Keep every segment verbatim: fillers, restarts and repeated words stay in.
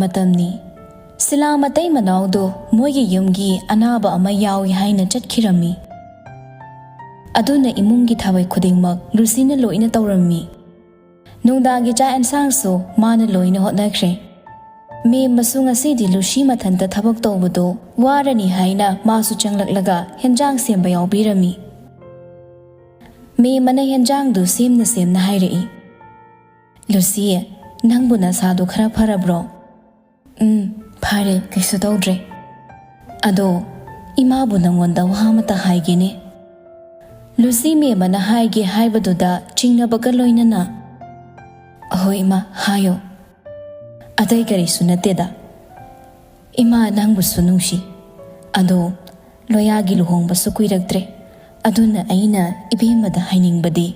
ꯃꯇꯝꯅꯤ꯫ ꯁꯤꯂꯥ ꯃꯇꯩ ꯃꯅꯥꯎꯗꯣ ꯃꯣꯏꯒꯤ ꯌꯨꯝꯒꯤ ꯑꯅꯥꯕ ꯑꯃ ꯌꯥꯎꯏ ꯍꯥꯏꯅ ꯆꯠꯈꯤꯔꯝꯃꯤ꯫ ꯑꯗꯨꯅ ꯏꯃꯨꯡꯒꯤ ꯊꯕꯛ ꯈꯨꯗꯤꯡꯃꯛ ꯂꯨꯁꯤꯅ ꯂꯣꯏꯅ ꯇꯧꯔꯝꯃꯤ꯫ ꯅꯨꯡꯗꯥꯡꯒꯤ ꯆꯥꯛ ꯑꯦꯟꯁꯥꯡꯁꯨ ꯃꯥꯅ ꯂꯣꯏꯅ ꯍꯣꯠꯅꯈ꯭ꯔꯦ꯫ ꯃꯦꯝꯃꯁꯨ ꯉꯁꯤꯗꯤ ꯂꯨꯁꯤ ꯃꯊꯟꯇ ꯊꯕꯛ ꯇꯧꯕꯗꯣ ꯋꯥꯔꯅꯤ ꯍꯥꯏꯅ ꯃꯥꯁꯨ ꯆꯪꯂꯛꯂꯒ ꯍꯦꯟꯖꯥꯡ ꯁꯦꯝꯕ ꯌꯥꯎꯕꯤꯔꯝꯃꯤ꯫ ꯃꯦꯝꯃꯅ ꯍꯦꯟꯖꯥꯡꯗꯨ ꯁꯦꯝꯅ ꯁꯦꯝꯅ ꯍꯥꯏꯔꯛꯏ, "ꯂꯨꯁꯤ, ꯅꯪꯕꯨ ꯅꯁꯥꯗꯨ ꯈꯔ ꯐꯔꯕ꯭ꯔꯣ?" "ꯎꯝ, ꯐꯔꯦ, ꯀꯩꯁꯨ ꯇꯧꯗ꯭ꯔꯦ꯫ ꯑꯗꯣ, ꯏꯃꯥꯕꯨ ꯅꯪꯉꯣꯟꯗ ꯋꯥ ꯑꯃꯇ ꯍꯥꯏꯒꯦꯅꯦ꯫" ꯂꯨꯁꯤ ꯃꯦꯝꯃꯅ ꯍꯥꯏꯒꯦ ꯍꯥꯏꯕꯗꯨꯗ ꯆꯤꯡꯅꯕꯒ ꯂꯣꯏꯅꯅ, "ꯍꯣꯏ ꯏꯃꯥ, ꯍꯥꯏꯌꯣ꯫" "ꯑꯇꯩ ꯀꯔꯤꯁꯨ ꯅꯠꯇꯦꯗ꯫ ꯏꯃꯥ ꯅꯪꯕꯨꯁꯨ ꯅꯨꯡꯁꯤ꯫ ꯑꯗꯣ ꯂꯣꯌꯥꯒꯤ ꯂꯨꯍꯣꯡꯕꯁꯨ ꯀꯨꯏꯔꯛꯇ꯭ꯔꯦ꯫ ꯑꯗꯨꯅ ꯑꯩꯅ ꯏꯕꯦꯝꯃꯗ ꯍꯥꯏꯅꯤꯡꯕꯗꯤ,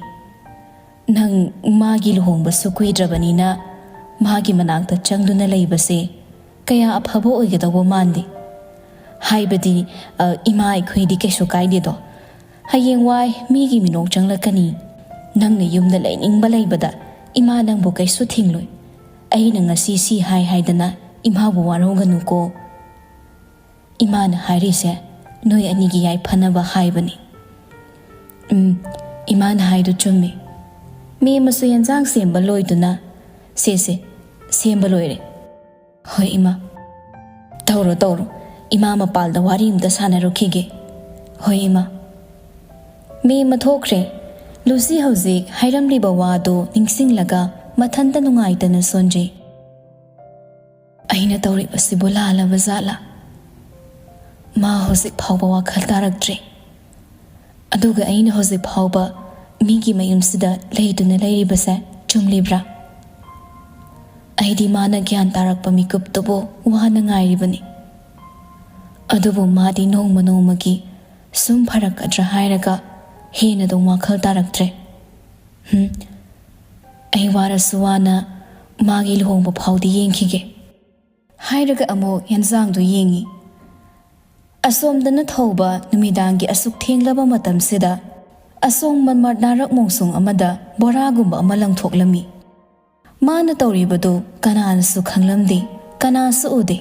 ꯅꯪ ꯃꯥꯒꯤ ꯂꯨꯍꯣꯡꯕꯁꯨ ꯀꯨꯏꯗ꯭ꯔꯕꯅꯤꯅ ꯃꯥꯒꯤ ꯃꯅꯥꯛꯇ ꯆꯪꯗꯨꯅ ꯂꯩꯕꯁꯦ ꯀꯌꯥ ꯑꯐꯕ ꯑꯣꯏꯒꯗꯧꯕ ꯃꯥꯟꯗꯦ꯫ ꯍꯥꯏꯕꯗꯤ, ꯑ, ꯏꯃꯥ ꯑꯩꯈꯣꯏꯗꯤ ꯀꯩꯁꯨ ꯀꯥꯏꯗꯦꯗꯣ꯫ ꯍꯌꯦꯡꯋꯥꯏ ꯃꯤꯒꯤ ꯃꯤꯅꯣꯛ ꯆꯪꯂꯛꯀꯅꯤ꯫ ꯅꯪꯅ ꯌꯨꯝꯗ ꯂꯩꯅꯤꯡꯕ ꯂꯩꯕꯗ ꯏꯃꯥ ꯅꯪꯕꯨ ꯀꯩꯁꯨ ꯊꯤꯡꯂꯣꯏ꯫ ꯑꯩꯅ ꯉꯁꯤ ꯁꯤ ꯍꯥꯏ ꯍꯥꯏꯗꯅ ꯏꯃꯥꯕꯨ ꯋꯥꯔꯧꯒꯅꯨꯀꯣ꯫ ꯏꯃꯥꯅ ꯍꯥꯏꯔꯤꯁꯦ ꯅꯣꯏ ꯑꯅꯤꯒꯤ ꯌꯥꯏꯐꯅꯕ ꯍꯥꯏꯕꯅꯤ꯫" "ꯎꯝ, ꯏꯃꯥꯅ ꯍꯥꯏꯗꯨ ꯆꯨꯝꯃꯤ꯫" ꯃꯦꯝꯃꯁꯨ ꯌꯦꯟꯖꯥꯡ ꯁꯦꯝꯕ ꯂꯣꯏꯗꯨꯅ, "ꯁꯦ, ꯁꯦ, ꯁꯦꯝꯕ ꯂꯣꯏꯔꯦ꯫" "ꯍꯣꯏ ꯏꯃꯥ꯫" "ꯇꯧꯔꯣ, ꯇꯧꯔꯣ꯫ ꯏꯃꯥ ꯃꯄꯥꯜꯗ ꯋꯥꯔꯤ ꯑꯝꯇ ꯁꯥꯟꯅꯔꯨꯈꯤꯒꯦ꯫" "ꯍꯣꯏ ꯏꯃꯥ꯫" ꯃꯦꯝꯃ ꯊꯣꯛꯈ꯭ꯔꯦ꯫ ꯂꯨꯁꯤ ꯍꯧꯖꯤꯛ ꯍꯥꯏꯔꯝꯂꯤꯕ ꯋꯥꯗꯨ ꯅꯤꯡꯁꯤꯡꯂꯒ ꯃꯊꯟꯇ ꯅꯨꯡꯉꯥꯏꯇꯅ ꯁꯣꯟꯖꯩ꯫ "ꯑꯩꯅ ꯇꯧꯔꯤꯕꯁꯤꯕꯨ ꯂꯥꯜꯂꯕ ꯖꯥꯠꯂꯥ? ꯃꯥ ꯍꯧꯖꯤꯛ ꯐꯥꯎꯕ ꯋꯥꯈꯜ ꯇꯥꯔꯛꯇ꯭ꯔꯤ꯫ ꯑꯗꯨꯒ ꯑꯩꯅ ꯍꯧꯖꯤꯛ ꯐꯥꯎꯕ ꯃꯤꯒꯤ ꯃꯌꯨꯝꯁꯤꯗ ꯂꯩꯗꯨꯅ ꯂꯩꯔꯤꯕꯁꯦ ꯆꯨꯝꯂꯤꯕ꯭ꯔꯥ? ꯑꯩꯗꯤ ꯃꯥꯅ ꯒ꯭ꯌꯥꯟ ꯇꯥꯔꯛꯄ ꯃꯤꯀꯨꯞꯇꯨꯕꯨ ꯋꯥꯅ ꯉꯥꯏꯔꯤꯕꯅꯤ꯫ ꯑꯗꯨꯕꯨ ꯃꯥꯗꯤ ꯅꯣꯡꯃ ꯅꯣꯡꯃꯒꯤ ꯁꯨꯝ ꯐꯔꯛꯀꯗ꯭ꯔꯥ ꯍꯥꯏꯔꯒ ꯍꯦꯟꯅ ꯑꯗꯨꯝ ꯋꯥꯈꯜ ꯇꯥꯔꯛꯇ꯭ꯔꯦ꯫ ꯍꯨꯝ, ꯑꯩ ꯋꯥꯔꯁꯨ ꯋꯥꯅ ꯃꯥꯒꯤ ꯂꯨꯍꯣꯡꯕ ꯐꯥꯎꯗꯤ ꯌꯦꯡꯈꯤꯒꯦ꯫" ꯍꯥꯏꯔꯒ ꯑꯃꯨꯛ ꯌꯦꯟꯖꯥꯡꯗꯨ ꯌꯦꯡꯉꯤ꯫ ꯑꯁꯣꯝꯗꯅ ꯊꯧꯕ ꯅꯨꯃꯤꯗꯥꯡꯒꯤ ꯑꯁꯨꯛ ꯊꯦꯡꯂꯕ ꯃꯇꯝꯁꯤꯗ ꯑꯁꯣꯝ ꯃꯟꯃꯥꯔꯠ ꯅꯥꯔꯛ ꯃꯣꯡꯁꯣꯡ ꯑꯃꯗ ꯕꯣꯔꯥꯒꯨꯝꯕ ꯑꯃ ꯂꯪꯊꯣꯛꯂꯝꯃꯤ꯫ ꯃꯥꯅ ꯇꯧꯔꯤꯕꯗꯨ ꯀꯅꯥꯅꯁꯨ ꯈꯪꯂꯝꯗꯦ꯫ ꯀꯅꯥꯁꯨ ꯎꯗꯦ꯫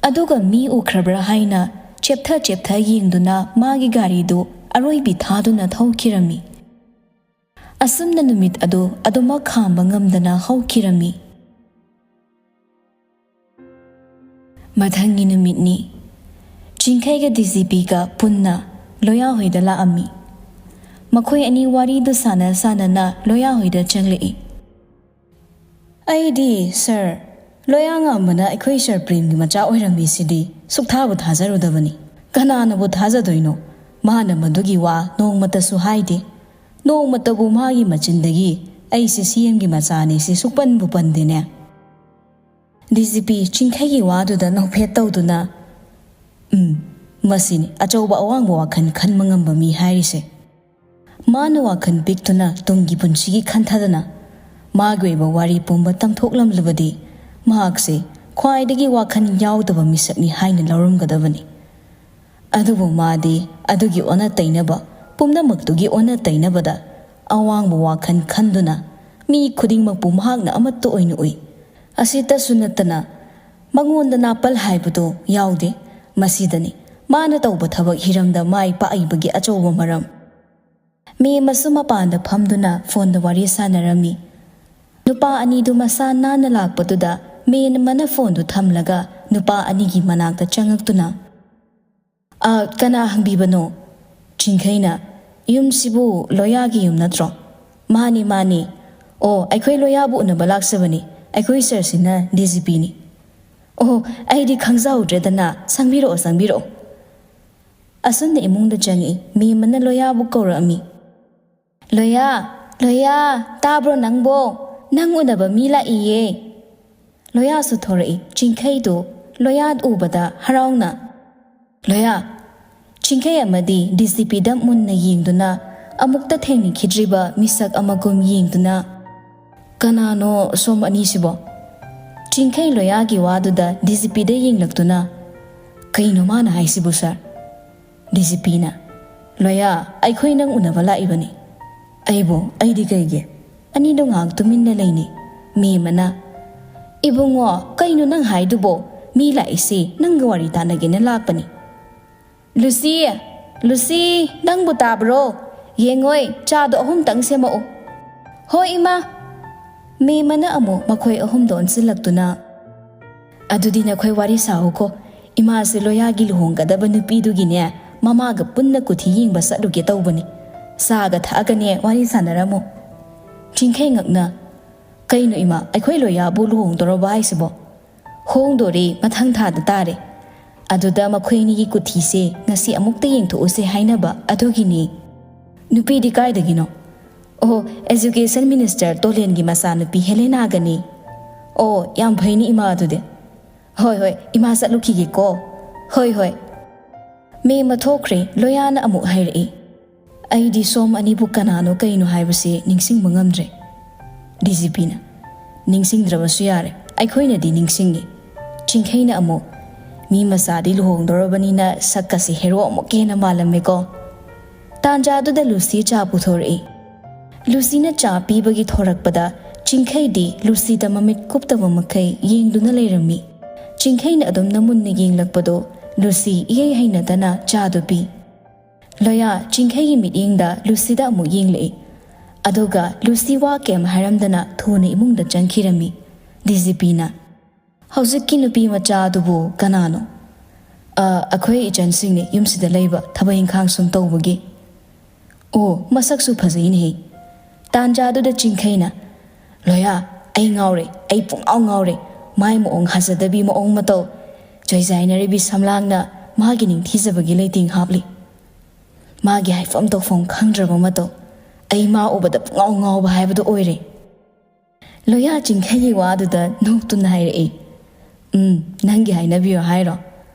ꯑꯗꯨꯒ ꯃꯤ ꯎꯈ꯭ꯔꯕ꯭ꯔꯥ ꯍꯥꯏꯅ ꯆꯦꯞꯊ ꯆꯦꯞꯊ ꯌꯦꯡꯗꯨꯅ ꯃꯥꯒꯤ ꯒꯥꯔꯤꯗꯨ ꯑꯔꯣꯏꯕꯤ ꯊꯥꯗꯨꯅ ꯊꯧꯈꯤꯔꯝꯃꯤ꯫ ꯑꯁꯨꯝꯅ ꯅꯨꯃꯤꯠ ꯑꯗꯨ ꯑꯗꯨꯃꯛ ꯈꯥꯝꯕ ꯉꯝꯗꯅ ꯍꯧꯈꯤꯔꯝꯃꯤ꯫ ꯃꯊꯪꯒꯤ ꯅꯨꯃꯤꯠꯅꯤ꯫ ꯆꯤꯡꯈꯩꯒ ꯗꯤ ꯖꯤ ꯄꯤꯒ ꯄꯨꯟꯅ ꯂꯣꯌꯥ ꯍꯣꯏꯗ ꯂꯥꯛꯑꯝꯃꯤ꯫ ꯃꯈꯣꯏ ꯑꯅꯤ ꯋꯥꯔꯤꯗꯨ ꯁꯥꯟꯅ ꯁꯥꯟꯅꯅ ꯂꯣꯌꯥ ꯍꯣꯏꯗ ꯆꯪꯂꯛꯏ꯫ "ꯑꯩꯗꯤ, ꯁꯥꯔ, ꯂꯣꯌꯥ ꯉꯥꯝꯕꯅ ꯑꯩꯈꯣꯏ ꯁꯥꯔ ꯄ꯭ꯔꯦꯝꯒꯤ ꯃꯆꯥ ꯑꯣꯏꯔꯝꯃꯤꯁꯤꯗꯤ ꯁꯨꯛꯊꯥꯕꯨ ꯊꯥꯖꯔꯨꯗꯕꯅꯤ꯫ ꯀꯅꯥꯅꯕꯨ ꯊꯥꯖꯗꯣꯏꯅꯣ? ꯃꯥꯅ ꯃꯗꯨꯒꯤ ꯋꯥ ꯅꯣꯡꯃꯇꯁꯨ ꯍꯥꯏꯗꯦ꯫ ꯅꯣꯡꯃꯇꯕꯨ ꯃꯥꯒꯤ ꯃꯆꯤꯟꯗꯒꯤ ꯑꯩꯁꯦ ꯁꯤ ꯑꯦꯝꯒꯤ ꯃꯆꯥꯅꯤ ꯁꯤ ꯁꯨꯛꯄꯟꯕꯨ ꯄꯟꯗꯦꯅꯦ꯫" ꯗꯤ ꯖꯤ ꯄꯤ ꯆꯤꯡꯈꯩꯒꯤ ꯋꯥꯗꯨꯗ ꯅꯣꯛꯐꯦꯠ ꯇꯧꯗꯨꯅ, "ꯎꯝ, ꯃꯁꯤꯅꯤ ꯑꯆꯧꯕ ꯑꯋꯥꯡꯕ ꯋꯥꯈꯜ ꯈꯟꯕ ꯉꯝꯕ ꯃꯤ ꯍꯥꯏꯔꯤꯁꯦ꯫" ꯃꯥꯅ ꯋꯥꯈꯜ ꯄꯤꯛꯇꯨꯅ ꯇꯨꯡꯒꯤ ꯄꯨꯟꯁꯤꯒꯤ ꯈꯟꯊꯗꯅ ꯃꯥꯒꯤ ꯑꯣꯏꯕ ꯋꯥꯔꯤ ꯄꯨꯝꯕ ꯇꯝꯊꯣꯛꯂꯝꯂꯕꯗꯤ ꯃꯍꯥꯛꯁꯦ ꯈ꯭ꯋꯥꯏꯗꯒꯤ ꯋꯥꯈꯜ ꯌꯥꯎꯗꯕ ꯃꯤꯁꯛꯅꯤ ꯍꯥꯏꯅ ꯂꯧꯔꯝꯒꯗꯕꯅꯤ꯫ ꯑꯗꯨꯕꯨ ꯃꯥꯗꯤ ꯑꯗꯨꯒꯤ ꯑꯣꯟꯅ ꯇꯩꯅꯕ, ꯄꯨꯝꯅꯃꯛꯇꯨꯒꯤ ꯑꯣꯟꯅ ꯇꯩꯅꯕꯗ ꯑꯋꯥꯡꯕ ꯋꯥꯈꯜ ꯈꯟꯗꯨꯅ ꯃꯤ ꯈꯨꯗꯤꯡꯃꯛꯄꯨ ꯃꯍꯥꯛꯅ ꯑꯃꯠꯇ ꯑꯣꯏꯅ ꯎꯏ꯫ ꯑꯁꯤꯇꯁꯨ ꯅꯠꯇꯅ ꯃꯉꯣꯟꯗ ꯅꯥꯄꯜ ꯍꯥꯏꯕꯗꯨ ꯌꯥꯎꯗꯦ꯫ ꯃꯁꯤꯗꯅꯤ ꯃꯥꯅ ꯇꯧꯕ ꯊꯕꯛ ꯍꯤꯔꯝꯗ ꯃꯥꯏ ꯄꯥꯛꯏꯕꯒꯤ ꯑꯆꯧꯕ ꯃꯔꯝ꯫ ꯃꯦꯝ ꯑꯃꯁꯨ ꯃꯄꯥꯟꯗ ꯐꯝꯗꯨꯅ ꯐꯣꯟꯗ ꯋꯥꯔꯤ ꯁꯥꯟꯅꯔꯝꯃꯤ꯫ ꯅꯨꯄꯥ ꯑꯅꯤꯗꯨ ꯃꯁꯥ ꯅꯥꯟꯅ ꯂꯥꯛꯄꯗꯨꯗ ꯃꯦꯝ ꯑꯃꯅ ꯐꯣꯟꯗꯨ ꯊꯝꯂꯒ ꯅꯨꯄꯥ ꯑꯅꯤꯒꯤ ꯃꯅꯥꯛꯇ ꯆꯪꯉꯛꯇꯨꯅ, "ꯑ, ꯀꯅꯥ ꯍꯪꯕꯤꯕꯅꯣ?" ꯆꯤꯡꯈꯩꯅ, "ꯌꯨꯝꯁꯤꯕꯨ ꯂꯣꯌꯥꯒꯤ ꯌꯨꯝ ꯅꯠꯇ꯭ꯔꯣ?" "ꯃꯥꯅꯤ, ꯃꯥꯅꯤ꯫ ꯑꯣ, ꯑꯩꯈꯣꯏ ꯂꯣꯌꯥꯕꯨ ꯎꯅꯕ ꯂꯥꯛꯆꯕꯅꯤ꯫ ꯑꯩꯈꯣꯏ ꯁꯥꯔꯁꯤꯅ ꯗꯤ ꯖꯤ ꯄꯤꯅꯤ꯫" "ꯑꯣ, ꯑꯩꯗꯤ ꯈꯪꯖꯍꯧꯗ꯭ꯔꯦꯗꯅ꯫ ꯆꯪꯕꯤꯔꯛꯑꯣ, ꯆꯪꯕꯤꯔꯛꯑꯣ꯫" ꯑꯁꯨꯝꯅ ꯏꯃꯨꯡꯗ ꯆꯪꯉꯛꯏ꯫ ꯃꯦꯝ ꯑꯃꯅ ꯂꯣꯌꯥꯕꯨ ꯀꯧꯔꯛꯑꯝꯃꯤ꯫ "ꯂꯣꯌꯥ, ꯂꯣꯌꯥ, ꯇꯥꯕ꯭ꯔꯣ ꯅꯪꯕꯣ? ꯅꯪ ꯎꯅꯕ ꯃꯤ ꯂꯥꯛꯏꯌꯦ꯫" ꯂꯣꯌꯥꯁꯨ ꯊꯣꯔꯛꯏ꯫ ꯆꯤꯡꯈꯩꯗꯨ ꯂꯣꯌꯥ ꯎꯕꯗ ꯍꯔꯥꯎꯅ, "ꯂꯣꯌꯥ!" ꯆꯤꯡꯈꯩ ꯑꯃꯗꯤ ꯗꯤ ꯖꯤ ꯄꯤꯗ ꯃꯨꯟꯅ ꯌꯦꯡꯗꯨꯅ ꯑꯃꯨꯛꯇ ꯊꯦꯡꯅꯈꯤꯗ꯭ꯔꯤꯕ ꯃꯤꯁꯛ ꯑꯃꯒꯨꯝ ꯌꯦꯡꯗꯨꯅ, "ꯀꯅꯥꯅꯣ ꯁꯣꯝ ꯑꯅꯤꯁꯤꯕꯣ?" ꯆꯤꯡꯈꯩ ꯂꯣꯌꯥꯒꯤ ꯋꯥꯗꯨꯗ ꯗꯤ ꯖꯤ ꯄꯤꯗ ꯌꯦꯡꯂꯛꯇꯨꯅ, "ꯀꯩꯅꯣ ꯃꯥꯅ ꯍꯥꯏꯁꯤꯕꯨ, ꯁꯥꯔ?" ꯗꯤ ꯖꯤ ꯄꯤꯅ, "ꯂꯣꯌꯥ, ꯑꯩꯈꯣꯏ ꯅꯪ ꯎꯅꯕ ꯂꯥꯛꯏꯕꯅꯤ꯫" "ꯑꯩꯕꯨ? ꯑꯩꯗꯤ ꯀꯩꯒꯤ?" ꯑꯅꯤꯗꯣ ꯉꯥꯏꯍꯥꯛ ꯇꯨꯃꯤꯟꯅ ꯂꯩꯅꯩ꯫ ꯃꯦꯝ ꯑꯃꯅ, "ꯏꯕꯨꯡꯉꯣ, ꯀꯩꯅꯣ ꯅꯪ ꯍꯥꯏꯗꯨꯕꯣ? ꯃꯤ ꯂꯥꯛꯏꯁꯤ ꯅꯪꯒ ꯋꯥꯔꯤ ꯇꯥꯟꯅꯒꯦꯅ ꯂꯥꯛꯄꯅꯤ꯫" "ꯂꯨꯁꯤ, ꯂꯨꯁꯤ, ꯅꯪꯕꯨ ꯇꯥꯕ꯭ꯔꯣ? ꯌꯦꯡꯉꯣꯏ, ꯆꯥꯗꯣ ꯑꯍꯨꯝꯇꯪ ꯁꯦꯝꯃꯛꯎ꯫" "ꯍꯣꯏ ꯏꯃꯥ꯫" ꯃꯦꯝꯃꯅ ꯑꯃꯨꯛ ꯃꯈꯣꯏ ꯑꯍꯨꯝꯗ ꯑꯣꯟꯁꯤꯜꯂꯛꯇꯨꯅ, "ꯑꯗꯨꯗꯤ ꯅꯈꯣꯏ ꯋꯥꯔꯤ ꯁꯥꯎꯀꯣ꯫ ꯏꯃꯥꯁꯦ ꯂꯣꯌꯥꯒꯤ ꯂꯨꯍꯣꯡꯒꯗꯕ ꯅꯨꯄꯤꯗꯨꯒꯤꯅꯦ, ꯃꯃꯥꯒ ꯄꯨꯟꯅ ꯀꯨꯊꯤ ꯌꯦꯡꯕ ꯆꯠꯂꯨꯒꯦ ꯇꯧꯕꯅꯤ꯫ ꯆꯥꯒ ꯊꯛꯑꯒꯅꯦ ꯋꯥꯔꯤ ꯁꯥꯟꯅꯔꯝꯃꯨ꯫" ꯆꯤꯡꯈꯩ ꯉꯛꯅ, "ꯀꯩꯅꯣ ꯏꯃꯥ, ꯑꯩꯈꯣꯏ ꯂꯣꯌꯥꯕꯨ ꯂꯨꯍꯣꯡꯗꯣꯔꯕ ꯍꯥꯏꯁꯤꯕꯣ?" "ꯍꯣꯡꯗꯣꯔꯦ, ꯃꯊꯪ ꯊꯥꯗ ꯇꯥꯔꯦ꯫ ꯑꯗꯨꯗ ꯃꯈꯣꯏ ꯑꯅꯤꯒꯤ ꯀꯨꯊꯤꯁꯦ ꯉꯁꯤ ꯑꯃꯨꯛꯇ ꯌꯦꯡꯊꯣꯛꯎꯁꯦ ꯍꯥꯏꯅꯕ ꯑꯗꯨꯒꯤꯅꯤ꯫" "ꯅꯨꯄꯤꯗꯤ ꯀꯥꯏꯗꯒꯤꯅꯣ?" "ꯑꯣ, ꯑꯦꯖꯨꯀꯦꯁꯟ ꯃꯤꯅꯤꯁꯇꯔ ꯇꯣꯂꯦꯟꯒꯤ ꯃꯆꯥꯅꯨꯄꯤ ꯍꯦꯂꯦꯅꯥꯒꯅꯤ꯫" "ꯑꯣ, ꯌꯥꯝ ꯐꯩꯅꯤ ꯏꯃꯥ ꯑꯗꯨꯗꯤ꯫" "ꯍꯣꯏ, ꯍꯣꯏ, ꯏꯃꯥ ꯆꯠꯂꯨꯈꯤꯒꯦꯀꯣ꯫" "ꯍꯣꯏ, ꯍꯣꯏ꯫" ꯃꯦꯝꯃ ꯊꯣꯛꯈ꯭ꯔꯦ꯫ ꯂꯣꯌꯥꯅ ꯑꯃꯨꯛ ꯍꯥꯏꯔꯛꯏ, "ꯑꯩꯗꯤ ꯁꯣꯝ ꯑꯅꯤꯕꯨ ꯀꯅꯥꯅꯣ ꯀꯩꯅꯣ ꯍꯥꯏꯕꯁꯤ ꯅꯤꯡꯁꯤꯡꯕ ꯉꯝꯗ꯭ꯔꯦ꯫" ꯗꯤ ꯖꯤ ꯄꯤꯅ, "ꯅꯤꯡꯁꯤꯡꯗ꯭ꯔꯕꯁꯨ ꯌꯥꯔꯦ, ꯑꯩꯈꯣꯏꯅꯗꯤ ꯅꯤꯡꯁꯤꯡꯉꯤ꯫" ꯆꯤꯡꯈꯩꯅ ꯑꯃꯨꯛ, "ꯃꯤ ꯃꯆꯥꯗꯤ ꯂꯨꯍꯣꯡꯗꯣꯔꯕꯅꯤꯅ ꯁꯛꯀꯁꯦ ꯍꯦꯔꯣ ꯑꯃꯨꯛꯀ ꯍꯦꯟꯅ ꯃꯥꯜꯂꯝꯃꯦꯀꯣ꯫" ꯇꯥꯟꯖꯥꯗꯨꯗ ꯂꯨꯁꯤ ꯆꯥ ꯄꯨꯊꯣꯔꯛꯏ꯫ ꯂꯨꯁꯤꯅ ꯆꯥ ꯄꯤꯕꯒꯤ ꯊꯣꯔꯛꯄꯗ ꯆꯤꯡꯈꯩꯗꯤ ꯂꯨꯁꯤꯗ ꯃꯃꯤꯠ ꯀꯨꯞꯇꯕ ꯃꯈꯩ ꯌꯦꯡꯗꯨꯅ ꯂꯩꯔꯝꯃꯤ꯫ ꯆꯤꯡꯈꯩꯅ ꯑꯗꯨꯝꯅ ꯃꯨꯟꯅ ꯌꯦꯡꯂꯛꯄꯗꯣ ꯂꯨꯁꯤ ꯏꯍꯩ ꯍꯩꯅꯗꯅ ꯆꯥꯗꯨ ꯄꯤ꯫ ꯂꯣꯌꯥ ꯆꯤꯡꯈꯩꯒꯤ ꯃꯤꯠꯌꯦꯡꯗ ꯂꯨꯁꯤꯗ ꯑꯃꯨꯛ ꯌꯦꯡꯂꯛꯏ꯫ ꯑꯗꯨꯒ ꯂꯨꯁꯤ ꯋꯥ ꯀꯩꯝ ꯍꯥꯏꯔꯝꯗꯅ ꯊꯨꯅ ꯏꯃꯨꯡꯗ ꯆꯪꯈꯤꯔꯝꯃꯤ꯫ ꯗꯤ ꯖꯤ ꯄꯤꯅ, "ꯍꯧꯖꯤꯛꯀꯤ ꯅꯨꯄꯤ ꯃꯆꯥ ꯑꯗꯨꯕꯨ ꯀꯅꯥꯅꯣ?" "ꯑ, ꯑꯩꯈꯣꯏ ꯏꯆꯟꯁꯤꯡꯅꯤ, ꯌꯨꯝꯁꯤꯗ ꯂꯩꯕ, ꯊꯕꯛ ꯏꯪꯈꯥꯡ ꯁꯨꯝ ꯇꯧꯕꯒꯤ꯫" "ꯑꯣ, ꯃꯁꯛꯁꯨ ꯐꯖꯩꯅꯦꯍꯦ꯫" ꯇꯥꯟꯖꯥꯗꯨꯗ ꯆꯤꯡꯈꯩꯅ, "ꯂꯣꯌꯥ, ꯑꯩ ꯉꯥꯎꯔꯦ, ꯑꯩ ꯄꯨꯡꯉꯥꯎ ꯉꯥꯎꯔꯦ꯫ ꯃꯥꯏ ꯃꯑꯣꯡ ꯍꯥꯖꯗꯕꯤ ꯃꯑꯣꯡ ꯃꯇꯧ, ꯆꯣꯏꯖꯥꯏꯅꯔꯤꯕꯤ ꯁꯝꯂꯥꯡꯅ ꯃꯥꯒꯤ ꯅꯤꯡꯊꯤꯖꯕꯒꯤ ꯂꯩꯇꯦꯡ ꯍꯥꯞꯂꯤ꯫ ꯃꯥꯒꯤ ꯍꯥꯏꯐꯝ ꯇꯧꯐꯝ ꯈꯪꯗ꯭ꯔꯕ ꯃꯇꯧ꯫ ꯑꯩ ꯃꯥ ꯎꯕꯗ ꯄꯨꯡꯉꯥꯎ ꯉꯥꯎꯕ ꯍꯥꯏꯕꯗꯨ ꯑꯣꯏꯔꯦ꯫" ꯂꯣꯌꯥ ꯆꯤꯡꯈꯩꯒꯤ ꯋꯥꯗꯨꯗ ꯅꯣꯛꯇꯨꯅ ꯍꯥꯏꯔꯛꯏ, "ꯎꯝ, ꯅꯪꯒꯤ ꯍꯥꯏꯅꯕꯤꯌꯨ ꯍꯥꯏꯔꯣ?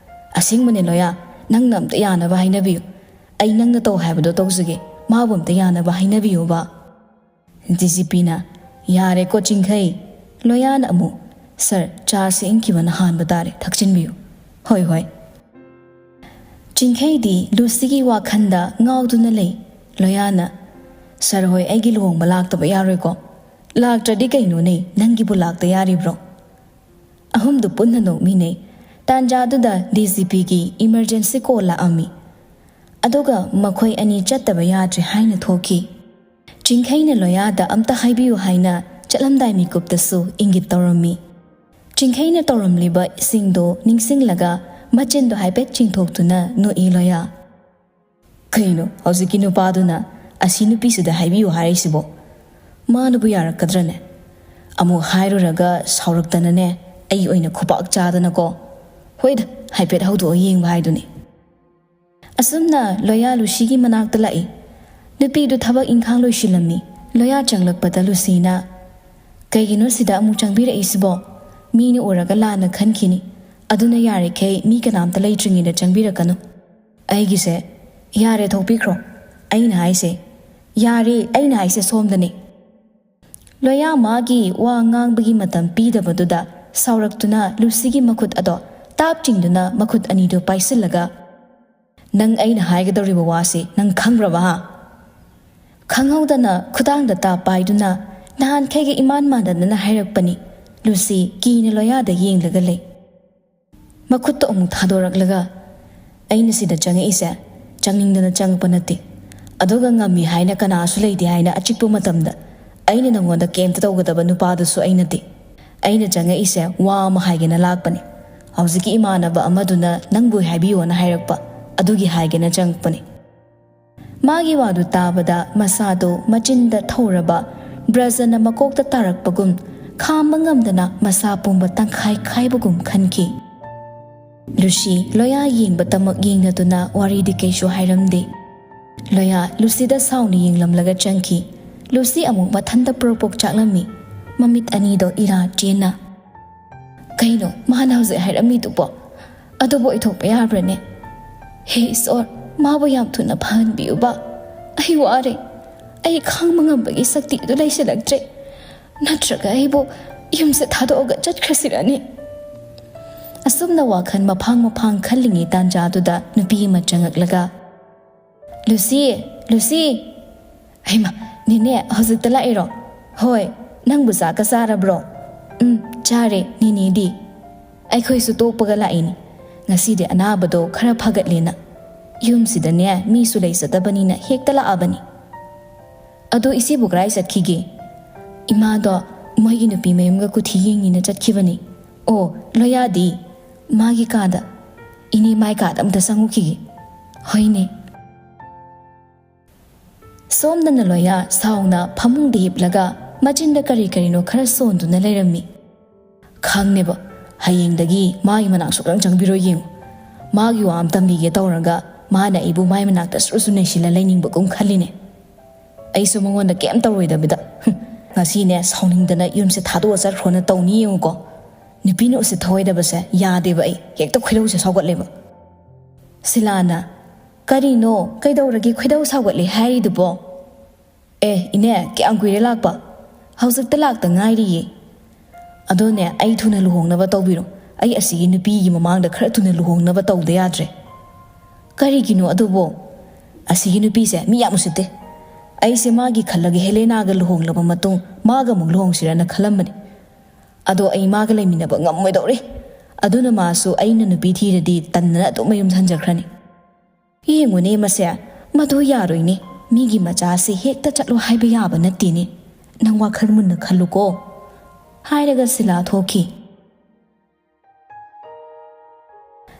ꯑꯁꯦꯡꯕꯅꯦ ꯂꯣꯌꯥ, ꯅꯪꯅ ꯑꯝꯇ ꯌꯥꯅꯕ ꯍꯥꯏꯅꯕꯤꯌꯨ꯫ ꯑꯩ ꯅꯪꯅ ꯇꯧ ꯍꯥꯏꯕꯗꯣ ꯇꯧꯖꯒꯦ, ꯃꯥꯕꯨ ꯑꯝꯇ ꯌꯥꯅꯕ ꯍꯥꯏꯅꯕꯤꯌꯨꯕ꯫" ꯗꯤ ꯖꯤ ꯄꯤꯅ, "ꯌꯥꯔꯦꯀꯣ ꯆꯤꯡꯈꯩ꯫" ꯂꯣꯌꯥꯅ ꯑꯃꯨꯛ, "ꯁꯥꯔ, ꯆꯥꯁꯤ ꯏꯪꯈꯤꯕꯅ ꯍꯥꯟꯕ ꯇꯥꯔꯦ, ꯊꯛꯆꯤꯟꯕꯤꯌꯨ꯫" "ꯍꯣꯏ, ꯍꯣꯏ꯫" ꯆꯤꯡꯈꯩꯗꯤ ꯂꯨꯁꯤꯒꯤ ꯋꯥꯈꯜꯗ ꯉꯥꯎꯗꯨꯅ ꯂꯩ꯫ ꯂꯣꯌꯥꯅ, "ꯁꯥꯔ ꯍꯣꯏ ꯑꯩꯒꯤ ꯂꯨꯍꯣꯡꯕ ꯂꯥꯛꯇꯕ ꯌꯥꯔꯣꯏꯀꯣ?" "ꯂꯥꯛꯇ꯭ꯔꯗꯤ ꯀꯩꯅꯣꯅꯦ, ꯅꯪꯒꯤꯕꯨ ꯂꯥꯛꯇ ꯌꯥꯔꯤꯕ꯭ꯔꯣ?" ꯑꯍꯨꯝꯗꯨ ꯄꯨꯟꯅ ꯅꯣꯛꯃꯤꯟꯅꯩ꯫ ꯇꯥꯟꯖꯥꯗꯨꯗ ꯗꯤ ꯖꯤ ꯄꯤꯒꯤ ꯏꯃꯔꯖꯦꯟꯁꯤ ꯀꯣꯜ ꯂꯥꯛꯑꯝꯃꯤ꯫ ꯑꯗꯨꯒ ꯃꯈꯣꯏ ꯑꯅꯤ ꯆꯠꯇꯕ ꯌꯥꯗ꯭ꯔꯦ ꯍꯥꯏꯅ ꯊꯣꯛꯈꯤ꯫ ꯆꯤꯡꯈꯩꯅ ꯂꯣꯌꯥꯗ ꯑꯝꯇ ꯍꯥꯏꯕꯤꯌꯨ ꯍꯥꯏꯅ ꯆꯠꯂꯝꯗꯥꯏ ꯃꯤꯀꯨꯞꯇꯁꯨ ꯏꯪꯒꯤꯠ ꯇꯧꯔꯝꯃꯤ꯫ ꯆꯤꯡꯈꯩꯅ ꯇꯧꯔꯝꯂꯤꯕ ꯏꯁꯤꯡꯗꯣ ꯅꯤꯡꯁꯤꯡꯂꯒ ꯃꯆꯤꯟꯗꯣ ꯍꯥꯏꯐꯦꯠ ꯆꯤꯡꯊꯣꯛꯇꯨꯅ ꯅꯣꯛꯏ ꯂꯣꯌꯥ꯫ "ꯀꯩꯅꯣ ꯍꯧꯖꯤꯛꯀꯤ ꯅꯨꯄꯥꯗꯨꯅ ꯑꯁꯤ ꯅꯨꯄꯤꯁꯤꯗ ꯍꯥꯏꯕꯤꯌꯨ ꯍꯥꯏꯔꯤꯁꯤꯕꯣ? ꯃꯥꯅꯕꯨ ꯌꯥꯔꯛꯀꯗ꯭ꯔꯅꯦ? ꯑꯃꯨꯛ ꯍꯥꯏꯔꯨꯔꯒ ꯁꯥꯎꯔꯛꯇꯅꯅꯦ ꯑꯩ ꯑꯣꯏꯅ ꯈꯨꯄꯥꯛ ꯆꯥꯗꯅꯀꯣ꯫ ꯍꯣꯏꯗ, ꯍꯥꯏꯐꯦꯠ ꯍꯧꯗꯣꯛꯑ ꯌꯦꯡꯕ ꯍꯥꯏꯗꯨꯅꯤ꯫" ꯑꯁꯨꯝꯅ ꯂꯣꯌꯥ ꯂꯨꯁꯤꯒꯤ ꯃꯅꯥꯛꯇ ꯂꯥꯛꯏ꯫ ꯅꯨꯄꯤꯗꯨ ꯊꯕꯛ ꯏꯪꯈꯥꯡ ꯂꯣꯏꯁꯤꯜꯂꯝꯃꯤ꯫ ꯂꯣꯌꯥ ꯆꯪꯂꯛꯄꯗ ꯂꯨꯁꯤꯅ, "ꯀꯩꯒꯤꯅꯣ ꯁꯤꯗ ꯑꯃꯨꯛ ꯆꯪꯕꯤꯔꯛꯏꯁꯤꯕꯣ? ꯃꯤꯅ ꯎꯔꯒ ꯂꯥꯟꯅ ꯈꯟꯈꯤꯅꯤ꯫ ꯑꯗꯨꯅ ꯌꯥꯔꯤꯈꯩ ꯃꯤ ꯀꯅꯥꯝꯇ ꯂꯩꯇ꯭ꯔꯤꯉꯩꯗ ꯆꯪꯕꯤꯔꯛꯀꯅꯨ꯫" ꯑꯩꯒꯤꯁꯦ, "ꯌꯥꯔꯦ, ꯊꯣꯛꯄꯤꯈ꯭ꯔꯣ꯫ ꯑꯩꯅ ꯍꯥꯏꯁꯦ, ꯌꯥꯔꯦ, ꯑꯩꯅ ꯍꯥꯏꯁꯦ ꯁꯣꯝꯗꯅꯦ꯫" ꯂꯣꯌꯥ ꯃꯥꯒꯤ ꯋꯥ ꯉꯥꯡꯕꯒꯤ ꯃꯇꯝ ꯄꯤꯗꯕꯗꯨꯗ ꯁꯥꯎꯔꯛꯇꯨꯅ ꯂꯨꯁꯤꯒꯤ ꯃꯈꯨꯠ ꯑꯗꯣ ꯇꯥꯞ ꯆꯤꯡꯗꯨꯅ ꯃꯈꯨꯠ ꯑꯅꯤꯗꯨ ꯄꯥꯏꯁꯤꯜꯂꯒ, "ꯅꯪ ꯑꯩꯅ ꯍꯥꯏꯒꯗꯧꯔꯤꯕ ꯋꯥꯁꯤ ꯅꯪ ꯈꯪꯕ꯭ꯔꯕ, ꯍꯥ?" ꯈꯪꯍꯧꯗꯅ ꯈꯨꯗꯥꯡꯗ ꯇꯥꯞ ꯄꯥꯏꯗꯨꯅ ꯅꯍꯥꯟꯈꯩꯒ ꯏꯃꯥꯟ ꯃꯥꯟꯅꯗꯅ ꯍꯥꯏꯔꯛꯄꯅꯤ꯫ ꯂꯨꯁꯤ ꯀꯤꯅ ꯂꯣꯌꯥꯗ ꯌꯦꯡꯂꯒ ꯂꯩ꯫ ꯃꯈꯨꯠꯇꯣ ꯑꯃꯨꯛ ꯊꯥꯗꯣꯔꯛꯂꯒ, "ꯑꯩꯅ ꯁꯤꯗ ꯆꯪꯉꯛꯏꯁꯦ ꯆꯪꯅꯤꯡꯗꯅ ꯆꯪꯉꯛꯄ ꯅꯠꯇꯦ꯫ ꯑꯗꯨꯒ ꯉꯝꯃꯤ ꯍꯥꯏꯅ ꯀꯅꯥꯁꯨ ꯂꯩꯇꯦ ꯍꯥꯏꯅ ꯑꯆꯤꯛꯄ ꯃꯇꯝꯗ ꯑꯩꯅ ꯅꯉꯣꯟꯗ ꯀꯩꯝꯇ ꯇꯧꯒꯗꯕ ꯅꯨꯄꯥꯗꯨꯁꯨ ꯑꯩ ꯅꯠꯇꯦ꯫ ꯑꯩꯅ ꯆꯪꯉꯛꯏꯁꯦ ꯋꯥ ꯑꯃ ꯍꯥꯏꯒꯦꯅ ꯂꯥꯛꯄꯅꯦ꯫ ꯍꯧꯖꯤꯛꯀꯤ ꯏꯃꯥꯟꯅꯕ ꯑꯃꯗꯨꯅ ꯅꯪꯕꯨ ꯍꯥꯏꯕꯤꯌꯣꯅ ꯍꯥꯏꯔꯛꯄ, ꯑꯗꯨꯒꯤ ꯍꯥꯏꯒꯦꯅ ꯆꯪꯉꯛꯄꯅꯦ꯫" ꯃꯥꯒꯤ ꯋꯥꯗꯨ ꯇꯥꯕꯗ ꯃꯁꯥꯗꯣ ꯃꯆꯤꯟꯗ ꯊꯧꯔꯕ ꯕ꯭ꯔꯖꯅ ꯃꯀꯣꯛꯇ ꯇꯥꯔꯛꯄꯒꯨꯝ, ꯈꯥꯝꯕ ꯉꯝꯗꯅ ꯃꯁꯥ ꯄꯨꯝꯕ ꯇꯪꯈꯥꯏ ꯈꯥꯏꯕꯒꯨꯝ ꯈꯟꯈꯤ꯫ ꯂꯨꯁꯤ ꯂꯣꯌꯥ ꯌꯦꯡꯕꯇꯃꯛ ꯌꯦꯡꯅꯗꯨꯅ ꯋꯥꯔꯤꯗꯤ ꯀꯩꯁꯨ ꯍꯥꯏꯔꯝꯗꯦ꯫ ꯂꯣꯌꯥ ꯂꯨꯁꯤꯗ ꯁꯥꯎꯅ ꯌꯦꯡꯂꯝꯂꯒ ꯆꯪꯈꯤ꯫ ꯂꯨꯁꯤ ꯑꯃꯨꯛ ꯃꯊꯟꯇ ꯄ꯭ꯔꯣꯛ ꯄ꯭ꯔꯣꯛ ꯆꯥꯛꯂꯝꯃꯤ, ꯃꯃꯤꯠ ꯑꯅꯤꯗꯣ ꯏꯔꯥ ꯆꯦꯟꯅ꯫ "ꯀꯩꯅꯣ ꯃꯥꯅ ꯍꯧꯖꯤꯛ ꯍꯥꯏꯔꯝꯃꯤꯗꯨꯕꯣ? ꯑꯗꯨꯕꯨ ꯑꯣꯏꯊꯣꯛꯄ ꯌꯥꯕ꯭ꯔꯅꯦ? ꯍꯦ ꯏꯁꯣꯔ, ꯃꯥꯕꯨ ꯌꯥꯝ ꯊꯨꯅ ꯐꯍꯟꯕꯤꯌꯨꯕ꯫ ꯑꯩ ꯋꯥꯔꯦ꯫ ꯑꯩ ꯈꯥꯡꯕ ꯉꯝꯕꯒꯤ ꯁꯛꯇꯤ ꯑꯗꯨ ꯂꯩꯁꯤꯜꯂꯛꯇ꯭ꯔꯦ꯫ ꯅꯠꯇ꯭ꯔꯒ ꯑꯩꯕꯨ ꯌꯨꯝꯁꯦ ꯊꯥꯗꯣꯛꯑꯒ ꯆꯠꯈ꯭ꯔꯁꯤꯔꯅꯦ?" ꯑꯁꯨꯝꯅ ꯋꯥꯈꯜ ꯃꯐꯥꯡ ꯃꯐꯥꯡ ꯈꯜꯂꯤꯉꯩ ꯇꯥꯟꯖꯥꯗꯨꯗ ꯅꯨꯄꯤ ꯑꯃ ꯆꯪꯉꯛꯂꯒ, "ꯂꯨꯁꯤ, ꯂꯨꯁꯤ!" "ꯍꯩꯃ, ꯅꯦꯅꯦ, ꯍꯧꯖꯤꯛꯇ ꯂꯥꯛꯏꯔꯣ? ꯍꯣꯏ, ꯅꯪꯕꯨ ꯆꯥꯛꯀ ꯆꯥꯔꯕ꯭ꯔꯣ?" "ꯎꯝ, ꯆꯥꯔꯦ, ꯅꯦꯅꯦꯗꯤ?" "ꯑꯩꯈꯣꯏꯁꯨ ꯇꯣꯛꯄꯒ ꯂꯥꯛꯏꯅꯤ꯫ ꯉꯁꯤꯗꯤ ꯑꯅꯥꯕꯗꯣ ꯈꯔ ꯐꯒꯠꯂꯦꯅ꯫ ꯌꯨꯝꯁꯤꯗꯅꯦ ꯃꯤꯁꯨ ꯂꯩꯖꯗꯕꯅꯤꯅ ꯍꯦꯛꯇ ꯂꯥꯛꯑꯕꯅꯤ꯫ ꯑꯗꯣ ꯏꯆꯦꯕꯨ ꯀꯗꯥꯏ ꯆꯠꯈꯤꯒꯦ?" "ꯏꯃꯥꯗꯣ ꯃꯣꯏꯒꯤ ꯅꯨꯄꯤ ꯃꯌꯨꯝꯒ ꯀꯨꯊꯤ ꯌꯦꯡꯅꯤꯅ ꯆꯠꯈꯤꯕꯅꯤ꯫" "ꯑꯣ, ꯂꯣꯌꯥꯗꯤ?" "ꯃꯥꯒꯤ ꯀꯥꯗ꯫ ꯏꯅꯦ ꯃꯥꯏ ꯀꯥꯗ ꯑꯝꯇ ꯆꯪꯉꯨꯈꯤꯒꯦ꯫" "ꯍꯣꯏꯅꯦ꯫" ꯁꯣꯝꯗꯅ ꯂꯣꯌꯥ ꯁꯥꯎꯅ ꯐꯃꯨꯡꯗ ꯍꯤꯞꯂꯒ ꯃꯆꯤꯟꯗ ꯀꯔꯤ ꯀꯔꯤꯅꯣ ꯈꯔ ꯁꯣꯟꯗꯨꯅ ꯂꯩꯔꯝꯃꯤ꯫ "ꯈꯪꯅꯦꯕ, ꯍꯌꯦꯡꯗꯒꯤ ꯃꯥꯒꯤ ꯃꯅꯥꯛ ꯁꯨꯛꯆꯪ ꯆꯪꯕꯤꯔꯣꯏ ꯌꯦꯡꯉꯨ꯫ ꯃꯥꯒꯤ ꯋꯥ ꯑꯃ ꯇꯝꯕꯤꯒꯦ ꯇꯧꯔꯒ ꯃꯥꯅ ꯑꯩꯕꯨ ꯃꯥꯏ ꯃꯅꯥꯛꯇ ꯁꯨꯔ ꯁꯨꯔ ꯅꯩꯁꯤꯜꯂ ꯂꯩꯅꯤꯡꯕꯒꯨꯝ ꯈꯜꯂꯤꯅꯦ꯫ ꯑꯩꯁꯨ ꯃꯉꯣꯟꯗ ꯀꯩꯝ ꯇꯧꯔꯣꯏꯗꯕꯤꯗ, ꯍꯨꯝ, ꯉꯁꯤꯅꯦ ꯁꯥꯎꯅꯤꯡꯗꯅ ꯌꯨꯝꯁꯦ ꯊꯥꯗꯣꯛꯑ ꯆꯠꯈ꯭ꯔꯣꯅ ꯇꯧꯅꯤ ꯌꯦꯡꯉꯨꯀꯣ꯫ ꯅꯨꯄꯤꯅ ꯎꯁꯤꯠ ꯊꯑꯣꯏꯗꯕꯁꯦ ꯌꯥꯗꯦꯕ, ꯑꯩ ꯍꯦꯛꯇ ꯈꯣꯏꯗꯧꯁꯦ ꯁꯥꯎꯒꯠꯂꯦꯕ꯫" ꯁꯤꯂꯥꯅ, "ꯀꯔꯤꯅꯣ, ꯀꯩꯗꯧꯔꯒꯦ ꯈꯣꯏꯗꯧ ꯁꯥꯎꯒꯠꯂꯦ ꯍꯥꯏꯔꯤꯗꯨꯕꯣ?" "ꯑꯦ ꯏꯅꯦ, ꯀꯌꯥꯝ ꯀꯨꯏꯔꯦ ꯂꯥꯛꯄ? ꯍꯧꯖꯤꯛꯇ ꯂꯥꯛꯇ ꯉꯥꯏꯔꯤꯌꯦ꯫ ꯑꯗꯣꯅꯦ, ꯑꯩ ꯊꯨꯅ ꯂꯨꯍꯣꯡꯅꯕ ꯇꯧꯕꯤꯔꯣ꯫ ꯑꯩ ꯑꯁꯤꯒꯤ ꯅꯨꯄꯤꯒꯤ ꯃꯃꯥꯡꯗ ꯈꯔ ꯊꯨꯅ ꯂꯨꯍꯣꯡꯅꯕ ꯇꯧꯗ ꯌꯥꯗ꯭ꯔꯦ꯫" "ꯀꯔꯤꯒꯤꯅꯣ ꯑꯗꯨꯕꯣ?" "ꯑꯁꯤꯒꯤ ꯅꯨꯄꯤꯁꯦ ꯃꯤ ꯌꯥꯝ ꯎꯁꯤꯠꯇꯦ꯫ ꯑꯩꯁꯦ ꯃꯥꯒꯤ ꯈꯜꯂꯒ ꯍꯦꯂꯦꯅꯥꯒ ꯂꯨꯍꯣꯡꯂꯕ ꯃꯇꯨꯡ ꯃꯥꯒ ꯑꯃꯨꯛ ꯂꯨꯍꯣꯡꯁꯤꯔꯅ ꯈꯜꯂꯝꯕꯅꯦ꯫ ꯑꯗꯣ ꯑꯩ ꯃꯥꯒ ꯂꯩꯃꯤꯟꯅꯕ ꯉꯝꯃꯣꯏꯗꯧꯔꯦ꯫ ꯑꯗꯨꯅ ꯃꯥꯁꯨ ꯑꯩꯅ ꯅꯨꯄꯤ ꯊꯤꯔꯗꯤ ꯇꯟꯗꯅ ꯑꯗꯨꯝ ꯃꯌꯨꯝ ꯍꯟꯖꯈ꯭ꯔꯅꯤ꯫ ꯌꯦꯡꯉꯨꯅꯦ ꯃꯁꯦ, ꯃꯗꯨ ꯌꯥꯔꯣꯏꯅꯦ꯫ ꯃꯤꯒꯤ ꯃꯆꯥꯁꯦ ꯍꯦꯛꯇ ꯆꯠꯂꯣ ꯍꯥꯏꯕ ꯌꯥꯕ ꯅꯠꯇꯦꯅꯦ꯫ ꯅꯪ ꯋꯥꯈꯜ ꯃꯨꯟꯅ ꯈꯜꯂꯨꯀꯣ꯫" ꯍꯥꯏꯔꯒ ꯁꯤꯂꯥ ꯊꯣꯛꯈꯤ꯫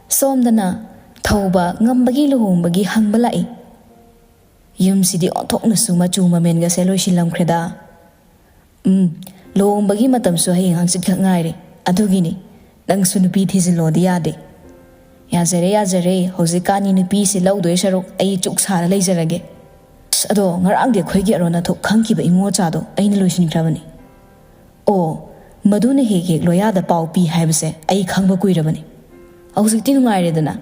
ꯁꯣꯝꯗꯅ ꯊꯧꯕ ꯉꯝꯕꯒꯤ ꯂꯨꯍꯣꯡꯕꯒꯤ ꯍꯪꯕ ꯂꯥꯛꯏ꯫ ꯌꯨꯝꯁꯤꯗꯤ ꯑꯣꯟꯊꯣꯛꯅꯁꯨ ꯃꯆꯨ ꯃꯃꯦꯟꯒꯁꯦ ꯂꯣꯏꯁꯤꯜꯂꯝꯈ꯭ꯔꯦꯗ꯫ "ꯎꯝ, ꯂꯨꯍꯣꯡꯕꯒꯤ ꯃꯇꯝꯁꯨ ꯍꯌꯦꯡ ꯍꯪꯆꯤꯠꯈꯛ ꯉꯥꯏꯔꯦ꯫ ꯑꯗꯨꯒꯤꯅꯤ, ꯅꯪꯁꯨ ꯅꯨꯄꯤ ꯊꯤꯖꯤꯜꯂꯣꯗꯤ ꯌꯥꯗꯦ꯫" "ꯌꯥꯖꯔꯦ, ꯌꯥꯖꯔꯦ, ꯍꯧꯖꯤꯛꯀꯥꯟꯒꯤ ꯅꯨꯄꯤꯁꯤ ꯂꯧꯗꯣꯏ ꯁꯔꯨꯛ ꯑꯩ ꯆꯨꯛ ꯁꯥꯔ ꯂꯩꯖꯔꯒꯦ꯫" "ꯑꯁ, ꯑꯗꯣ ꯉꯔꯥꯡꯗꯤ ꯑꯩꯈꯣꯏꯒꯤ ꯑꯔꯣꯅꯥꯊꯨꯞ ꯈꯪꯈꯤꯕ ꯏꯃꯣꯆꯥꯗꯣ ꯑꯩꯅ ꯂꯣꯏꯁꯤꯟꯈ꯭ꯔꯕꯅꯤ꯫" "ꯑꯣ, ꯃꯗꯨꯅ ꯍꯦꯛ ꯍꯦꯛ ꯂꯣꯌꯥꯗ ꯄꯥꯎ ꯄꯤ ꯍꯥꯏꯕꯁꯦ ꯑꯩ ꯈꯪꯕ ꯀꯨꯏꯔꯕꯅꯤ꯫ ꯍꯧꯖꯤꯛꯇꯤ ꯅꯨꯡꯉꯥꯏꯔꯦꯗꯅ,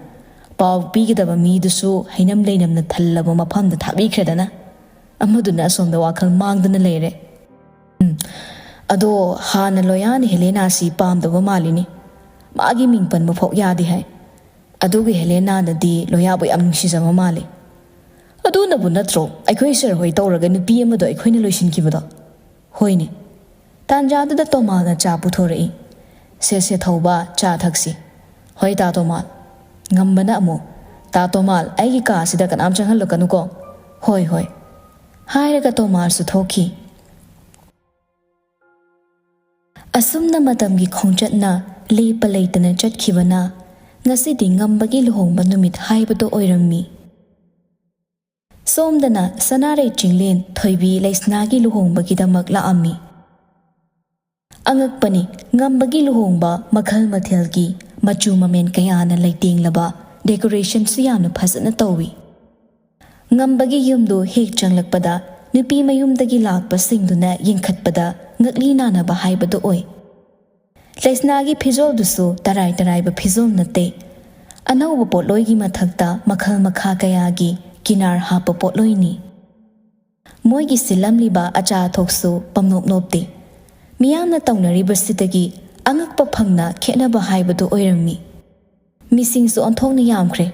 ꯄꯥꯎ ꯄꯤꯒꯗꯕ ꯃꯤꯗꯨꯁꯨ ꯍꯩꯅꯝ ꯂꯩꯅꯝꯅ ꯊꯜꯂꯕ ꯃꯐꯝꯗ ꯊꯥꯕꯤꯈ꯭ꯔꯦꯗꯅ꯫ ꯑꯃꯗꯨꯅ ꯑꯁꯣꯝꯗ ꯋꯥꯈꯜ ꯃꯥꯡꯗꯨꯅ ꯂꯩꯔꯦ꯫ ꯎꯝ, ꯑꯗꯣ ꯍꯥꯟꯅ ꯂꯣꯌꯥꯅ ꯍꯦꯂꯦꯅꯥꯁꯤ ꯄꯥꯝꯗꯕ ꯃꯥꯜꯂꯤꯅꯦ꯫ ꯃꯥꯒꯤ ꯃꯤꯡ ꯄꯟꯕ ꯐꯥꯎ ꯌꯥꯗꯦ ꯍꯥꯏ꯫ ꯑꯗꯨꯒ ꯍꯦꯂꯦꯅꯥꯅꯗꯤ ꯂꯣꯌꯥꯕꯨ ꯌꯥꯝ ꯅꯨꯡꯁꯤꯖꯕ ꯃꯥꯜꯂꯤ꯫ ꯑꯗꯨꯅꯕꯨ ꯅꯠꯇ꯭ꯔꯣ ꯑꯩꯈꯣꯏ ꯁꯔ ꯍꯣꯏ ꯇꯧꯔꯒ ꯅꯨꯄꯤ ꯑꯃꯗꯣ ꯑꯩꯈꯣꯏꯅ ꯂꯣꯏꯁꯤꯟꯈꯤꯕꯗꯣ?" "ꯍꯣꯏꯅꯦ, ꯇꯥꯟꯖꯥꯗꯨꯗ ꯇꯣꯃꯥꯜꯅ ꯆꯥ ꯄꯨꯊꯣꯔꯛꯏ꯫ "ꯁꯦ ꯁꯦ ꯊꯧꯕ, ꯆꯥ ꯊꯛꯁꯤ꯫" "ꯍꯣꯏ ꯇꯥ ꯇꯣꯃꯥꯜ꯫" ꯉꯝꯕꯅ ꯑꯃꯨꯛ, "ꯇꯥ ꯇꯣꯃꯥꯜ, ꯑꯩꯒꯤ ꯀꯥꯁꯤꯗ ꯀꯅꯥꯝ ꯆꯪꯍꯜꯂꯛꯀꯅꯨꯀꯣ꯫" "ꯍꯣꯏ ꯍꯣꯏ꯫" ꯍꯥꯏꯔꯒ ꯇꯣꯃꯥꯜꯁꯨ ꯊꯣꯛꯈꯤ꯫ ꯑꯁꯨꯝꯅ ꯃꯇꯝꯒꯤ ꯈꯣꯡꯆꯠꯅ ꯂꯦꯞꯄ ꯂꯩꯇꯅ ꯆꯠꯈꯤꯕꯅ ꯉꯁꯤꯗꯤ ꯉꯝꯕꯒꯤ ꯂꯨꯍꯣꯡꯕ ꯅꯨꯃꯤꯠ ꯍꯥꯏꯕꯗꯣ ꯑꯣꯏꯔꯝꯃꯤ꯫ ꯁꯣꯝꯗꯅ ꯁꯅꯥꯔꯩ ꯆꯤꯡꯂꯦꯟ ꯊꯣꯏꯕꯤ ꯂꯩꯁꯅꯥꯒꯤ ꯂꯨꯍꯣꯡꯕꯒꯤꯗꯃꯛ ꯂꯥꯛꯑꯝꯃꯤ꯫ ꯑꯉꯛꯄꯅꯤ, ꯉꯝꯕꯒꯤ ꯂꯨꯍꯣꯡꯕ ꯃꯈꯜ ꯃꯊꯦꯜꯒꯤ ꯃꯆꯨ ꯃꯃꯦꯟ ꯀꯌꯥꯅ ꯂꯩꯇꯦꯡꯂꯕ decorationꯁꯨ ꯌꯥꯝꯅ ꯐꯖꯅ ꯇꯧꯏ꯫ ꯉꯝꯕꯒꯤ ꯌꯨꯝꯗꯨ ꯍꯦꯛ ꯆꯪꯂꯛꯄꯗ ꯅꯨꯄꯤ ꯃꯌꯨꯝꯗꯒꯤ ꯂꯥꯛꯄꯁꯤꯡꯗꯨꯅ ꯌꯦꯡꯈꯠꯄꯗ ꯉꯛꯂꯤ ꯅꯥꯅꯕ ꯍꯥꯏꯕꯗꯨ ꯑꯣꯏ꯫ ꯂꯩꯁꯅꯥꯒꯤ ꯐꯤꯖꯣꯜꯗꯨꯁꯨ ꯇꯔꯥꯏ ꯇꯔꯥꯏꯕ ꯐꯤꯖꯣꯜ ꯅꯠꯇꯦ꯫ ꯑꯅꯧꯕ ꯄꯣꯠꯂꯣꯏꯒꯤ ꯃꯊꯛꯇ ꯃꯈꯜ ꯃꯈꯥ ꯀꯌꯥꯒꯤ ꯀꯤꯅꯥꯔ ꯍꯥꯞꯄ ꯄꯣꯠꯂꯣꯏꯅꯤ꯫ ꯃꯣꯏꯒꯤ ꯁꯤꯜꯂꯝꯂꯤꯕ ꯑꯆꯥ ꯑꯊꯣꯛꯁꯨ ꯄꯝꯅꯣꯞ ꯅꯣꯞꯇꯦ꯫ ꯃꯤꯌꯥꯝꯅ ꯇꯧꯅꯔꯤꯕꯁꯤꯗꯒꯤ ꯑꯉꯛꯄ ꯐꯪꯅ ꯈꯦꯠꯅꯕ ꯍꯥꯏꯕꯗꯨ ꯑꯣꯏꯔꯝꯃꯤ꯫ ꯃꯤꯁꯤꯡꯁꯨ ꯑꯣꯟꯊꯣꯛꯅ ꯌꯥꯝꯈ꯭ꯔꯦ꯫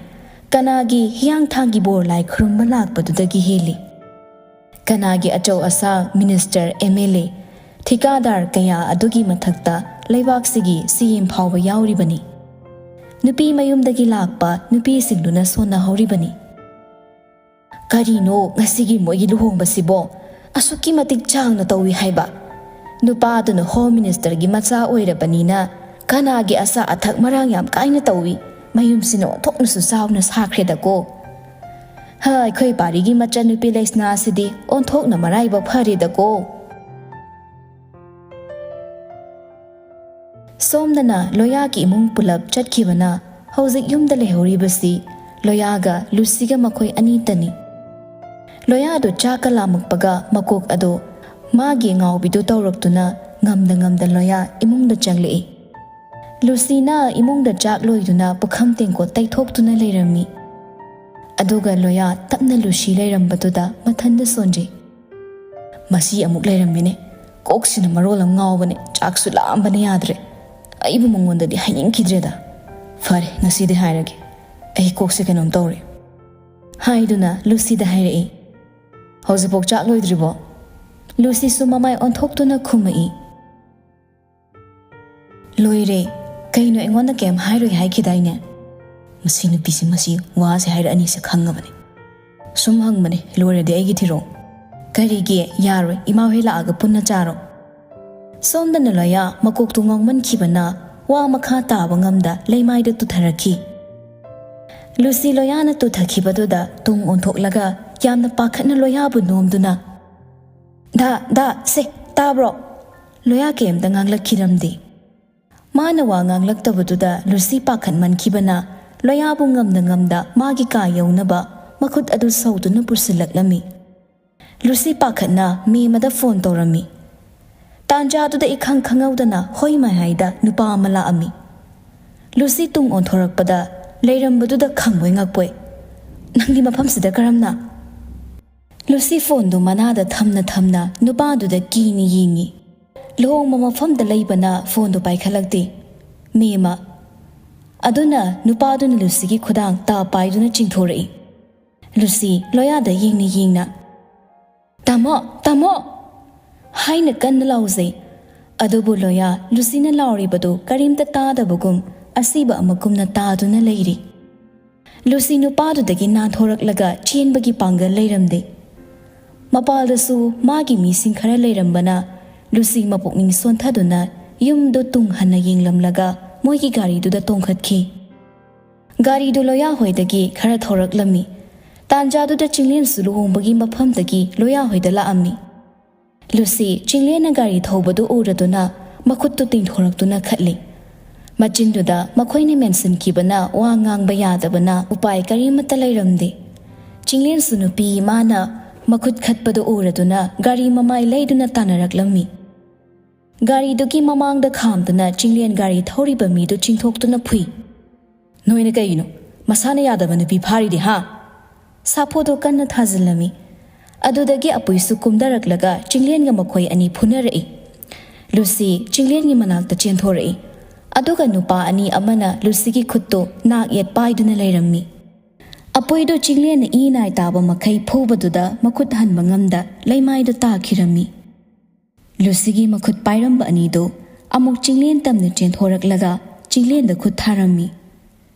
ꯀꯅꯥꯒꯤ ꯍꯤꯌꯥꯡꯊꯥꯡꯒꯤ ꯕꯣꯔ ꯂꯥꯏ ꯈꯨꯔꯨꯝꯕ ꯂꯥꯛꯄꯗꯨꯗꯒꯤ ꯍꯦꯜꯂꯤ꯫ ꯀꯅꯥꯒꯤ ꯑꯆꯧ ꯑꯁꯥꯡ minister, MLA, ꯊꯤꯀꯥꯗꯥꯔ ꯀꯌꯥ ꯑꯗꯨꯒꯤ ꯃꯊꯛꯇ ꯂꯩꯕꯥꯛꯁꯤꯒꯤ CM ꯐꯥꯎꯕ ꯌꯥꯎꯔꯤꯕꯅꯤ꯫ ꯅꯨꯄꯤ ꯃꯌꯨꯝꯗꯒꯤ ꯂꯥꯛꯄ ꯅꯨꯄꯤꯁꯤꯡꯗꯨꯅ ꯁꯣꯟꯅꯍꯧꯔꯤꯕꯅꯤ꯫ ꯀꯔꯤꯅꯣ ꯉꯁꯤꯒꯤ ꯃꯣꯏꯒꯤ ꯂꯨꯍꯣꯡꯕꯁꯤꯕꯣ? ꯑꯁꯨꯛꯀꯤ ꯃꯇꯤꯛ ꯆꯥꯎꯅ ꯇꯧꯏ ꯍꯥꯏꯕ꯫ ꯅꯨꯄꯥꯗꯨꯅ home ministerꯒꯤ ꯃꯆꯥ ꯑꯣꯏꯔꯕꯅꯤꯅ ꯀꯅꯥꯒꯤ ꯑꯆꯥ ꯑꯊꯛ ꯃꯔꯥꯡ ꯌꯥꯝ ꯀꯥꯏꯅ ꯇꯧꯏ꯫ ꯃꯌꯨꯝꯁꯤꯅ ꯑꯣꯟꯊꯣꯛꯅꯁꯨ ꯆꯥꯎꯅ ꯁꯥꯈ꯭ꯔꯦꯗꯀꯣ꯫ ꯍꯥ, ꯑꯩꯈꯣꯏ ꯄꯥꯔꯤꯒꯤ ꯃꯆꯟꯅꯨꯄꯤ ꯂꯩꯁꯅꯥꯁꯤꯗꯤ ꯑꯣꯟꯊꯣꯛꯅ ꯃꯔꯥꯏꯕꯛ ꯐꯔꯦꯗꯀꯣ꯫ ꯁꯣꯝꯗꯅ ꯂꯣꯌꯥꯒꯤ ꯏꯃꯨꯡ ꯄꯨꯂꯞ ꯆꯠꯈꯤꯕꯅ ꯍꯧꯖꯤꯛ ꯌꯨꯝꯗ ꯂꯩꯍꯧꯔꯤꯕꯁꯤ ꯂꯣꯌꯥꯒ ꯂꯨꯁꯤꯒ ꯃꯈꯣꯏ ꯑꯅꯤꯇꯅꯤ꯫ ꯂꯣꯌꯥꯗꯨ ꯆꯥꯛꯀ ꯂꯥꯝꯃꯛꯄꯒ ꯃꯀꯣꯛ ꯑꯗꯨ ꯃꯥꯒꯤ ꯉꯥꯎꯕꯤꯗꯨ ꯇꯧꯔꯛꯇꯨꯅ ꯉꯝꯗ ꯉꯝꯗ ꯂꯣꯌꯥ ꯏꯃꯨꯡꯗ ꯆꯪꯂꯛꯏ꯫ ꯂꯨꯁꯤꯅ ꯏꯃꯨꯡꯗ ꯆꯥꯛ ꯂꯣꯏꯗꯨꯅ ꯄꯨꯈꯝ ꯇꯦꯡꯀꯣꯠ ꯇꯩꯊꯣꯛꯇꯨꯅ ꯂꯩꯔꯝꯃꯤ꯫ ꯑꯗꯨꯒ ꯂꯣꯌꯥ ꯇꯞꯅ ꯂꯨꯁꯤ ꯂꯩꯔꯝꯕꯗꯨꯗ ꯃꯊꯟꯗ ꯁꯣꯟꯖꯩ꯫ "ꯃꯁꯤ ꯑꯃꯨꯛ ꯂꯩꯔꯝꯃꯤꯅꯦ꯫ ꯀꯣꯛꯁꯤꯅ ꯃꯔꯣꯜ ꯑꯃ ꯉꯥꯎꯕꯅꯦ, ꯆꯥꯛꯁꯨ ꯂꯥꯝꯕꯅ ꯌꯥꯗ꯭ꯔꯦ꯫ ꯑꯩꯕꯨ ꯃꯉꯣꯟꯗꯗꯤ ꯍꯥꯏꯅꯤꯡꯈꯤꯗ꯭ꯔꯦꯗ꯫ ꯐꯔꯦ, ꯉꯁꯤꯗꯤ ꯍꯥꯏꯔꯒꯦ꯫ ꯑꯩ ꯀꯣꯛꯁꯦ ꯀꯩꯅꯣꯝ ꯇꯧꯔꯦ꯫" ꯍꯥꯏꯗꯨꯅ ꯂꯨꯁꯤꯗ ꯍꯥꯏꯔꯛꯏ꯫ "ꯍꯧꯖꯤꯛꯐꯥꯎ ꯆꯥꯛ ꯂꯣꯏꯗ꯭ꯔꯤꯕꯣ?" ꯂꯨꯁꯤꯁꯨ ꯃꯃꯥꯏ ꯑꯣꯟꯊꯣꯛꯇꯨꯅ ꯈꯨꯝꯃꯛꯏ꯫ "ꯂꯣꯏꯔꯦ, ꯀꯩꯅꯣ, ꯑꯩꯉꯣꯟꯗ ꯀꯩꯝ ꯍꯥꯏꯔꯣꯏ ꯍꯥꯏꯈꯤꯗꯥꯏꯅꯦ?" "ꯃꯁꯤ ꯅꯨꯄꯤꯁꯤ, ꯃꯁꯤ ꯋꯥꯁꯦ ꯍꯥꯏꯔꯛꯑꯅꯤꯁꯦ ꯈꯪꯉꯕꯅꯦ꯫ ꯁꯨꯝ ꯍꯪꯕꯅꯦ, ꯂꯣꯏꯔꯗꯤ ꯑꯩꯒꯤ ꯊꯤꯔꯛꯑꯣ꯫" "ꯀꯔꯤꯒꯤ ꯌꯥꯔꯣꯏ? ꯏꯃꯥ ꯍꯣꯏ ꯂꯥꯛꯑꯒ ꯄꯨꯟꯅ ꯆꯥꯔꯣ꯫" ꯁꯣꯝꯗꯅ ꯂꯣꯌꯥ ꯃꯀꯣꯛꯇꯨ ꯉꯥꯎꯃꯟꯈꯤꯕꯅ ꯋꯥ ꯃꯈꯥ ꯇꯥꯕ ꯉꯝꯗ ꯂꯩꯃꯥꯏꯗ ꯇꯨꯊꯔꯛꯈꯤ꯫ ꯂꯨꯁꯤ ꯂꯣꯌꯥꯅ ꯇꯨꯊꯈꯤꯕꯗꯨꯗ ꯇꯨꯡ ꯑꯣꯟꯊꯣꯛꯂꯒ ꯌꯥꯝꯅ ꯄꯥꯈꯠꯅ ꯂꯣꯌꯥꯕꯨ ꯅꯣꯝꯗꯨꯅ, "ꯗꯥ, ꯗꯥ, ꯁꯦ, ꯇꯥꯕ꯭ꯔꯣ?" ꯂꯣꯌꯥ ꯀꯩꯝꯇ ꯉꯥꯡꯂꯛꯈꯤꯔꯝꯗꯦ꯫ ꯃꯥꯅ ꯋꯥ ꯉꯥꯡꯂꯛꯇꯕꯗꯨꯗ ꯂꯨꯁꯤ ꯄꯥꯈꯠꯃꯟꯈꯤꯕꯅ ꯂꯣꯌꯥꯕꯨ ꯉꯝꯗ ꯉꯝꯗ ꯃꯥꯒꯤ ꯀꯥ ꯌꯧꯅꯕ ꯃꯈꯨꯠ ꯑꯗꯨ ꯁꯧꯗꯨꯅ ꯄꯨꯁꯤꯜꯂꯛꯂꯝꯃꯤ꯫ ꯂꯨꯁꯤ ꯄꯥꯈꯠꯅ ꯃꯦꯝ ꯑꯃꯗ ꯐꯣꯟ ꯇꯧꯔꯝꯃꯤ꯫ ꯇꯥꯟꯖꯥꯗꯨꯗ ꯏꯈꯪ ꯈꯪꯍꯧꯗꯅ ꯍꯣꯏ ꯃꯥꯏꯍꯥꯏꯗ ꯅꯨꯄꯥ ꯑꯃ ꯂꯥꯛꯑꯝꯃꯤ꯫ ꯂꯨꯁꯤ ꯇꯨꯡ ꯑꯣꯟꯊꯣꯔꯛꯄꯗ ꯂꯩꯔꯝꯕꯗꯨꯗ ꯈꯪꯕꯣꯏ ꯉꯛꯄꯣꯏ, "ꯅꯪꯗꯤ ꯃꯐꯝꯁꯤꯗ ꯀꯔꯝꯅ?" ꯂꯨꯁꯤ ꯐꯣꯟꯗꯨ ꯃꯅꯥꯗ ꯊꯝꯅ ꯊꯝꯅ ꯅꯨꯄꯥꯗꯨꯗ ꯀꯤꯅ ꯌꯦꯡꯉꯤ꯫ ꯂꯨꯍꯣꯡꯕ ꯃꯐꯝꯗ ꯂꯩꯕꯅ ꯐꯣꯟꯗꯨ ꯄꯥꯏꯈꯠꯂꯛꯇꯦ꯫ ꯃꯦꯝ ꯑꯃ꯫ ꯑꯗꯨꯅ ꯅꯨꯄꯥꯗꯨꯅ ꯂꯨꯁꯤꯒꯤ ꯈꯨꯗꯥꯡ ꯇꯥ ꯄꯥꯏꯗꯨꯅ ꯆꯤꯡꯊꯣꯔꯛꯏ꯫ ꯂꯨꯁꯤ ꯂꯣꯌꯥꯗ ꯌꯦꯡꯅ ꯌꯦꯡꯅ, "ꯇꯥꯃꯣ! ꯇꯥꯃꯣ!" ꯍꯥꯏꯅ ꯀꯟꯅ ꯂꯥꯎꯖꯩ꯫ ꯑꯗꯨꯕꯨ ꯂꯣꯌꯥ ꯂꯨꯁꯤꯅ ꯂꯥꯎꯔꯤꯕꯗꯨ ꯀꯔꯤꯝꯇ ꯇꯥꯗꯕꯒꯨꯝ ꯑꯁꯤꯕ ꯑꯃꯒꯨꯝꯅ ꯇꯥꯗꯨꯅ ꯂꯩꯔꯤ꯫ ꯂꯨꯁꯤ ꯅꯨꯄꯥꯗꯨꯗꯒꯤ ꯅꯥꯟꯊꯣꯔꯛꯂꯒ ꯆꯦꯟꯕꯒꯤ ꯄꯥꯡꯒꯜ ꯂꯩꯔꯝꯗꯦ꯫ ꯃꯄꯥꯜꯗꯁꯨ ꯃꯥꯒꯤ ꯃꯤꯁꯤꯡ ꯈꯔ ꯂꯩꯔꯝꯕꯅ ꯂꯨꯁꯤ ꯃꯄꯨꯛꯅꯤꯡ ꯁꯣꯟꯊꯗꯨꯅ ꯌꯨꯝꯗꯨ ꯇꯨꯡ ꯍꯟꯅ ꯌꯦꯡꯂꯝꯂꯒ ꯃꯣꯏꯒꯤ ꯒꯥꯔꯤꯗꯨꯗ ꯇꯣꯡꯈꯠꯈꯤ꯫ ꯒꯥꯔꯤꯗꯨ ꯂꯣꯌꯥ ꯍꯣꯏꯗꯒꯤ ꯈꯔ ꯊꯧꯔꯛꯂꯝꯃꯤ꯫ ꯇꯥꯟꯖꯥꯗꯨꯗ ꯆꯤꯡꯂꯦꯟꯁꯨ ꯂꯨꯍꯣꯡꯕꯒꯤ ꯃꯐꯝꯗꯒꯤ ꯂꯣꯌꯥ ꯍꯣꯏꯗ ꯂꯥꯛꯑꯝꯃꯤ꯫ ꯂꯨꯁꯤ ꯆꯤꯡꯂꯦꯟꯅ ꯒꯥꯔꯤ ꯊꯧꯕꯗꯨ ꯎꯔꯗꯨꯅ ꯃꯈꯨꯠꯇꯨ ꯇꯤꯡꯊꯣꯔꯛꯇꯨꯅ ꯈꯠꯂꯤ꯫ ꯃꯆꯤꯟꯗꯨꯗ ꯃꯈꯣꯏꯅ ꯃꯦꯟꯁꯤꯟꯈꯤꯕꯅ ꯋꯥ ꯉꯥꯡꯕ ꯌꯥꯗꯕꯅ ꯎꯄꯥꯏ ꯀꯔꯤꯃꯠꯇ ꯂꯩꯔꯝꯗꯦ꯫ ꯆꯤꯡꯂꯦꯟꯁꯨ ꯅꯨꯄꯤ ꯃꯥꯅ ꯃꯈꯨꯠ ꯈꯠꯄꯗꯨ ꯎꯔꯗꯨꯅ ꯒꯥꯔꯤ ꯃꯃꯥꯏ ꯂꯩꯗꯨꯅ ꯇꯥꯟꯅꯔꯛꯂꯝꯃꯤ꯫ ꯒꯥꯔꯤꯗꯨꯒꯤ ꯃꯃꯥꯡꯗ ꯈꯥꯝꯗꯨꯅ ꯆꯤꯡꯂꯦꯟ ꯒꯥꯔꯤ ꯊꯧꯔꯤꯕ ꯃꯤꯗꯨ ꯆꯤꯡꯊꯣꯛꯇꯨꯅ ꯐꯨꯏ꯫ "ꯅꯣꯏꯅ ꯀꯩꯒꯤꯅꯣ ꯃꯁꯥꯅ ꯌꯥꯗꯕ ꯅꯨꯄꯤ ꯐꯥꯔꯤꯗꯤ, ꯍꯥ?" ꯁꯥꯐꯨꯗꯨ ꯀꯟꯅ ꯊꯥꯖꯤꯜꯂꯝꯃꯤ꯫ ꯑꯗꯨꯗꯒꯤ ꯑꯄꯨꯏꯁꯨ ꯀꯨꯝꯊꯔꯛꯂꯒ ꯆꯤꯡꯂꯦꯟꯒ ꯃꯈꯣꯏ ꯑꯅꯤ ꯐꯨꯅꯔꯛꯏ꯫ ꯂꯨꯁꯤ ꯆꯤꯡꯂꯦꯟꯒꯤ ꯃꯅꯥꯛꯇ ꯆꯦꯟꯊꯣꯔꯛꯏ꯫ ꯑꯗꯨꯒ ꯅꯨꯄꯥ ꯑꯅꯤ ꯑꯃꯅ ꯂꯨꯁꯤꯒꯤ ꯈꯨꯠꯇꯨ ꯅꯥꯛ ꯌꯦꯠ ꯄꯥꯏꯗꯨꯅ ꯂꯩꯔꯝꯃꯤ꯫ ꯑꯄꯨꯏꯗꯨ ꯆꯤꯡꯂꯦꯟꯅ ꯏ ꯅꯥꯏ ꯇꯥꯕ ꯃꯈꯩ ꯐꯨꯕꯗꯨꯗ ꯃꯈꯨꯠ ꯍꯟꯕ ꯉꯝꯗ ꯂꯩꯃꯥꯏꯗ ꯇꯥꯈꯤꯔꯝꯃꯤ꯫ ꯂꯨꯁꯤꯒꯤ ꯃꯈꯨꯠ ꯄꯥꯏꯔꯝꯕ ꯑꯅꯤꯗꯨ ꯑꯃꯨꯛ ꯆꯤꯡꯂꯦꯟ ꯇꯝꯅ ꯆꯦꯟꯊꯣꯔꯛꯂꯒ ꯆꯤꯡꯂꯦꯟꯗ ꯈꯨꯠ ꯊꯥꯔꯝꯃꯤ꯫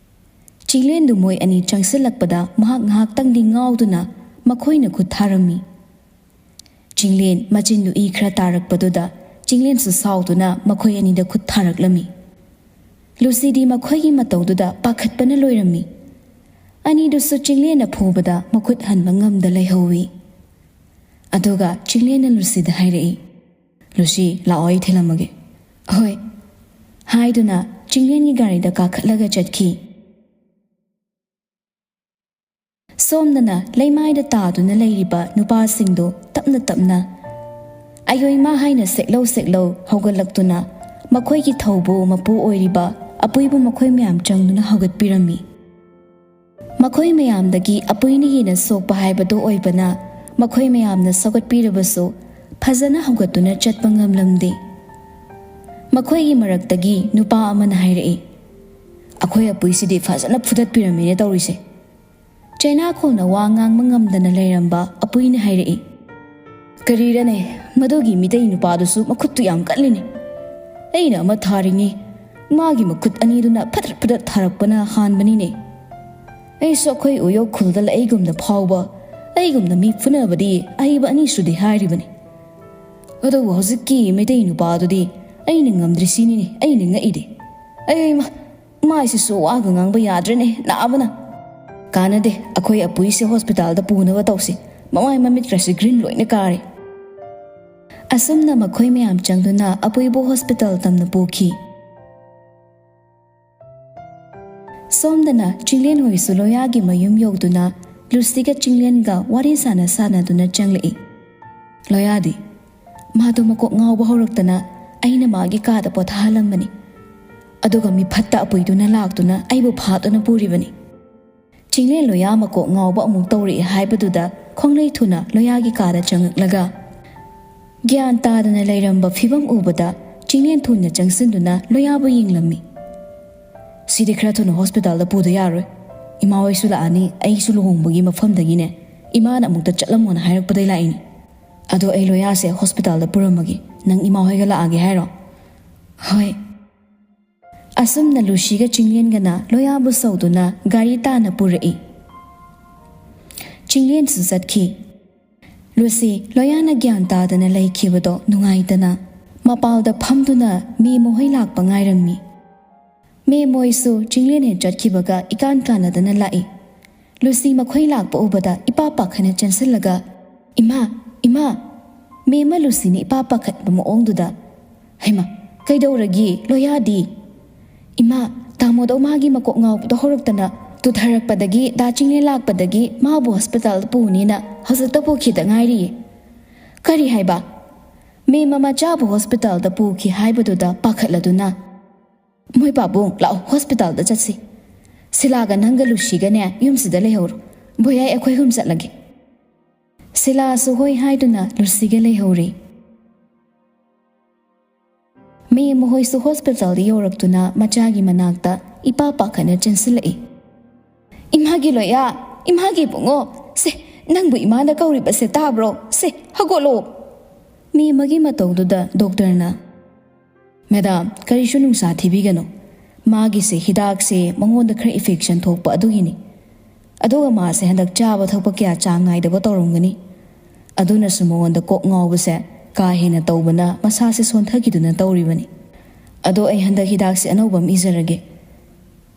ꯆꯤꯡꯂꯦꯟꯗꯨ ꯃꯣꯏ ꯑꯅꯤ ꯆꯪꯁꯤꯜꯂꯛꯄꯗ ꯃꯍꯥꯛ ꯉꯥꯏꯍꯥꯛꯇꯪꯗꯤ ꯉꯥꯎꯗꯨꯅ ꯃꯈꯣꯏꯅ ꯈꯨꯠ ꯊꯥꯔꯝꯃꯤ꯫ ꯆꯤꯡꯂꯦꯟ ꯃꯆꯤꯟꯗꯨ ꯏ ꯈꯔ ꯇꯥꯔꯛꯄꯗꯨꯗ ꯆꯤꯡꯂꯦꯟꯁꯨ ꯁꯥꯎꯗꯨꯅ ꯃꯈꯣꯏ ꯑꯅꯤꯗ ꯈꯨꯠ ꯊꯥꯔꯛꯂꯝꯃꯤ꯫ ꯂꯨꯁꯤꯗꯤ ꯃꯈꯣꯏꯒꯤ ꯃꯇꯧꯗꯨꯗ ꯄꯥꯈꯠꯄꯅ ꯂꯣꯏꯔꯝꯃꯤ꯫ ꯑꯅꯤꯗꯨꯁꯨ ꯆꯤꯡꯂꯦꯟꯅ ꯐꯨꯕꯗ ꯃꯈꯨꯠ ꯍꯟꯕ ꯉꯝꯗ ꯂꯩꯍꯧꯏ꯫ ꯑꯗꯨꯒ ꯆꯤꯡꯂꯦꯟꯅ ꯂꯨꯁꯤꯗ ꯍꯥꯏꯔꯛꯏ, "ꯂꯨꯁꯤ, ꯂꯥꯛꯑꯣ, ꯑꯩ ꯊꯤꯜꯂꯝꯃꯒꯦ꯫" "ꯍꯣꯏ," ꯍꯥꯏꯗꯨꯅ ꯆꯤꯡꯂꯦꯟꯒꯤ ꯒꯥꯔꯤꯗ ꯀꯥꯈꯠꯂꯒ ꯆꯠꯈꯤ꯫ ꯁꯣꯝꯗꯅ ꯂꯩꯃꯥꯏꯗ ꯇꯥꯗꯨꯅ ꯂꯩꯔꯤꯕ ꯅꯨꯄꯥꯁꯤꯡꯗꯨ ꯇꯞꯅ ꯇꯞꯅ ꯑꯌꯣꯏꯃ ꯍꯥꯏꯅ ꯁꯦꯛꯂꯧ ꯁꯦꯛꯂꯧ ꯍꯧꯒꯠꯂꯛꯇꯨꯅ ꯃꯈꯣꯏꯒꯤ ꯊꯧꯕꯨ ꯃꯄꯨ ꯑꯣꯏꯔꯤꯕ ꯑꯄꯨꯏꯕꯨ ꯃꯈꯣꯏ ꯃꯌꯥꯝ ꯆꯪꯗꯨꯅ ꯍꯧꯒꯠꯄꯤꯔꯝꯃꯤ꯫ ꯃꯈꯣꯏ ꯃꯌꯥꯝꯗꯒꯤ ꯑꯄꯨꯏꯅ ꯍꯦꯟꯅ ꯁꯣꯛꯄ ꯍꯥꯏꯕꯗꯨ ꯑꯣꯏꯕꯅ ꯃꯈꯣꯏ ꯃꯌꯥꯝꯅ ꯁꯧꯒꯠꯄꯤꯔꯕꯁꯨ ꯐꯖꯅ ꯍꯧꯒꯠꯇꯨꯅ ꯆꯠꯄ ꯉꯝꯂꯝꯗꯦ꯫ ꯃꯈꯣꯏꯒꯤ ꯃꯔꯛꯇꯒꯤ ꯅꯨꯄꯥ ꯑꯃꯅ ꯍꯥꯏꯔꯛꯏ, "ꯑꯩꯈꯣꯏ ꯑꯄꯨꯏꯁꯤꯗꯤ ꯐꯖꯅ ꯐꯨꯗꯠꯄꯤꯔꯝꯃꯤꯅꯦ ꯇꯧꯔꯤꯁꯦ꯫" ꯆꯩꯅꯥꯈꯣꯜꯅ ꯋꯥ ꯉꯥꯡꯕ ꯉꯝꯗꯅ ꯂꯩꯔꯝꯕ ꯑꯄꯨꯏꯅ ꯍꯥꯏꯔꯛꯏ, "ꯀꯔꯤꯔꯅꯦ, ꯃꯗꯨꯒꯤ ꯃꯤꯇꯩ ꯅꯨꯄꯥꯗꯨꯁꯨ ꯃꯈꯨꯠꯇꯨ ꯌꯥꯝ ꯀꯜꯂꯤꯅꯦ꯫ ꯑꯩꯅ ꯑꯃ ꯊꯥꯔꯤꯅꯤ, ꯃꯥꯒꯤ ꯃꯈꯨꯠ ꯑꯅꯤꯗꯨꯅ ꯐꯗꯠ ꯐꯗꯠ ꯊꯥꯔꯛꯄꯅ ꯍꯥꯟꯕꯅꯤꯅꯦ꯫ ꯑꯩꯁꯨ ꯑꯩꯈꯣꯏ ꯎꯌꯣꯛ ꯈꯨꯜꯗ ꯂꯩꯒꯨꯝꯅ ꯐꯥꯎꯕ, ꯑꯩꯒꯨꯝꯅ ꯃꯤ ꯐꯨꯅꯕꯗꯤ ꯑꯍꯩꯕ ꯑꯅꯤꯁꯨꯗꯤ ꯍꯥꯏꯔꯤꯕꯅꯤ꯫ ꯑꯗꯨꯕꯨ ꯍꯧꯖꯤꯛꯀꯤ ꯃꯩꯇꯩ ꯅꯨꯄꯥꯗꯨꯗꯤ ꯑꯩꯅ ꯉꯝꯗ꯭ꯔꯤꯁꯤꯅꯤꯅꯦ ꯑꯩꯅ ꯉꯛꯏꯗꯤ꯫ ꯑꯩ ꯃꯥ-, ꯃꯥꯏꯁꯤꯁꯨ ꯋꯥꯒ ꯉꯥꯡꯕ ꯌꯥꯗ꯭ꯔꯦꯅꯦ ꯅꯥꯕꯅ꯫ ꯀꯥꯟꯅꯗꯦ, ꯑꯩꯈꯣꯏ ꯑꯄꯨꯏꯁꯦ ꯍꯣꯁꯄꯤꯇꯥꯜꯗ ꯄꯨꯅꯕ ꯇꯧꯁꯤ꯫ ꯃꯃꯥꯏ ꯃꯃꯤꯠꯀꯁꯤ ꯒ꯭ꯔꯤꯟ ꯂꯣꯏꯅ ꯀꯥꯔꯦ꯫" ꯑꯁꯨꯝꯅ ꯃꯈꯣꯏ ꯃꯌꯥꯝ ꯆꯪꯗꯨꯅ ꯑꯄꯨꯏꯕꯨ ꯍꯣꯁꯄꯤꯇꯥꯜ ꯇꯝꯅ ꯄꯨꯈꯤ꯫ ꯁꯣꯝꯗꯅ ꯆꯤꯡꯂꯦꯟ ꯍꯣꯏꯁꯨ ꯂꯣꯌꯥꯒꯤ ꯃꯌꯨꯝ ꯌꯧꯗꯨꯅ ꯂꯨꯁꯤꯒ ꯆꯤꯡꯂꯦꯟꯒ ꯋꯥꯔꯤ ꯁꯥꯟꯅ ꯁꯥꯟꯅꯗꯨꯅ ꯆꯪꯂꯛꯏ꯫ ꯂꯣꯌꯥꯗꯤ, "ꯃꯥꯗꯣ ꯃꯀꯣꯛ ꯉꯥꯎꯕ ꯍꯧꯔꯛꯇꯅ ꯑꯩꯅ ꯃꯥꯒꯤ ꯀꯥꯗ ꯄꯣꯊꯥꯍꯜꯂꯝꯕꯅꯤ꯫ ꯑꯗꯨꯒ ꯃꯤ ꯐꯠꯇ ꯑꯄꯨꯏꯗꯨꯅ ꯂꯥꯛꯇꯨꯅ ꯑꯩꯕꯨ ꯐꯥꯗꯨꯅ ꯄꯨꯔꯤꯕꯅꯤ꯫" ꯆꯤꯡꯂꯦꯟ ꯂꯣꯌꯥ ꯃꯀꯣꯛ ꯉꯥꯎꯕ ꯑꯃꯨꯛ ꯇꯧꯔꯛꯑꯦ ꯍꯥꯏꯕꯗꯨꯗ ꯈꯣꯡꯂꯩ ꯊꯨꯅ ꯂꯣꯌꯥꯒꯤ ꯀꯥꯗ ꯆꯪꯉꯛꯂꯒ ꯒ꯭ꯌꯥꯟ ꯇꯥꯗꯅ ꯂꯩꯔꯝꯕ ꯐꯤꯕꯝ ꯎꯕꯗ ꯆꯤꯡꯂꯦꯟ ꯊꯨꯅ ꯆꯪꯁꯤꯟꯗꯨꯅ ꯂꯣꯌꯥꯕꯨ ꯌꯦꯡꯂꯝꯃꯤ꯫ "ꯁꯤꯗꯤ ꯈꯔ ꯊꯨꯅ ꯍꯣꯁꯄꯤꯇꯥꯜꯗ ꯄꯨꯗ ꯌꯥꯔꯣꯏ꯫ ꯏꯃꯥ ꯍꯣꯏꯁꯨ ꯂꯥꯛꯑꯅꯤ, ꯑꯩꯁꯨ ꯂꯨꯍꯣꯡꯕꯒꯤ ꯃꯐꯝꯗꯒꯤꯅꯦ ꯏꯃꯥꯅ ꯑꯃꯨꯛꯇ ꯆꯠꯂꯝꯃꯣꯅ ꯍꯥꯏꯔꯛꯄꯗꯩ ꯂꯥꯛꯏꯅꯤ꯫ ꯑꯗꯣ ꯑꯩ ꯂꯣꯌꯥꯁꯦ ꯍꯣꯁꯄꯤꯇꯥꯜꯗ ꯄꯨꯔꯝꯃꯒꯦ, ꯅꯪ ꯏꯃꯥ ꯍꯣꯏꯒ ꯂꯥꯛꯑꯒꯦ ꯍꯥꯏꯔꯣ?" "ꯍꯣꯏ꯫" ꯑꯁꯨꯝꯅ ꯂꯨꯁꯤꯒ ꯆꯤꯡꯂꯦꯟꯒꯅ ꯂꯣꯌꯥꯕꯨ ꯁꯧꯗꯨꯅ ꯒꯥꯔꯤ ꯇꯥꯅ ꯄꯨꯔꯛꯏ꯫ ꯆꯤꯡꯂꯦꯟꯁꯨ ꯆꯠꯈꯤ꯫ ꯂꯨꯁꯤ ꯂꯣꯌꯥꯅ ꯒ꯭ꯌꯥꯟ ꯇꯥꯗꯅ ꯂꯩꯈꯤꯕꯗꯣ ꯅꯨꯡꯉꯥꯏꯇꯅ ꯃꯄꯥꯜꯗ ꯐꯝꯗꯨꯅ ꯃꯦꯝ ꯃꯈꯣꯏ ꯂꯥꯛꯄ ꯉꯥꯏꯔꯝꯃꯤ꯫ ꯃꯦꯝ ꯃꯈꯣꯏꯁꯨ ꯆꯤꯡꯂꯦꯟ ꯍꯦꯛ ꯆꯠꯈꯤꯕꯒ ꯏꯀꯥꯟ ꯀꯥꯟꯅꯗꯅ ꯂꯥꯛꯏ꯫ ꯂꯨꯁꯤ ꯃꯈꯣꯏ ꯂꯥꯛꯄ ꯎꯕꯗ ꯏꯄꯥ ꯄꯥꯈꯠꯅ ꯆꯦꯟꯁꯤꯜꯂꯒ, "ꯏꯃꯥ, ꯏꯃꯥ!" ꯃꯦꯝꯃ ꯂꯨꯁꯤꯅ ꯏꯄꯥ ꯄꯥꯈꯠꯄ ꯃꯑꯣꯡꯗꯨꯗ, "ꯍꯩꯃꯥ, ꯀꯩꯗꯧꯔꯒꯦ ꯂꯣꯌꯥꯗꯤ?" "ꯏꯃꯥ, ꯇꯥꯃꯣꯗꯣ ꯃꯥꯒꯤ ꯃꯀꯣꯛ ꯉꯥꯎꯕꯗꯣ ꯍꯧꯔꯛꯇꯅ ꯇꯨꯊꯔꯛꯄꯗꯒꯤ ꯗꯥ ꯆꯤꯡꯂꯦꯟ ꯂꯥꯛꯄꯗꯒꯤ ꯃꯥꯕꯨ ꯍꯣꯁꯄꯤꯇꯥꯜꯗ ꯄꯨꯅꯤꯅ ꯍꯧꯖꯤꯛꯇ ꯄꯨꯈꯤꯗ ꯉꯥꯏꯔꯤꯌꯦ꯫" "ꯀꯔꯤ ꯍꯥꯏꯕ?" ꯃꯦꯝꯃ ꯃꯆꯥꯕꯨ ꯍꯣꯁꯄꯤꯇꯥꯜꯗ ꯄꯨꯈꯤ ꯍꯥꯏꯕꯗꯨꯗ ꯄꯥꯈꯠꯂꯗꯨꯅ, "ꯃꯣꯏ ꯄꯥꯕꯨꯡ, ꯂꯥꯛꯑꯣ, ꯍꯣꯁꯄꯤꯇꯥꯜꯗ ꯆꯠꯁꯤ꯫ ꯁꯤꯂꯥꯒ ꯅꯪꯒ ꯂꯨꯁꯤꯒꯅꯦ ꯌꯨꯝꯁꯤꯗ ꯂꯩꯍꯧꯔꯣ꯫ ꯚꯣꯌꯥꯏ, ꯑꯩꯈꯣꯏ ꯑꯍꯨꯝ ꯆꯠꯂꯒꯦ꯫" ꯁꯤꯂꯥꯁꯨ ꯍꯣꯏ ꯍꯥꯏꯗꯨꯅ ꯂꯨꯁꯤꯒ ꯂꯩꯍꯧꯔꯤ꯫ ꯃꯦꯝ ꯃꯈꯣꯏꯁꯨ ꯍꯣꯁꯄꯤꯇꯥꯜꯗ ꯌꯧꯔꯛꯇꯨꯅ ꯃꯆꯥꯒꯤ ꯃꯅꯥꯛꯇ ꯏꯄꯥ ꯄꯥꯈꯠꯅ ꯆꯦꯟꯁꯤꯜꯂꯛꯏ꯫ "ꯏꯃꯥꯒꯤ ꯂꯣꯌꯥ, ꯏꯃꯥꯒꯤ ꯏꯕꯨꯡꯉꯣ, ꯁꯦ, ꯅꯪꯕꯨ ꯏꯃꯥꯅ ꯀꯧꯔꯤꯕꯁꯦ ꯇꯥꯕ꯭ꯔꯣ? ꯁꯦ, ꯍꯧꯒꯠꯂꯣ꯫" ꯃꯦꯝꯃꯒꯤ ꯃꯇꯧꯗꯨꯗ ꯗꯣꯛꯇꯔꯅ, "ꯃꯦꯗꯥꯝ, ꯀꯔꯤꯁꯨ ꯅꯨꯡꯁꯥ ꯊꯤꯕꯤꯒꯅꯨ꯫ ꯃꯥꯒꯤꯁꯦ ꯍꯤꯗꯥꯛꯁꯦ ꯃꯉꯣꯟꯗ ꯈꯔ ꯏꯟꯐꯦꯛꯁꯟ ꯊꯣꯛꯄ ꯑꯗꯨꯒꯤꯅꯤ꯫ ꯑꯗꯨꯒ ꯃꯥꯁꯦ ꯍꯟꯗꯛ ꯆꯥꯕ ꯊꯛꯄ ꯀꯌꯥ ꯆꯥꯡ ꯅꯥꯏꯗꯕ ꯇꯧꯔꯝꯒꯅꯤ꯫ ꯑꯗꯨꯅꯁꯨ ꯃꯉꯣꯟꯗ ꯀꯣꯛ ꯉꯥꯎꯕꯁꯦ ꯀꯥ ꯍꯦꯟꯅ ꯇꯧꯕꯅ ꯃꯁꯥꯁꯦ ꯁꯣꯟꯊꯈꯤꯗꯨꯅ ꯇꯧꯔꯤꯕꯅꯤ꯫ ꯑꯗꯣ ꯑꯩ ꯍꯟꯗꯛ ꯍꯤꯗꯥꯛꯁꯦ ꯑꯅꯧꯕ ꯑꯃ ꯏꯖꯔꯒꯦ꯫"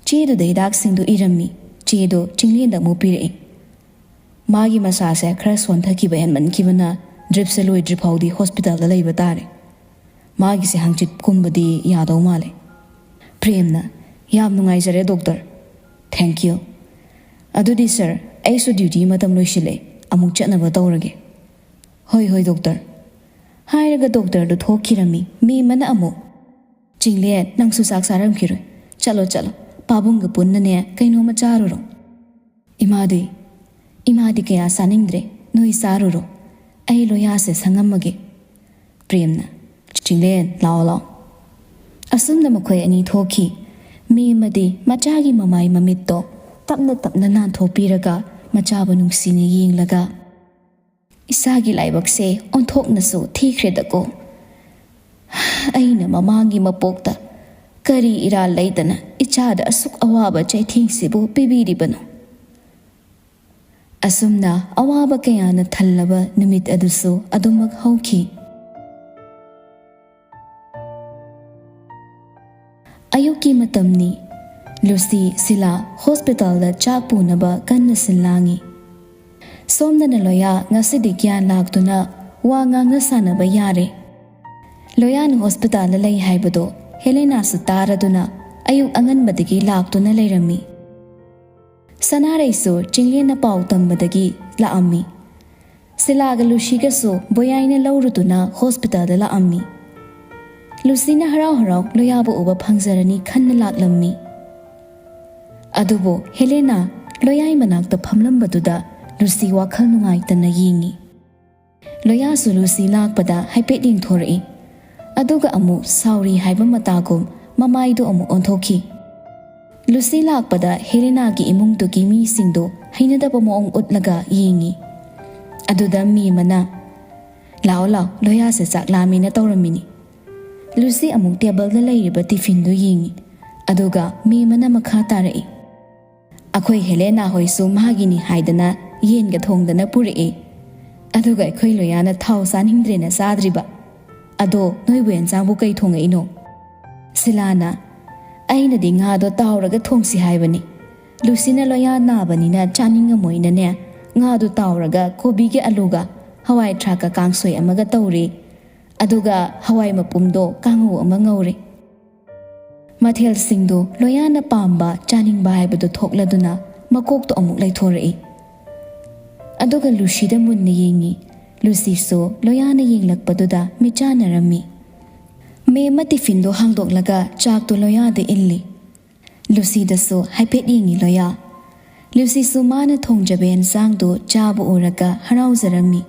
ꯆꯦꯗꯨꯗ ꯍꯤꯗꯥꯛꯁꯤꯡꯗꯨ ꯏꯔꯝꯃꯤ꯫ ꯆꯦꯗꯣ ꯆꯤꯡꯂꯦꯟꯗ ꯑꯃꯨꯛ ꯄꯤꯔꯛꯏ꯫ "ꯃꯥꯒꯤ ꯃꯁꯥꯁꯦ ꯈꯔ ꯁꯣꯟꯊꯈꯤꯕ ꯍꯦꯟꯃꯟꯈꯤꯕꯅ ꯗ꯭ꯔꯤꯞꯁꯦ ꯂꯣꯏꯗ꯭ꯔꯤ ꯐꯥꯎꯗꯤ ꯍꯣꯁꯄꯤꯇꯥꯜꯗ ꯂꯩꯕ ꯇꯥꯔꯦ꯫ ꯃꯥꯒꯤꯁꯦ ꯍꯥꯡꯆꯤꯠꯀꯨꯝꯕꯗꯤ ꯌꯥꯗꯧ ꯃꯥꯜꯂꯦ꯫" ꯄ꯭ꯔꯦꯝꯅ, "ꯌꯥꯝ ꯅꯨꯡꯉꯥꯏꯖꯔꯦ ꯗꯣꯛꯇꯔ꯫ Thank you꯫ ꯑꯗꯨꯗꯤ ꯁꯥꯔ, ꯑꯩꯁꯨ ꯗ꯭ꯌꯨꯇꯤ ꯃꯇꯝ ꯂꯣꯏꯁꯤꯜꯂꯛꯑꯦ꯫ ꯑꯃꯨꯛ ꯆꯠꯅꯕ ꯇꯧꯔꯒꯦ꯫" "ꯍꯣꯏ, ꯍꯣꯏ ꯗꯣꯛꯇꯔ꯫" ꯍꯥꯏꯔꯒ ꯗꯣꯛꯇꯔꯗꯨ ꯊꯣꯛꯈꯤꯔꯝꯃꯤ꯫ ꯃꯦꯝꯃꯅ ꯑꯃꯨꯛ, "ꯆꯤꯡꯂꯦꯟ, ꯅꯪꯁꯨ ꯆꯥꯛ ꯆꯥꯔꯝꯈꯤꯔꯣꯏ꯫ ꯆꯠꯂꯣ, ꯆꯠꯂꯣ꯫ ꯄꯥꯕꯨꯡꯒ ꯄꯨꯟꯅꯅꯦ ꯀꯩꯅꯣꯝꯃ ꯆꯥꯔꯨꯔꯣ꯫" "ꯏꯃꯥꯗꯤ?" "ꯏꯃꯥꯗꯤ ꯀꯌꯥ ꯆꯥꯅꯤꯡꯗ꯭ꯔꯦ꯫ ꯅꯣꯏ ꯆꯥꯔꯨꯔꯣ꯫ ꯑꯩ ꯂꯣꯌꯥꯁꯦ ꯁꯪꯉꯝꯃꯒꯦ꯫" ꯄ꯭ꯔꯦꯝꯅ, "ꯆꯤꯡꯂꯦꯟ, ꯂꯥꯛꯑꯣ, ꯂꯥꯛꯑꯣ꯫" ꯑꯁꯨꯝꯅ ꯃꯈꯣꯏ ꯑꯅꯤ ꯊꯣꯛꯈꯤ꯫ ꯃꯦꯝꯃꯗꯤ ꯃꯆꯥꯒꯤ ꯃꯃꯥꯏ ꯃꯃꯤꯠꯇꯣ ꯇꯞꯅ ꯇꯞꯅ ꯅꯥꯟꯊꯣꯛꯄꯤꯔꯒ ꯃꯆꯥꯕꯨ ꯅꯨꯡꯁꯤꯅ ꯌꯦꯡꯂꯒ, "ꯏꯁꯥꯒꯤ ꯂꯥꯏꯕꯛꯁꯦ ꯑꯣꯟꯊꯣꯛꯅꯁꯨ ꯊꯤꯈ꯭ꯔꯦꯗꯀꯣ" ꯑꯩꯅ ꯃꯃꯥꯡꯒꯤ ꯃꯄꯣꯛꯇ ꯀꯔꯤ ꯏꯔꯥꯜ ꯂꯩꯗꯅ ꯏꯆꯥꯗ ꯑꯁꯨꯛ ꯑꯋꯥꯕ ꯆꯩꯊꯦꯡꯁꯤꯕꯨ ꯄꯤꯕꯤꯔꯤꯕꯅꯣ? ꯑꯁꯨꯝꯅ ꯑꯋꯥꯕ ꯀꯌꯥꯅ ꯊꯜꯂꯕ ꯅꯨꯃꯤꯠ ꯑꯗꯨꯁꯨ ꯑꯗꯨꯃꯛ ꯍꯧꯈꯤ꯫ ꯑꯌꯨꯛꯀꯤ ꯃꯇꯝꯅꯤ꯫ ꯂꯨꯁꯤ ꯁꯤꯂꯥ ꯍꯣꯁꯄꯤꯇꯥꯜꯗ ꯆꯥꯛ ꯄꯨꯅꯕ ꯀꯟꯅ ꯁꯤꯜ ꯂꯥꯡꯉꯤ꯫ ꯁꯣꯝꯗꯅ ꯂꯣꯌꯥ ꯉꯁꯤꯗꯤ ꯒ꯭ꯌꯥꯟ ꯂꯥꯛꯇꯨꯅ ꯋꯥ ꯉꯥꯡꯅ ꯁꯥꯟꯅꯕ ꯌꯥꯔꯦ꯫ ꯂꯣꯌꯥꯅ ꯍꯣꯁꯄꯤꯇꯥꯜꯗ ꯂꯩ ꯍꯥꯏꯕꯗꯣ ꯍꯦꯂꯦꯅꯥꯁꯨ ꯇꯥꯔꯗꯨꯅ ꯑꯌꯨꯛ ꯑꯉꯟꯕꯗꯒꯤ ꯂꯥꯛꯇꯨꯅ ꯂꯩꯔꯝꯃꯤ꯫ ꯁꯅꯥꯔꯩꯁꯨ ꯆꯤꯡꯂꯦꯟꯅ ꯄꯥꯎ ꯇꯝꯕꯗꯒꯤ ꯂꯥꯛꯑꯝꯃꯤ꯫ ꯁꯤꯂꯥꯒ ꯂꯨꯁꯤꯒꯁꯨ ꯕꯣꯌꯥꯏꯅ ꯂꯧꯔꯨꯗꯨꯅ ꯍꯣꯁꯄꯤꯇꯥꯜꯗ ꯂꯥꯛꯑꯝꯃꯤ꯫ ꯂꯨꯁꯤꯅ ꯍꯔꯥꯎ ꯍꯔꯥꯎ ꯂꯣꯌꯥꯕꯨ ꯎꯕ ꯐꯪꯖꯔꯅꯤ ꯈꯟꯅ ꯂꯥꯛꯂꯝꯃꯤ꯫ ꯑꯗꯨꯕꯨ ꯍꯦꯂꯦꯅꯥ ꯂꯣꯌꯥꯏ ꯃꯅꯥꯛꯇ ꯐꯝꯂꯝꯕꯗꯨꯗ ꯂꯨꯁꯤ ꯋꯥꯈꯜ ꯅꯨꯡꯉꯥꯏꯇꯅ ꯌꯦꯡꯉꯤ꯫ ꯂꯣꯌꯥꯁꯨ ꯂꯨꯁꯤ ꯂꯥꯛꯄꯗ ꯍꯥꯏꯐꯦꯠ ꯌꯦꯡꯊꯣꯔꯛꯏ꯫ ꯑꯗꯨꯒ ꯑꯃꯨꯛ ꯁꯥꯎꯔꯤ ꯍꯥꯏꯕ ꯃꯇꯥꯒꯨꯝ ꯃꯃꯥꯏꯗꯨ ꯑꯃꯨꯛ ꯑꯣꯟꯊꯣꯛꯈꯤ꯫ ꯂꯨꯁꯤ ꯂꯥꯛꯄꯗ ꯍꯦꯂꯦꯅꯥꯒꯤ ꯏꯃꯨꯡꯗꯨꯒꯤ ꯃꯤꯁꯤꯡꯗꯨ ꯍꯩꯅꯗꯕ ꯃꯑꯣꯡ ꯎꯠꯂꯒ ꯌꯦꯡꯉꯤ꯫ ꯑꯗꯨꯗ ꯃꯦꯝ ꯑꯃꯅ, "ꯂꯥꯛꯑꯣ, ꯂꯥꯛꯑꯣ, ꯂꯣꯌꯥꯁꯦ ꯆꯥꯛ ꯂꯥꯝꯃꯦꯅ ꯇꯧꯔꯝꯃꯤꯅꯤ꯫" ꯂꯨꯁꯤ ꯑꯃꯨꯛ ꯇꯦꯕꯜꯗ ꯂꯩꯔꯤꯕ ꯇꯤꯐꯤꯟꯗꯨ ꯌꯦꯡꯉꯤ꯫ ꯑꯗꯨꯒ ꯃꯦꯝ ꯑꯃꯅ ꯃꯈꯥ ꯇꯥꯔꯛꯏ, "ꯑꯩꯈꯣꯏ ꯍꯦꯂꯦꯅꯥ ꯍꯣꯏꯁꯨ ꯃꯥꯒꯤꯅꯤ ꯍꯥꯏꯗꯅ ꯌꯦꯟꯒ ꯊꯣꯡꯗꯅ ꯄꯨꯔꯛꯑꯦ꯫ ꯑꯗꯨꯒ ꯑꯩꯈꯣꯏ ꯂꯣꯌꯥꯅ ꯊꯥꯎ ꯆꯥꯅꯤꯡꯗ꯭ꯔꯦꯅ ꯆꯥꯗ꯭ꯔꯤꯕ꯫ ꯑꯗꯣ ꯅꯣꯏꯕꯨ ꯑꯦꯟꯁꯥꯡꯕꯨ ꯀꯩ ꯊꯣꯡꯉꯛꯏꯅꯣ?" ꯁꯤꯂꯥꯅ, "ꯑꯩꯅꯗꯤ ꯉꯥꯗꯣ ꯇꯥꯎꯔꯒ ꯊꯣꯡꯁꯤ ꯍꯥꯏꯕꯅꯤ꯫ ꯂꯨꯁꯤꯅ ꯂꯣꯌꯥ ꯅꯥꯕꯅꯤꯅ ꯆꯥꯅꯤꯡꯉꯝꯃꯣꯏꯅꯅꯦ, ꯉꯥꯗꯣ ꯇꯥꯎꯔꯒ ꯀꯣꯕꯤꯒ ꯑꯂꯨꯒ ꯍꯋꯥꯏ ꯊ꯭ꯔꯥꯛꯀ ꯀꯥꯡꯁꯣꯏ ꯑꯃꯒ ꯇꯧꯔꯦ꯫ ꯑꯗꯨꯒ ꯍꯋꯥꯏ ꯃꯄꯨꯝꯗꯣ ꯀꯥꯡꯍꯧ ꯑꯃ ꯉꯧꯔꯦ꯫" ꯃꯊꯦꯜꯁꯤꯡꯗꯨ ꯂꯣꯌꯥꯅ ꯄꯥꯝꯕ, ꯆꯥꯅꯤꯡꯕ ꯍꯥꯏꯕꯗꯨ ꯊꯣꯛꯂꯗꯨꯅ ꯃꯀꯣꯛꯇꯣ ꯑꯃꯨꯛ ꯂꯩꯊꯣꯔꯛꯏ꯫ ꯑꯗꯨꯒ ꯂꯨꯁꯤꯗ ꯃꯨꯟꯅ ꯌꯦꯡꯉꯤ꯫ ꯂꯨꯁꯤꯁꯨ ꯂꯣꯌꯥꯅ ꯌꯦꯡꯂꯛꯄꯗꯨꯗ ꯃꯤꯠꯆꯥꯟꯅꯔꯝꯃꯤ꯫ ꯃꯦꯝꯃ ꯇꯤꯐꯤꯟꯗꯣ ꯍꯥꯡꯗꯣꯛꯂꯒ ꯆꯥꯛꯇꯣ ꯂꯣꯌꯥꯗ ꯏꯜꯂꯤ꯫ ꯂꯨꯁꯤꯗꯁꯨ ꯍꯥꯏꯐꯦꯠ ꯌꯦꯡꯉꯤ ꯂꯣꯌꯥ꯫ ꯂꯨꯁꯤꯁꯨ ꯃꯥꯅ ꯊꯣꯡꯖꯕ ꯑꯦꯟꯁꯥꯡꯗꯨ ꯆꯥꯕ ꯎꯔꯒ ꯍꯔꯥꯎꯖꯔꯝꯃꯤ꯫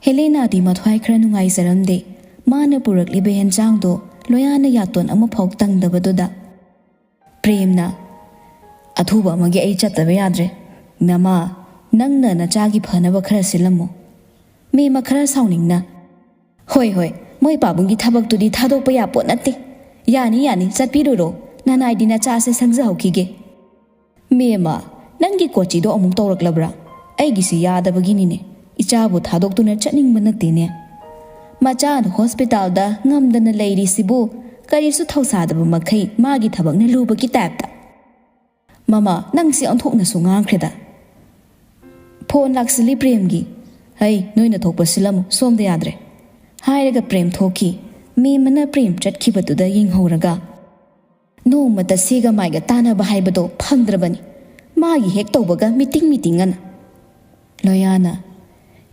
ꯍꯦꯂꯦꯅꯥꯗꯤ ꯃꯊ꯭ꯋꯥꯏ ꯈꯔ ꯅꯨꯡꯉꯥꯏꯖꯔꯝꯗꯦ꯫ ꯃꯥꯅ ꯄꯨꯔꯛꯂꯤꯕ ꯍꯦꯟꯖꯥꯡꯗꯣ ꯂꯣꯌꯥꯅ ꯌꯥꯇꯣꯟ ꯑꯃꯐꯥꯎ ꯇꯪꯗꯕꯗꯨꯗ꯫ ꯄ꯭ꯔꯦꯝꯅ, "ꯑꯊꯨꯕ ꯑꯃꯒꯤ ꯑꯩ ꯆꯠꯇꯕ ꯌꯥꯗ꯭ꯔꯦ꯫ ꯅꯃꯥ, ꯅꯪꯅ ꯅꯆꯥꯒꯤ ꯐꯅꯕ ꯈꯔ ꯁꯤꯜꯂꯝꯃꯨ꯫" ꯃꯦꯝꯃ ꯈꯔ ꯁꯥꯎꯅꯤꯡꯅ, "ꯍꯣꯏ, ꯍꯣꯏ, ꯃꯣꯏ ꯄꯥꯕꯨꯡꯒꯤ ꯊꯕꯛꯇꯨꯗꯤ ꯊꯥꯗꯣꯛꯄ ꯌꯥꯄꯣꯠ ꯅꯠꯇꯦ꯫ ꯌꯥꯅꯤ, ꯌꯥꯅꯤ, ꯆꯠꯄꯤꯔꯨꯔꯣ꯫ ꯅꯅꯥꯏꯗꯤ ꯅꯆꯥꯁꯦ ꯁꯪꯖꯍꯧꯈꯤꯒꯦ꯫ ꯃꯦꯝꯃ, ꯅꯪꯒꯤ ꯀꯣꯆꯤꯗꯣ ꯑꯃꯨꯛ ꯇꯧꯔꯛꯂꯕ꯭ꯔꯥ? ꯑꯩꯒꯤꯁꯤ ꯌꯥꯗꯕꯒꯤꯅꯤꯅꯦ꯫ ꯏꯆꯥꯕꯨ ꯊꯥꯗꯣꯛꯇꯨꯅ ꯆꯠꯅꯤꯡꯕ ꯅꯠꯇꯦꯅꯦ꯫ ꯃꯆꯥꯅ ꯍꯣꯁꯄꯤꯇꯥꯜꯗ ꯉꯝꯗꯅ ꯂꯩꯔꯤꯁꯤꯕꯨ ꯀꯔꯤꯁꯨ ꯊꯧꯁꯥꯗꯕ ꯃꯈꯩ ꯃꯥꯒꯤ ꯊꯕꯛꯅ ꯂꯨꯕꯒꯤ ꯇꯥꯏꯞꯇ꯫ ꯃꯃꯥ, ꯅꯪꯁꯤ ꯑꯣꯟꯊꯣꯛꯅꯁꯨ ꯉꯥꯡꯈ꯭ꯔꯦꯗ꯫ ꯐꯣꯟ ꯂꯥꯛꯁꯤꯜꯂꯤ ꯄ꯭ꯔꯦꯝꯒꯤ꯫ "ꯍꯩ, ꯅꯣꯏꯅ ꯊꯣꯛꯄ ꯁꯤꯜꯂꯝꯃꯨ, ꯁꯣꯝꯗ ꯌꯥꯗ꯭ꯔꯦ," ꯍꯥꯏꯔꯒ ꯄ꯭ꯔꯦꯝ ꯊꯣꯛꯈꯤ꯫ ꯃꯦꯝꯃꯅ ꯄ꯭ꯔꯦꯝ ꯆꯠꯈꯤꯕꯗꯨꯗ ꯌꯦꯡꯍꯧꯔꯒ, "ꯅꯣꯡꯃꯇ ꯁꯤꯒ ꯃꯥꯏꯒ ꯇꯥꯟꯅꯕ ꯍꯥꯏꯕꯗꯣ ꯐꯪꯗ꯭ꯔꯕꯅꯤ꯫ ꯃꯥꯒꯤ ꯍꯦꯛ ꯇꯧꯕꯒ ꯃꯤꯇꯤꯡ ꯃꯤꯇꯤꯡ ꯑꯅ꯫" ꯂꯣꯌꯥꯅ,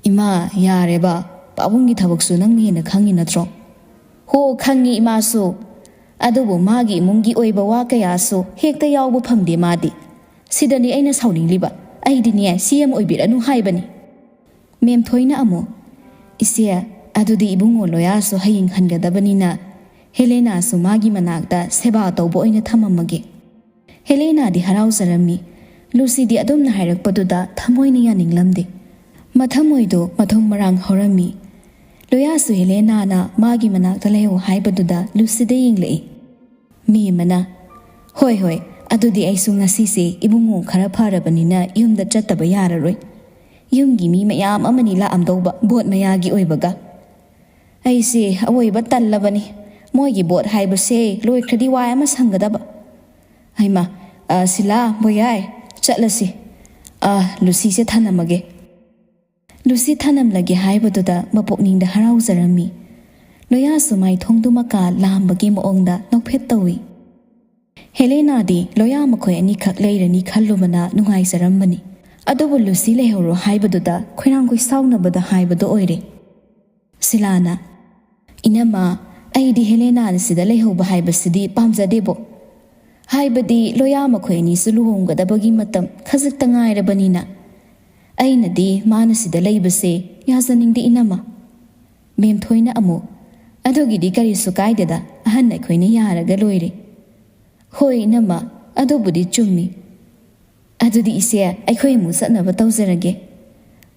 "ꯏꯃꯥ, ꯌꯥꯔꯦꯕ, ꯄꯥꯕꯨꯡꯒꯤ ꯊꯕꯛꯁꯨ ꯅꯪꯅ ꯍꯦꯟꯅ ꯈꯪꯉꯤ ꯅꯠꯇ꯭ꯔꯣ?" "ꯍꯣ, ꯈꯪꯉꯤ ꯏꯃꯥꯁꯨ꯫ ꯑꯗꯨꯕꯨ ꯃꯥꯒꯤ ꯏꯃꯨꯡꯒꯤ ꯑꯣꯏꯕ ꯋꯥ ꯀꯌꯥꯁꯨ ꯍꯦꯛꯇ ꯌꯥꯎꯕ ꯐꯪꯗꯦ ꯃꯥꯗꯤ꯫ ꯁꯤꯗꯅꯤ ꯑꯩꯅ ꯁꯥꯎꯅꯤꯡꯂꯤꯕ꯫ ꯑꯩꯗꯤꯅꯦ, ꯁꯤ ꯑꯦꯝ ꯑꯣꯏꯕꯤꯔꯅꯨ ꯍꯥꯏꯕꯅꯤ꯫" ꯃꯦꯝꯊꯣꯏꯅ ꯑꯃꯨꯛ, "ꯏꯆꯦ, ꯑꯗꯨꯗꯤ ꯏꯕꯨꯡꯉꯣ ꯂꯣꯌꯥꯁꯨ ꯍꯌꯦꯡ ꯍꯟꯒꯗꯕꯅꯤꯅ ꯍꯦꯂꯦꯅꯥꯁꯨ ꯃꯥꯒꯤ ꯃꯅꯥꯛꯇ ꯁꯦꯕꯥ ꯇꯧꯕ ꯑꯣꯏꯅ ꯊꯝꯃꯝꯃꯒꯦ꯫" ꯍꯦꯂꯦꯅꯥꯗꯤ ꯍꯔꯥꯎꯖꯔꯝꯃꯤ꯫ ꯂꯨꯁꯤꯗꯤ ꯑꯗꯨꯝꯅ ꯍꯥꯏꯔꯛꯄꯗꯨꯗ ꯊꯃꯣꯏꯅ ꯌꯥꯅꯤꯡꯂꯝꯗꯦ꯫ ꯃꯊꯃꯣꯏꯗꯣ ꯃꯊꯣꯡ ꯃꯔꯥꯡ ꯍꯧꯔꯝꯃꯤ꯫ ꯂꯣꯌꯥꯁꯨ ꯍꯦꯂꯦꯅꯥꯅ ꯃꯥꯒꯤ ꯃꯅꯥꯛꯇ ꯂꯩꯍꯧ ꯍꯥꯏꯕꯗꯨꯗ ꯂꯨꯁꯤꯗ ꯌꯦꯡꯂꯛꯏ꯫ ꯃꯦꯝꯃꯅ, "ꯍꯣꯏ, ꯍꯣꯏ, ꯑꯗꯨꯗꯤ ꯑꯩꯁꯨ ꯉꯁꯤꯁꯦ ꯏꯕꯨꯡꯉꯣ ꯈꯔ ꯐꯔꯕꯅꯤꯅ ꯌꯨꯝꯗ ꯆꯠꯇꯕ ꯌꯥꯔꯔꯣꯏ꯫ ꯌꯨꯝꯒꯤ ꯃꯤ ꯃꯌꯥꯝ ꯑꯃꯅꯤ ꯂꯥꯛꯑꯝꯗꯧꯕ ꯚꯣꯠ ꯃꯌꯥꯒꯤ ꯑꯣꯏꯕꯒ꯫ ꯑꯩꯁꯦ ꯑꯋꯣꯏꯕ ꯇꯜꯂꯕꯅꯤ꯫ ꯃꯣꯏꯒꯤ ꯚꯣꯠ ꯍꯥꯏꯕꯁꯦ ꯂꯣꯏꯈ꯭ꯔꯗꯤ ꯋꯥꯏ ꯑꯃ ꯁꯪꯒꯗꯕ꯫ ꯍꯩꯃꯥ, ꯑ, ꯁꯤꯂꯥ, ꯕꯣꯌꯥꯏ, ꯆꯠꯂꯁꯤ꯫ ꯑ, ꯂꯨꯁꯤꯁꯦ ꯊꯅꯝꯃꯒꯦ꯫" ꯂꯨꯁꯤ ꯊꯅꯝꯂꯒꯦ ꯍꯥꯏꯕꯗꯨꯗ ꯃꯄꯨꯛꯅꯤꯡꯗ ꯍꯔꯥꯎꯖꯔꯝꯃꯤ꯫ ꯂꯣꯌꯥꯁꯨ ꯃꯥꯏꯊꯣꯡꯗꯨꯃꯀꯥ ꯂꯥꯝꯕꯒꯤ ꯃꯑꯣꯡꯗ ꯅꯣꯛꯐꯦꯠ ꯇꯧꯏ꯫ ꯍꯦꯂꯦꯅꯥꯗꯤ ꯂꯣꯌꯥ ꯃꯈꯣꯏ ꯑꯅꯤꯈꯛ ꯂꯩꯔꯅꯤ ꯈꯜꯂꯨꯕꯅ ꯅꯨꯡꯉꯥꯏꯖꯔꯝꯕꯅꯤ꯫ ꯑꯗꯨꯕꯨ ꯂꯨꯁꯤ ꯂꯩꯍꯧꯔꯣ ꯍꯥꯏꯕꯗꯨꯗ ꯈꯣꯏꯔꯥꯡ ꯈꯣꯏꯁꯥꯎꯅꯕꯗ ꯍꯥꯏꯕꯗꯨ ꯑꯣꯏꯔꯦ꯫ ꯁꯤꯂꯥꯅ, "ꯏꯅꯝꯃ, ꯑꯩꯗꯤ ꯍꯦꯂꯦꯅꯥꯅ ꯁꯤꯗ ꯂꯩꯍꯧꯕ ꯍꯥꯏꯕꯁꯤꯗꯤ ꯄꯥꯝꯖꯗꯦꯕꯣ꯫ ꯍꯥꯏꯕꯗꯤ ꯂꯣꯌꯥ ꯃꯈꯣꯏ ꯑꯅꯤꯁꯨ ꯂꯨꯍꯣꯡꯒꯗꯕꯒꯤ ꯃꯇꯝ ꯈꯖꯤꯛꯇ ꯉꯥꯏꯔꯕꯅꯤꯅ꯫ ꯑꯩꯅꯗꯤ ꯃꯥꯅ ꯁꯤꯗ ꯂꯩꯕꯁꯦ ꯌꯥꯖꯅꯤꯡꯗꯦ ꯏꯅꯝꯃ꯫" ꯃꯦꯝꯊꯣꯏꯅ ꯑꯃꯨꯛ, "ꯑꯗꯨꯒꯤꯗꯤ ꯀꯔꯤꯁꯨ ꯀꯥꯏꯗꯦꯗ, ꯑꯍꯟ ꯑꯩꯈꯣꯏꯅ ꯌꯥꯔꯒ ꯂꯣꯏꯔꯦ꯫" "ꯍꯣꯏ ꯏꯅꯝꯃ, ꯑꯗꯨꯕꯨꯗꯤ ꯆꯨꯝꯃꯤ꯫ ꯑꯗꯨꯗꯤ ꯏꯆꯦ, ꯑꯩꯈꯣꯏ ꯑꯃꯨꯛ ꯆꯠꯅꯕ ꯇꯧꯖꯔꯒꯦ꯫"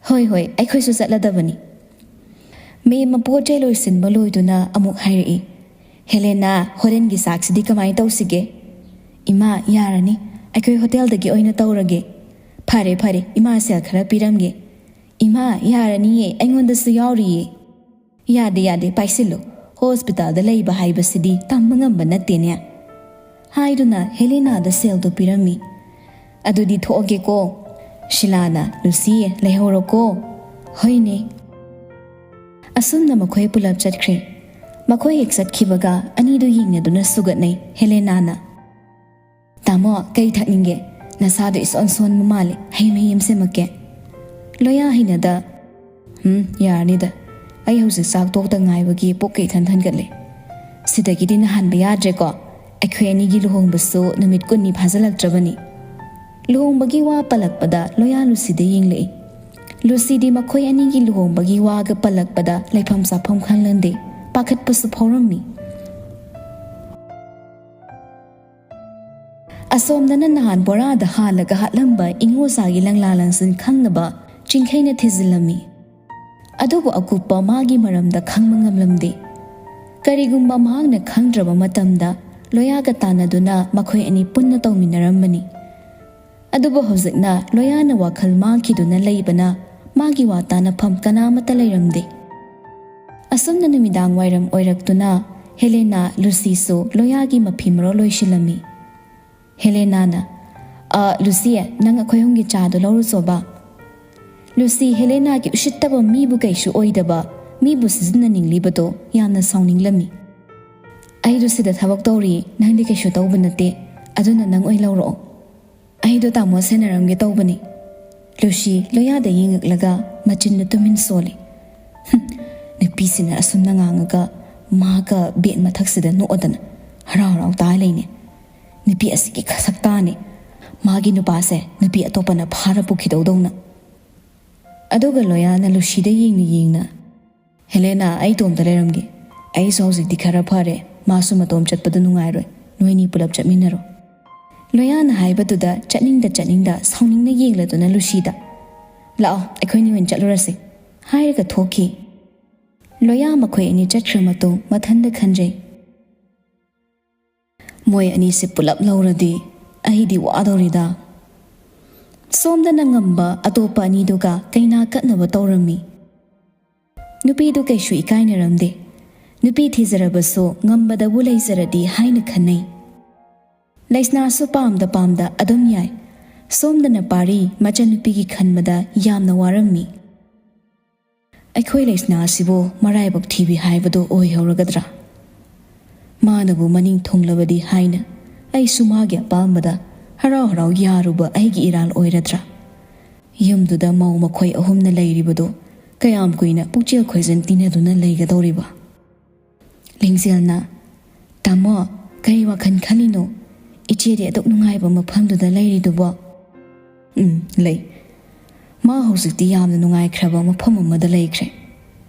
"ꯍꯣꯏ, ꯍꯣꯏ, ꯑꯩꯈꯣꯏꯁꯨ ꯆꯠꯂꯗꯕꯅꯤ꯫" ꯃꯦꯝ ꯄꯣꯠ ꯆꯩ ꯂꯣꯏꯁꯤꯟꯕ ꯂꯣꯏꯗꯨꯅ ꯑꯃꯨꯛ ꯍꯥꯏꯔꯛꯏ, "ꯍꯦꯂꯦꯅꯥ, ꯍꯣꯔꯦꯟꯒꯤ ꯆꯥꯛꯁꯤꯗꯤ ꯀꯃꯥꯏꯅ ꯇꯧꯁꯤꯒꯦ?" "ꯏꯃꯥ, ꯌꯥꯔꯅꯤ, ꯑꯩꯈꯣꯏ ꯍꯣꯇꯦꯜꯗꯒꯤ ꯑꯣꯏꯅ ꯇꯧꯔꯒꯦ꯫" "ꯐꯔꯦ ꯐꯔꯦ, ꯏꯃꯥ ꯁꯦꯜ ꯈꯔ ꯄꯤꯔꯝꯒꯦ꯫" "ꯏꯃꯥ, ꯌꯥꯔꯅꯤꯌꯦ, ꯑꯩꯉꯣꯟꯗꯁꯨ ꯌꯥꯎꯔꯤꯌꯦ꯫" "ꯌꯥꯗꯦ ꯌꯥꯗꯦ, ꯄꯥꯏꯁꯤꯜꯂꯨ, ꯍꯣꯁꯄꯤꯇꯥꯜꯗ ꯂꯩꯕ ꯍꯥꯏꯕꯁꯤꯗꯤ ꯇꯝꯕ ꯉꯝꯕ ꯅꯠꯇꯦꯅꯦ" ꯍꯥꯏꯗꯨꯅ ꯍꯦꯂꯦꯅꯥꯗ ꯁꯦꯜꯗꯨ ꯄꯤꯔꯝꯃꯤ꯫ "ꯑꯗꯨꯗꯤ ꯊꯣꯛꯑꯒꯦꯀꯣ꯫" ꯁꯤꯂꯥꯅ, "ꯂꯨꯁꯤ, ꯂꯩꯍꯧꯔꯣꯀꯣ꯫" "ꯍꯣꯏꯅꯦ꯫" ꯑꯁꯨꯝꯅ ꯃꯈꯣꯏ ꯄꯨꯂꯞ ꯆꯠꯈ꯭ꯔꯦ꯫ ꯃꯈꯣꯏ ꯍꯦꯛ ꯆꯠꯈꯤꯕꯒ ꯑꯅꯤꯗꯨ ꯌꯦꯡꯅꯗꯨꯅ ꯁꯨꯒꯠꯅꯩ ꯍꯦꯂꯦꯅꯥꯅ꯫ "ꯇꯥꯃꯣ, ꯀꯩ ꯊꯛꯅꯤꯡꯒꯦ? ꯅꯁꯥꯗꯣ ꯏꯁꯣꯟ ꯁꯣꯟꯕ ꯃꯥꯜꯂꯦ, ꯍꯩ ꯃꯍꯤ ꯑꯃ ꯁꯦꯝꯃꯛꯀꯦ꯫" ꯂꯣꯌꯥ ꯍꯩꯅꯗ, "ꯎꯝ, ꯌꯥꯔꯅꯤꯗ꯫ ꯑꯩ ꯍꯧꯖꯤꯛ ꯆꯥꯛ ꯇꯣꯛꯇ ꯉꯥꯏꯕꯒꯤ ꯄꯨꯛꯀ ꯏꯊꯟ ꯊꯟꯒꯠꯂꯦ꯫ ꯁꯤꯗꯒꯤꯗꯤ ꯅꯥꯍꯟꯕ ꯌꯥꯗ꯭ꯔꯦꯀꯣ꯫ ꯑꯩꯈꯣꯏ ꯑꯅꯤꯒꯤ ꯂꯨꯍꯣꯡꯕꯁꯨ ꯅꯨꯃꯤꯠ ꯀꯨꯟꯅꯤ ꯐꯥꯖꯤꯜꯂꯛꯇ꯭ꯔꯕꯅꯤ꯫" ꯂꯨꯍꯣꯡꯕꯒꯤ ꯋꯥ ꯄꯜꯂꯛꯄꯗ ꯂꯣꯌꯥ ꯂꯨꯁꯤꯗ ꯌꯦꯡꯂꯛꯏ꯫ ꯂꯨꯁꯤꯗꯤ ꯃꯈꯣꯏ ꯑꯅꯤꯒꯤ ꯂꯨꯍꯣꯡꯕꯒꯤ ꯋꯥꯒ ꯄꯜꯂꯛꯄꯗ ꯂꯩꯐꯝ ꯆꯥꯐꯝ ꯈꯪꯂꯝꯗꯦ, ꯄꯥꯈꯠꯄꯁꯨ ꯐꯥꯎꯔꯝꯃꯤ꯫ ꯑꯁꯣꯝꯗꯅ ꯅꯍꯥꯟ ꯕꯣꯔꯥꯗ ꯍꯥꯜꯂꯒ ꯍꯥꯠꯂꯝꯕ ꯏꯉꯣꯆꯥꯒꯤ ꯂꯪꯂꯥ ꯂꯪꯁꯤꯟ ꯈꯪꯅꯕ ꯆꯤꯡꯈꯩꯅ ꯊꯤꯖꯤꯜꯂꯝꯃꯤ꯫ ꯑꯗꯨꯕꯨ ꯑꯀꯨꯞꯄ ꯃꯥꯒꯤ ꯃꯔꯝꯗ ꯈꯪꯕ ꯉꯝꯂꯝꯗꯦ꯫ ꯀꯔꯤꯒꯨꯝꯕ ꯃꯍꯥꯛꯅ ꯈꯪꯗ꯭ꯔꯕ ꯃꯇꯝꯗ ꯂꯣꯌꯥꯒ ꯇꯥꯟꯅꯗꯨꯅ ꯃꯈꯣꯏ ꯑꯅꯤ ꯄꯨꯟꯅ ꯇꯧꯃꯤꯟꯅꯔꯝꯕꯅꯤ꯫ ꯑꯗꯨꯕꯨ ꯍꯧꯖꯤꯛꯅ ꯂꯣꯌꯥꯅ ꯋꯥꯈꯜ ꯃꯥꯡꯈꯤꯗꯨꯅ ꯂꯩꯕꯅ ꯃꯥꯒꯤ ꯋꯥ ꯇꯥꯅꯐꯝ ꯀꯅꯥꯃꯠꯇ ꯂꯩꯔꯝꯗꯦ꯫ ꯑꯁꯨꯝꯅ ꯅꯨꯃꯤꯗꯥꯡ ꯋꯥꯏꯔꯝ ꯑꯣꯏꯔꯛꯇꯨꯅ ꯍꯦꯂꯦꯅꯥ, ꯂꯨꯁꯤꯁꯨ ꯂꯣꯌꯥꯒꯤ ꯃꯐꯤ ꯃꯔꯣꯜ ꯂꯣꯏꯁꯤꯜꯂꯝꯃꯤ꯫ ꯍꯦꯂꯦꯅꯥꯅ, "ꯑ, ꯂꯨꯁꯤ, ꯅꯪ ꯑꯩꯈꯣꯏ ꯑꯍꯨꯝꯒꯤ ꯆꯥꯗꯣ ꯂꯧꯔꯨꯆꯣꯕ꯫" ꯂꯨꯁꯤ ꯍꯦꯂꯦꯅꯥꯒꯤ ꯎꯁꯤꯠꯇꯕ, ꯃꯤꯕꯨ ꯀꯩꯁꯨ ꯑꯣꯏꯗꯕ, ꯃꯤꯕꯨ ꯁꯤꯖꯤꯟꯅꯅꯤꯡꯂꯤꯕꯗꯣ ꯌꯥꯝꯅ ꯁꯥꯎꯅꯤꯡꯂꯝꯃꯤ꯫ "ꯑꯩꯗꯨ ꯁꯤꯗ ꯊꯕꯛ ꯇꯧꯔꯤ, ꯅꯪꯗꯤ ꯀꯩꯁꯨ ꯇꯧꯕ ꯅꯠꯇꯦ, ꯑꯗꯨꯅ ꯅꯪ ꯑꯣꯏ ꯂꯧꯔꯛꯑꯣ꯫" "ꯑꯩꯗꯣ ꯇꯥꯃꯣ ꯁꯦꯟꯅꯔꯝꯒꯦ ꯇꯧꯕꯅꯤ꯫" ꯂꯨꯁꯤ ꯂꯣꯌꯥꯗ ꯌꯦꯡꯉꯛꯂꯒ ꯃꯆꯤꯟꯗ ꯇꯨꯃꯤꯟ ꯁꯣꯜꯂꯤ꯫ "ꯍꯨꯝ, ꯅꯨꯄꯤꯁꯤꯅ ꯑꯁꯨꯝꯅ ꯉꯥꯡꯉꯒ ꯃꯥꯒ ꯕꯦꯟ ꯃꯊꯛꯁꯤꯗ ꯅꯣꯛꯑꯗꯅ ꯍꯔꯥꯎ ꯍꯔꯥꯎ ꯇꯥ ꯂꯩꯅꯦ꯫ ꯅꯨꯄꯤ ꯑꯁꯤꯒꯤ ꯈꯁꯛꯇꯥꯅꯦ꯫ ꯃꯥꯒꯤ ꯅꯨꯄꯥꯁꯦ ꯅꯨꯄꯤ ꯑꯇꯣꯞꯄꯅ ꯐꯥꯔ ꯄꯨꯈꯤꯗꯧꯗꯧꯅ꯫" ꯑꯗꯨꯒ ꯂꯣꯌꯥꯅ ꯂꯨꯁꯤꯗ ꯌꯦꯡꯅ ꯌꯦꯡꯅ, "ꯍꯦꯂꯦꯅꯥ, ꯑꯩ ꯏꯇꯣꯝꯇ ꯂꯩꯔꯝꯒꯦ꯫ ꯑꯩꯁꯨ ꯍꯧꯖꯤꯛꯇꯤ ꯈꯔ ꯐꯔꯦ꯫ ꯃꯥꯁꯨ ꯃꯇꯣꯝ ꯆꯠꯄꯗ ꯅꯨꯡꯉꯥꯏꯔꯣꯏ꯫ ꯅꯣꯏꯅꯤ ꯄꯨꯂꯞ ꯆꯠꯃꯤꯟꯅꯔꯣ꯫" ꯂꯣꯌꯥꯅ ꯍꯥꯏꯕꯗꯨꯗ ꯆꯠꯅꯤꯡꯗ ꯆꯠꯅꯤꯡꯗ ꯁꯥꯎꯅꯤꯡꯅ ꯌꯦꯡꯂꯗꯨꯅ ꯂꯨꯁꯤꯗ, "ꯂꯥꯛꯑꯣ, ꯑꯩꯈꯣꯏꯅꯤ ꯑꯣꯏꯅ ꯆꯠꯂꯨꯔꯁꯤ," ꯍꯥꯏꯔꯒ ꯊꯣꯛꯈꯤ꯫ ꯂꯣꯌꯥ ꯃꯈꯣꯏ ꯑꯅꯤ ꯆꯠꯈ꯭ꯔ ꯃꯇꯨꯡ ꯃꯊꯟꯗ ꯈꯟꯖꯩ, "ꯃꯣꯏ ꯑꯅꯤꯁꯦ ꯄꯨꯂꯞ ꯂꯧꯔꯗꯤ ꯑꯩꯗꯤ ꯋꯥꯗꯧꯔꯤꯗ꯫ ꯁꯣꯝꯗꯅ ꯉꯝꯕ ꯑꯇꯣꯞꯄ ꯑꯅꯤꯗꯨꯒ ꯀꯩꯅꯥ ꯀꯠꯅꯕ ꯇꯧꯔꯝꯃꯤ꯫ ꯅꯨꯄꯤꯗꯨ ꯀꯩꯁꯨ ꯏꯀꯥꯏꯅꯔꯝꯗꯦ꯫ ꯅꯨꯄꯤ ꯊꯤꯖꯔꯕꯁꯨ ꯉꯝꯕꯗꯕꯨ ꯂꯩꯖꯔꯗꯤ ꯍꯥꯏꯅ ꯈꯟꯅꯩ꯫ ꯂꯩꯁꯅꯥꯁꯨ ꯄꯥꯝꯗ ꯄꯥꯝꯗ ꯑꯗꯨꯝ ꯌꯥꯏ꯫ ꯁꯣꯝꯗꯅ ꯄꯥꯔꯤ ꯃꯆꯟꯅꯨꯄꯤꯒꯤ ꯈꯟꯕꯗ ꯌꯥꯝꯅ ꯋꯥꯔꯝꯃꯤ꯫ ꯑꯩꯈꯣꯏ ꯂꯩꯁꯅꯥ ꯑꯁꯤꯕꯨ ꯃꯔꯥꯏꯕꯛ ꯊꯤꯕꯤ ꯍꯥꯏꯕꯗꯨ ꯑꯣꯏꯍꯧꯔꯒꯗ꯭ꯔꯥ? ꯃꯥꯅꯕꯨ ꯃꯅꯤꯡ ꯊꯨꯡꯂꯕꯗꯤ ꯍꯥꯏꯅ ꯑꯩꯁꯨ ꯃꯥꯒꯤ ꯑꯄꯥꯝꯕꯗ ꯍꯔꯥꯎ ꯍꯔꯥꯎ ꯌꯥꯔꯨꯕ ꯑꯩꯒꯤ ꯏꯔꯥꯜ ꯑꯣꯏꯔꯗ꯭ꯔꯥ? ꯌꯨꯝꯗꯨꯗ ꯃꯧ ꯃꯈꯣꯏ ꯑꯍꯨꯝꯅ ꯂꯩꯔꯤꯕꯗꯨ ꯀꯌꯥꯝ ꯀꯨꯏꯅ ꯄꯨꯛꯆꯦꯜ ꯈꯣꯏꯖꯟ ꯇꯤꯟꯅꯗꯨꯅ ꯂꯩꯒꯗꯧꯔꯤꯕ?" ꯂꯤꯡꯖꯦꯜꯅ, "ꯇꯥꯃꯣ, ꯀꯔꯤ ꯋꯥꯈꯜ ꯈꯜꯂꯤꯅꯣ? ꯏꯆꯦꯗꯤ ꯑꯗꯨꯛ ꯅꯨꯡꯉꯥꯏꯕ ꯃꯐꯝꯗꯨꯗ ꯂꯩꯔꯤꯗꯨꯕꯣ?" "ꯎꯝ, ꯂꯩ꯫ ꯃꯥ ꯍꯧꯖꯤꯛꯇꯤ ꯌꯥꯝꯅ ꯅꯨꯡꯉꯥꯏꯈ꯭ꯔꯕ ꯃꯐꯝ ꯑꯃꯗ ꯂꯩꯈ꯭ꯔꯦ꯫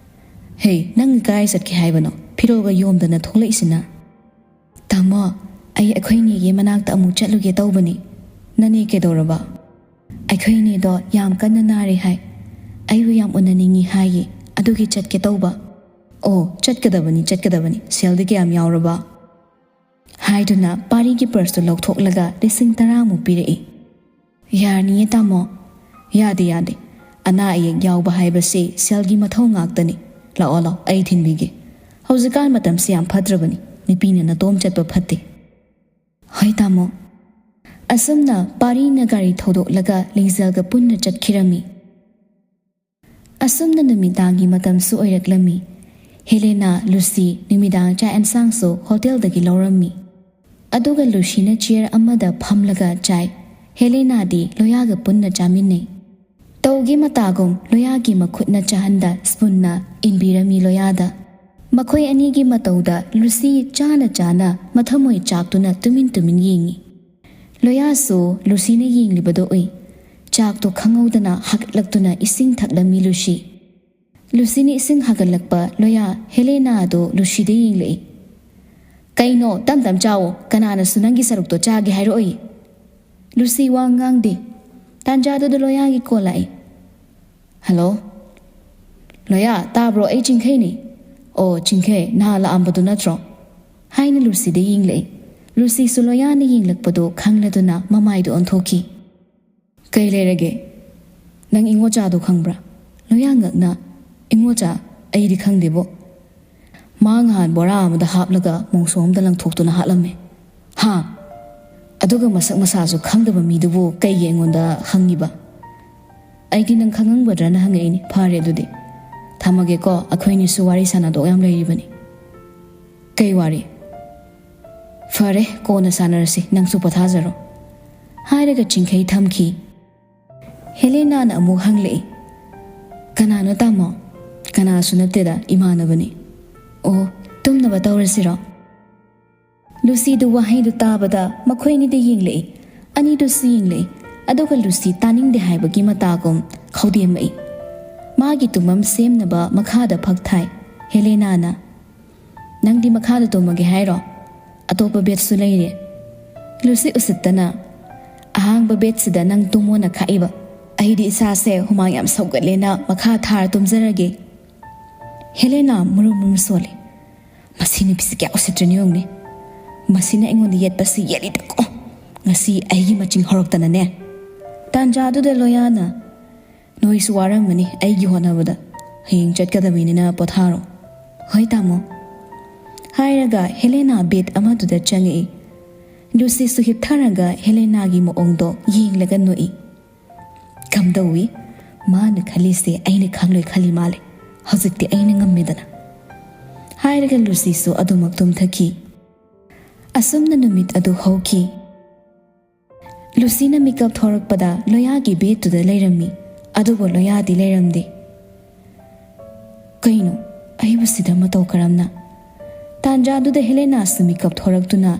ꯍꯦ, ꯅꯪ ꯀꯥꯏ ꯆꯠꯀꯦ ꯍꯥꯏꯕꯅꯣ? ꯐꯤꯔꯣꯜꯒ ꯌꯣꯝꯗꯅ ꯊꯣꯛꯂꯛꯏꯁꯤꯅ?" "ꯇꯥꯃꯣ, ꯑꯩ ꯑꯩꯈꯣꯏ ꯅꯦꯒꯤ ꯃꯅꯥꯛꯇ ꯑꯃꯨꯛ ꯆꯠꯂꯨꯒꯦ ꯇꯧꯕꯅꯤ꯫ ꯅꯅꯦ ꯀꯩꯗꯧꯔꯕ?" "ꯑꯩꯈꯣꯏ ꯅꯦꯗꯣ ꯌꯥꯝ ꯀꯟꯅ ꯅꯥꯔꯤ ꯍꯥꯏ꯫ ꯑꯩꯕꯨ ꯌꯥꯝ ꯎꯅꯅꯤꯡꯉꯤ ꯍꯥꯏꯌꯦ꯫ ꯑꯗꯨꯒꯤ ꯆꯠꯀꯦ ꯇꯧꯕ꯫" "ꯑꯣ, ꯆꯠꯀꯗꯕꯅꯤ, ꯆꯠꯀꯗꯕꯅꯤ꯫ ꯁꯦꯜꯗꯤ ꯀꯌꯥꯝ ꯌꯥꯎꯔꯕ?" ꯍꯥꯏꯗꯨꯅ ꯄꯥꯔꯤꯒꯤ ꯄꯔꯁꯇꯨ ꯂꯧꯊꯣꯛꯂꯒ ꯂꯤꯁꯤꯡ ꯇꯔꯥꯃꯨꯛ ꯄꯤꯔꯛꯏ꯫ "ꯌꯥꯔꯅꯤꯌꯦ ꯇꯥꯃꯣ꯫" "ꯌꯥꯗꯦ, ꯌꯥꯗꯦ꯫ ꯑꯅꯥ ꯑꯌꯦꯛ ꯌꯥꯎꯕ ꯍꯥꯏꯕꯁꯤ ꯁꯦꯜꯒꯤ ꯃꯊꯧ ꯉꯥꯛꯇꯅꯤ꯫ ꯂꯥꯛꯑꯣ, ꯂꯥꯛꯑꯣ, ꯑꯩ ꯊꯤꯟꯕꯤꯒꯦ꯫ ꯍꯧꯖꯤꯛꯀꯥꯟ ꯃꯇꯝꯁꯤ ꯌꯥꯝ ꯐꯠꯇ꯭ꯔꯕꯅꯤ꯫ ꯅꯨꯄꯤꯅ ꯅꯇꯣꯝ ꯆꯠꯄ ꯐꯠꯇꯦ꯫" "ꯍꯣꯏ ꯇꯥꯃꯣ꯫" ꯑꯁꯨꯝꯅ ꯄꯥꯔꯤꯅ ꯒꯥꯔꯤ ꯊꯧꯗꯣꯛꯂꯒ ꯂꯤꯡꯖꯦꯜꯒ ꯄꯨꯟꯅ ꯆꯠꯈꯤꯔꯝꯃꯤ꯫ ꯑꯁꯨꯝꯅ ꯅꯨꯃꯤꯗꯥꯡꯒꯤ ꯃꯇꯝꯁꯨ ꯑꯣꯏꯔꯛꯂꯝꯃꯤ꯫ ꯍꯦꯂꯦꯅꯥ, ꯂꯨꯁꯤ ꯅꯨꯃꯤꯗꯥꯡ ꯆꯥꯛ ꯑꯦꯟꯁꯥꯡꯁꯨ ꯍꯣꯇꯦꯜꯗꯒꯤ ꯂꯧꯔꯝꯃꯤ꯫ ꯑꯗꯨꯒ ꯂꯨꯁꯤꯅ ꯆꯤꯌꯔ ꯑꯃꯗ ꯐꯝꯂꯒ ꯆꯥꯏ꯫ ꯍꯦꯂꯦꯅꯥꯗꯤ ꯂꯣꯌꯥꯒ ꯄꯨꯟꯅ ꯆꯥꯃꯤꯟꯅꯩ꯫ ꯇꯧꯒꯤ ꯃꯇꯥꯒꯨꯝ ꯂꯣꯌꯥꯒꯤ ꯃꯈꯨꯠꯅ ꯆꯥꯍꯟꯗ ꯁ꯭ꯄꯨꯟꯅ ꯏꯟꯕꯤꯔꯝꯃꯤ ꯂꯣꯌꯥꯗ꯫ ꯃꯈꯣꯏ ꯑꯅꯤꯒꯤ ꯃꯇꯧꯗ ꯂꯨꯁꯤ ꯆꯥꯅ ꯆꯥꯅ ꯃꯊꯃꯣꯏ ꯆꯥꯛꯇꯨꯅ ꯇꯨꯃꯤꯟ ꯇꯨꯃꯤꯟ ꯌꯦꯡꯉꯤ꯫ ꯂꯣꯌꯥꯁꯨ ꯂꯨꯁꯤꯅ ꯌꯦꯡꯂꯤꯕꯗꯨ ꯎꯏ꯫ ꯆꯥꯛꯇꯨ ꯈꯪꯍꯧꯗꯅ ꯍꯥꯒꯠꯂꯛꯇꯨꯅ ꯏꯁꯤꯡ ꯊꯛꯂꯝꯃꯤ ꯂꯨꯁꯤ꯫ ꯂꯨꯁꯤꯅ ꯏꯁꯤꯡ ꯍꯥꯒꯠꯂꯛꯄ ꯂꯣꯌꯥ ꯍꯦꯂꯦꯅꯥ ꯑꯗꯨ ꯂꯨꯁꯤꯗ ꯌꯦꯡꯂꯛꯏ꯫ "ꯀꯩꯅꯣ, ꯇꯝ ꯇꯝ ꯆꯥꯋꯣ꯫ ꯀꯅꯥꯅꯁꯨ ꯅꯪꯒꯤ ꯁꯔꯨꯛꯇꯣ ꯆꯥꯒꯦ ꯍꯥꯏꯔꯛꯑꯣꯏ꯫" ꯂꯨꯁꯤ ꯋꯥ ꯉꯥꯡꯗꯦ꯫ ꯇꯥꯟꯖꯥꯗꯨꯗ ꯂꯣꯌꯥꯒꯤ ꯀꯣꯜ ꯂꯥꯛꯏ꯫ "ꯍꯜꯂꯣ?" ꯂꯣꯌꯥ, ꯇꯥꯕ꯭ꯔꯣ? ꯑꯩ ꯆꯤꯡꯈꯩꯅꯤ꯫ ꯑꯣ, ꯆꯤꯡꯈꯩ, ꯅꯍꯥꯟ ꯂꯥꯛꯑꯝꯕꯗꯨ ꯅꯠꯇ꯭ꯔꯣ? ꯍꯥꯏꯅ ꯂꯨꯁꯤꯗ ꯌꯦꯡꯂꯛꯏ꯫ ꯂꯨꯁꯤꯁꯨ ꯂꯣꯌꯥꯅ ꯌꯦꯡꯂꯛꯄꯗꯨ ꯈꯪꯂꯗꯨꯅ ꯃꯃꯥꯏꯗꯨ ꯑꯣꯟꯊꯣꯛꯈꯤ꯫ "ꯀꯩ ꯂꯩꯔꯒꯦ? ꯅꯪ ꯏꯉꯣꯆꯥꯗꯣ ꯈꯪꯕ꯭ꯔꯥ?" ꯂꯣꯌꯥ ꯉꯛꯅ, "ꯏꯉꯣꯆꯥ? ꯑꯩꯗꯤ ꯈꯪꯗꯦꯕꯣ꯫ ꯃꯥ ꯉꯍꯥꯟ ꯕꯣꯔꯥ ꯑꯃꯗ ꯍꯥꯞꯂꯒ ꯃꯣꯡꯁꯣ ꯑꯃꯗ ꯂꯪꯊꯣꯛꯇꯨꯅ ꯍꯥꯠꯂꯝꯃꯦ꯫" "ꯍꯥ? ꯑꯗꯨꯒ ꯃꯁꯛ ꯃꯁꯥꯁꯨ ꯈꯪꯗꯕ ꯃꯤꯗꯨꯕꯨ ꯀꯩꯒꯤ ꯑꯩꯉꯣꯟꯗ ꯍꯪꯉꯤꯕ?" "ꯑꯩꯗꯤ ꯅꯪ ꯈꯪꯉꯝꯒꯗ꯭ꯔꯅ ꯍꯪꯉꯛꯏꯅꯤ꯫ ꯐꯔꯦ ꯑꯗꯨꯗꯤ꯫ ꯊꯝꯃꯒꯦꯀꯣ, ꯑꯩꯈꯣꯏꯅꯤꯁꯨ ꯋꯥꯔꯤ ꯁꯥꯟꯅꯗꯧ ꯌꯥꯝ ꯂꯩꯔꯤꯕꯅꯤ꯫" "ꯀꯩ ꯋꯥꯔꯤ?" "ꯐꯔꯦ, ꯀꯣꯟꯅ ꯁꯥꯟꯅꯔꯁꯤ, ꯅꯪꯁꯨ ꯄꯣꯊꯥꯖꯔꯣ꯫" ꯍꯥꯏꯔꯒ ꯆꯤꯡꯈꯩ ꯊꯝꯈꯤ꯫ ꯍꯦꯂꯦꯅꯥꯅ ꯑꯃꯨꯛ ꯍꯪꯂꯛꯏ, "ꯀꯅꯥꯅꯣ ꯇꯥꯃꯣ?" "ꯀꯅꯥꯁꯨ ꯅꯠꯇꯦꯗ, ꯏꯃꯥꯟꯅꯕꯅꯤ꯫" "ꯑꯣ, ꯇꯨꯝꯅꯕ ꯇꯧꯔꯁꯤꯔꯣ?" ꯂꯨꯁꯤꯗꯨ ꯋꯥꯍꯩꯗꯨ ꯇꯥꯕꯗ ꯃꯈꯣꯏ ꯑꯅꯤꯗ ꯌꯦꯡꯂꯛꯏ꯫ ꯑꯅꯤꯗꯨꯁꯨ ꯌꯦꯡꯂꯛꯏ꯫ ꯑꯗꯨꯒ ꯂꯨꯁꯤ ꯇꯥꯅꯤꯡꯗꯦ ꯍꯥꯏꯕꯒꯤ ꯃꯇꯥꯒꯨꯝ ꯈꯧꯗꯦꯝꯃꯛꯏ꯫ ꯃꯥꯒꯤ ꯇꯨꯝꯐꯝ ꯁꯦꯝꯅꯕ ꯃꯈꯥꯗ ꯐꯛ ꯊꯥꯏ꯫ ꯍꯦꯂꯦꯅꯥꯅ, "ꯅꯪꯗꯤ ꯃꯈꯥꯗ ꯇꯨꯝꯃꯒꯦ ꯍꯥꯏꯔꯣ? ꯑꯇꯣꯞꯄ ꯕꯦꯗꯁꯨ ꯂꯩꯔꯦ꯫" ꯂꯨꯁꯤ ꯎꯁꯤꯠꯇꯅ, "ꯑꯍꯥꯡꯕ ꯕꯦꯗꯁꯤꯗ ꯅꯪ ꯇꯨꯝꯃꯣꯅ ꯈꯥꯛꯏꯕ? ꯑꯩꯗꯤ ꯏꯁꯥꯁꯦ ꯍꯨꯃꯥꯡ ꯌꯥꯝ ꯁꯧꯒꯠꯂꯦꯅ ꯃꯈꯥ ꯊꯥꯔ ꯇꯨꯝꯖꯔꯒꯦ꯫" ꯍꯦꯂꯦꯅꯥ ꯃꯨꯔꯨꯝ ꯃꯨꯔꯨꯝ ꯁꯣꯜꯂꯤ꯫ "ꯃꯁꯤ ꯅꯨꯄꯤꯁꯤ ꯀꯌꯥ ꯎꯁꯤꯠꯇ꯭ꯔꯤꯅꯣ ꯌꯦꯡꯉꯨꯅꯦ꯫ ꯃꯁꯤꯅ ꯑꯩꯉꯣꯟꯗ ꯌꯦꯠꯄꯁꯤ ꯌꯦꯠꯂꯤꯗꯀꯣ꯫ ꯉꯁꯤ ꯑꯩꯒꯤ ꯃꯆꯤꯡ ꯍꯧꯔꯛꯇꯅꯅꯦ꯫" ꯇꯥꯟꯖꯥꯗꯨꯗ ꯂꯣꯌꯥꯅ, "ꯅꯣꯏꯁꯨ ꯋꯥꯔꯝꯃꯅꯤ ꯑꯩꯒꯤ ꯍꯣꯠꯅꯕꯗ꯫ ꯍꯌꯦꯡ ꯆꯠꯀꯗꯕꯅꯤꯅ ꯄꯣꯊꯥꯔꯣ꯫" "ꯍꯣꯏ ꯇꯥꯃꯣ꯫" ꯍꯥꯏꯔꯒ ꯍꯦꯂꯦꯅꯥ ꯕꯦꯗ ꯑꯃꯗꯨꯗ ꯆꯪꯉꯛꯏ꯫ ꯂꯨꯁꯤꯁꯨ ꯍꯤꯞꯊꯔꯒ ꯍꯦꯂꯦꯅꯥꯒꯤ ꯃꯑꯣꯡꯗꯣ ꯌꯦꯡꯂꯒ ꯅꯣꯛꯏ꯫ "ꯀꯝꯗꯧꯏ? ꯃꯥꯅ ꯈꯜꯂꯤꯁꯦ ꯑꯩꯅ ꯈꯪꯂꯣꯏ ꯈꯜꯂꯤ ꯃꯥꯜꯂꯦ꯫ ꯍꯧꯖꯤꯛꯇꯤ ꯑꯩꯅ ꯉꯝꯃꯦꯗꯅ꯫" ꯍꯥꯏꯔꯒ ꯂꯨꯁꯤꯁꯨ ꯑꯗꯨꯃꯛ ꯇꯨꯝꯊꯈꯤ꯫ ꯑꯁꯨꯝꯅ ꯅꯨꯃꯤꯠ ꯑꯗꯨ ꯍꯧꯈꯤ꯫ ꯂꯨꯁꯤꯅ ꯃꯤꯀꯞ ꯊꯣꯔꯛꯄꯗ ꯂꯣꯌꯥꯒꯤ ꯕꯦꯗꯇꯨꯗ ꯂꯩꯔꯝꯃꯤ꯫ ꯑꯗꯨꯕꯨ ꯂꯣꯌꯥꯗꯤ ꯂꯩꯔꯝꯗꯦ꯫ "ꯀꯩꯅꯣ? ꯑꯩꯕꯨ ꯁꯤꯗ ꯃꯇꯧ ꯀꯔꯝꯅ?" ꯇꯥꯟꯖꯥꯗꯨꯗ ꯍꯦꯂꯦꯅꯥꯁꯨ ꯃꯤꯀꯞ ꯊꯣꯔꯛꯇꯨꯅ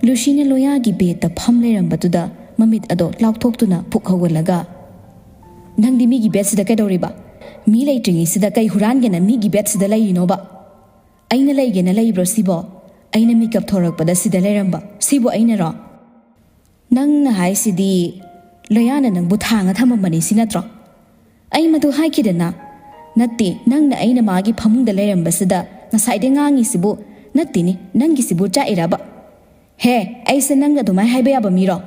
ꯂꯨꯁꯤꯅ ꯂꯣꯌꯥꯒꯤ ꯕꯦꯗꯇ ꯐꯝ ꯂꯩꯔꯝꯕꯗꯨꯗ ꯃꯃꯤꯠ ꯑꯗꯣ ꯂꯥꯎꯊꯣꯛꯇꯨꯅ ꯄꯨꯛ ꯍꯧꯒꯠꯂꯒ, "ꯅꯪꯗꯤ ꯃꯤꯒꯤ ꯕꯦꯗꯁꯤꯗ ꯀꯩꯗꯧꯔꯤꯕ? ꯃꯤ ꯂꯩꯇ꯭ꯔꯤꯉꯩꯁꯤꯗ ꯀꯩ ꯍꯨꯔꯥꯟꯒꯦꯅ ꯃꯤꯒꯤ ꯕꯦꯗꯁꯤꯗ ꯂꯩꯔꯤꯅꯣꯕ? ꯑꯩꯅ ꯂꯩꯒꯦꯅ ꯂꯩꯕ꯭ꯔꯣ ꯁꯤꯕꯣ? ꯑꯩꯅ ꯃꯤꯀꯞ ꯊꯣꯔꯛꯄꯗ ꯁꯤꯗ ꯂꯩꯔꯝꯕ ꯁꯤꯕꯨ ꯑꯩꯅꯔꯣ?" "ꯅꯪꯅ ꯍꯥꯏꯁꯤꯗꯤ ꯂꯣꯌꯥꯅ ꯅꯪꯕꯨ ꯊꯥꯡꯉ ꯊꯝꯃꯝꯕꯅꯤ ꯁꯤ ꯅꯠꯇ꯭ꯔꯣ?" "ꯑꯩ ꯃꯗꯨ ꯍꯥꯏꯈꯤꯗꯅ?" "ꯅꯠꯇꯦ, ꯅꯪꯅ ꯑꯩꯅ ꯃꯥꯒꯤ ꯐꯃꯨꯡꯗ ꯂꯩꯔꯝꯕꯁꯤꯗ ꯉꯁꯥꯏꯗꯩ ꯉꯥꯡꯉꯤꯁꯤꯕꯨ꯫ ꯅꯠꯇꯦꯅꯦ, ꯅꯪꯒꯤꯁꯤꯕꯨ ꯆꯥꯛꯏꯔꯕ? ꯍꯦ, ꯑꯩꯁꯦ ꯅꯪ ꯑꯗꯨꯃꯥꯏꯅ ꯍꯥꯏꯕ ꯌꯥꯕ ꯃꯤꯔꯣ?"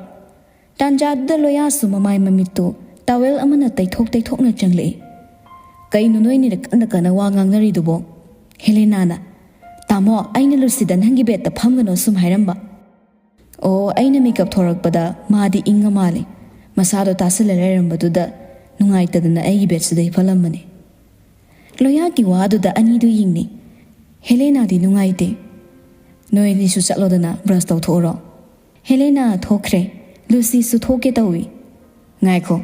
ꯇꯥꯟꯖꯥꯗꯨꯗ ꯂꯣꯌꯥꯁꯨ ꯃꯃꯥꯏ ꯃꯃꯤꯠꯇꯨ ꯇꯥꯋꯦꯜ ꯑꯃꯅ ꯇꯩꯊꯣꯛ ꯇꯩꯊꯣꯛꯅ ꯆꯪꯂꯛꯏ꯫ "ꯀꯩꯅꯣ ꯅꯣꯏꯅꯤꯅ ꯀꯟꯅ ꯀꯟꯅ ꯋꯥ ꯉꯥꯡꯅꯔꯤꯗꯨꯕꯣ?" ꯍꯦꯂꯦꯅꯥꯅ, "ꯇꯥꯃꯣ, ꯑꯩꯅ ꯂꯨꯁꯤꯗ ꯅꯪꯒꯤ ꯕꯦꯗꯇ ꯐꯝꯒꯅꯣ ꯁꯨꯝ ꯍꯥꯏꯔꯝꯕ꯫ ꯑꯣ, ꯑꯩꯅ ꯃꯤꯀꯞ ꯊꯣꯔꯛꯄꯗ ꯃꯥꯗꯤ ꯏꯪꯉ ꯃꯥꯜꯂꯦ꯫ ꯃꯁꯥꯗꯣ ꯇꯥꯁꯤꯜꯂ ꯂꯩꯔꯝꯕꯗꯨꯗ ꯅꯨꯡꯉꯥꯏꯇꯗꯅ ꯑꯩꯒꯤ ꯕꯦꯗꯁꯤꯗ ꯍꯤꯞꯍꯜꯂꯝꯕꯅꯦ꯫" ꯂꯣꯌꯥꯒꯤ ꯋꯥꯗꯨꯗ ꯑꯅꯤꯗꯨ ꯌꯦꯡꯅꯩ꯫ ꯍꯦꯂꯦꯅꯥꯗꯤ ꯅꯨꯡꯉꯥꯏꯇꯦ꯫ "ꯅꯣꯏ ꯑꯅꯤꯁꯨ ꯆꯠꯂꯣꯗꯅ, ꯕ꯭ꯔꯁ ꯇꯧꯊꯣꯛꯎꯔꯣ꯫" ꯍꯦꯂꯦꯅꯥ ꯊꯣꯛꯈ꯭ꯔꯦ꯫ ꯂꯨꯁꯤꯁꯨ ꯊꯣꯛꯀꯦ ꯇꯧꯏ꯫ "ꯉꯥꯏꯈꯣ,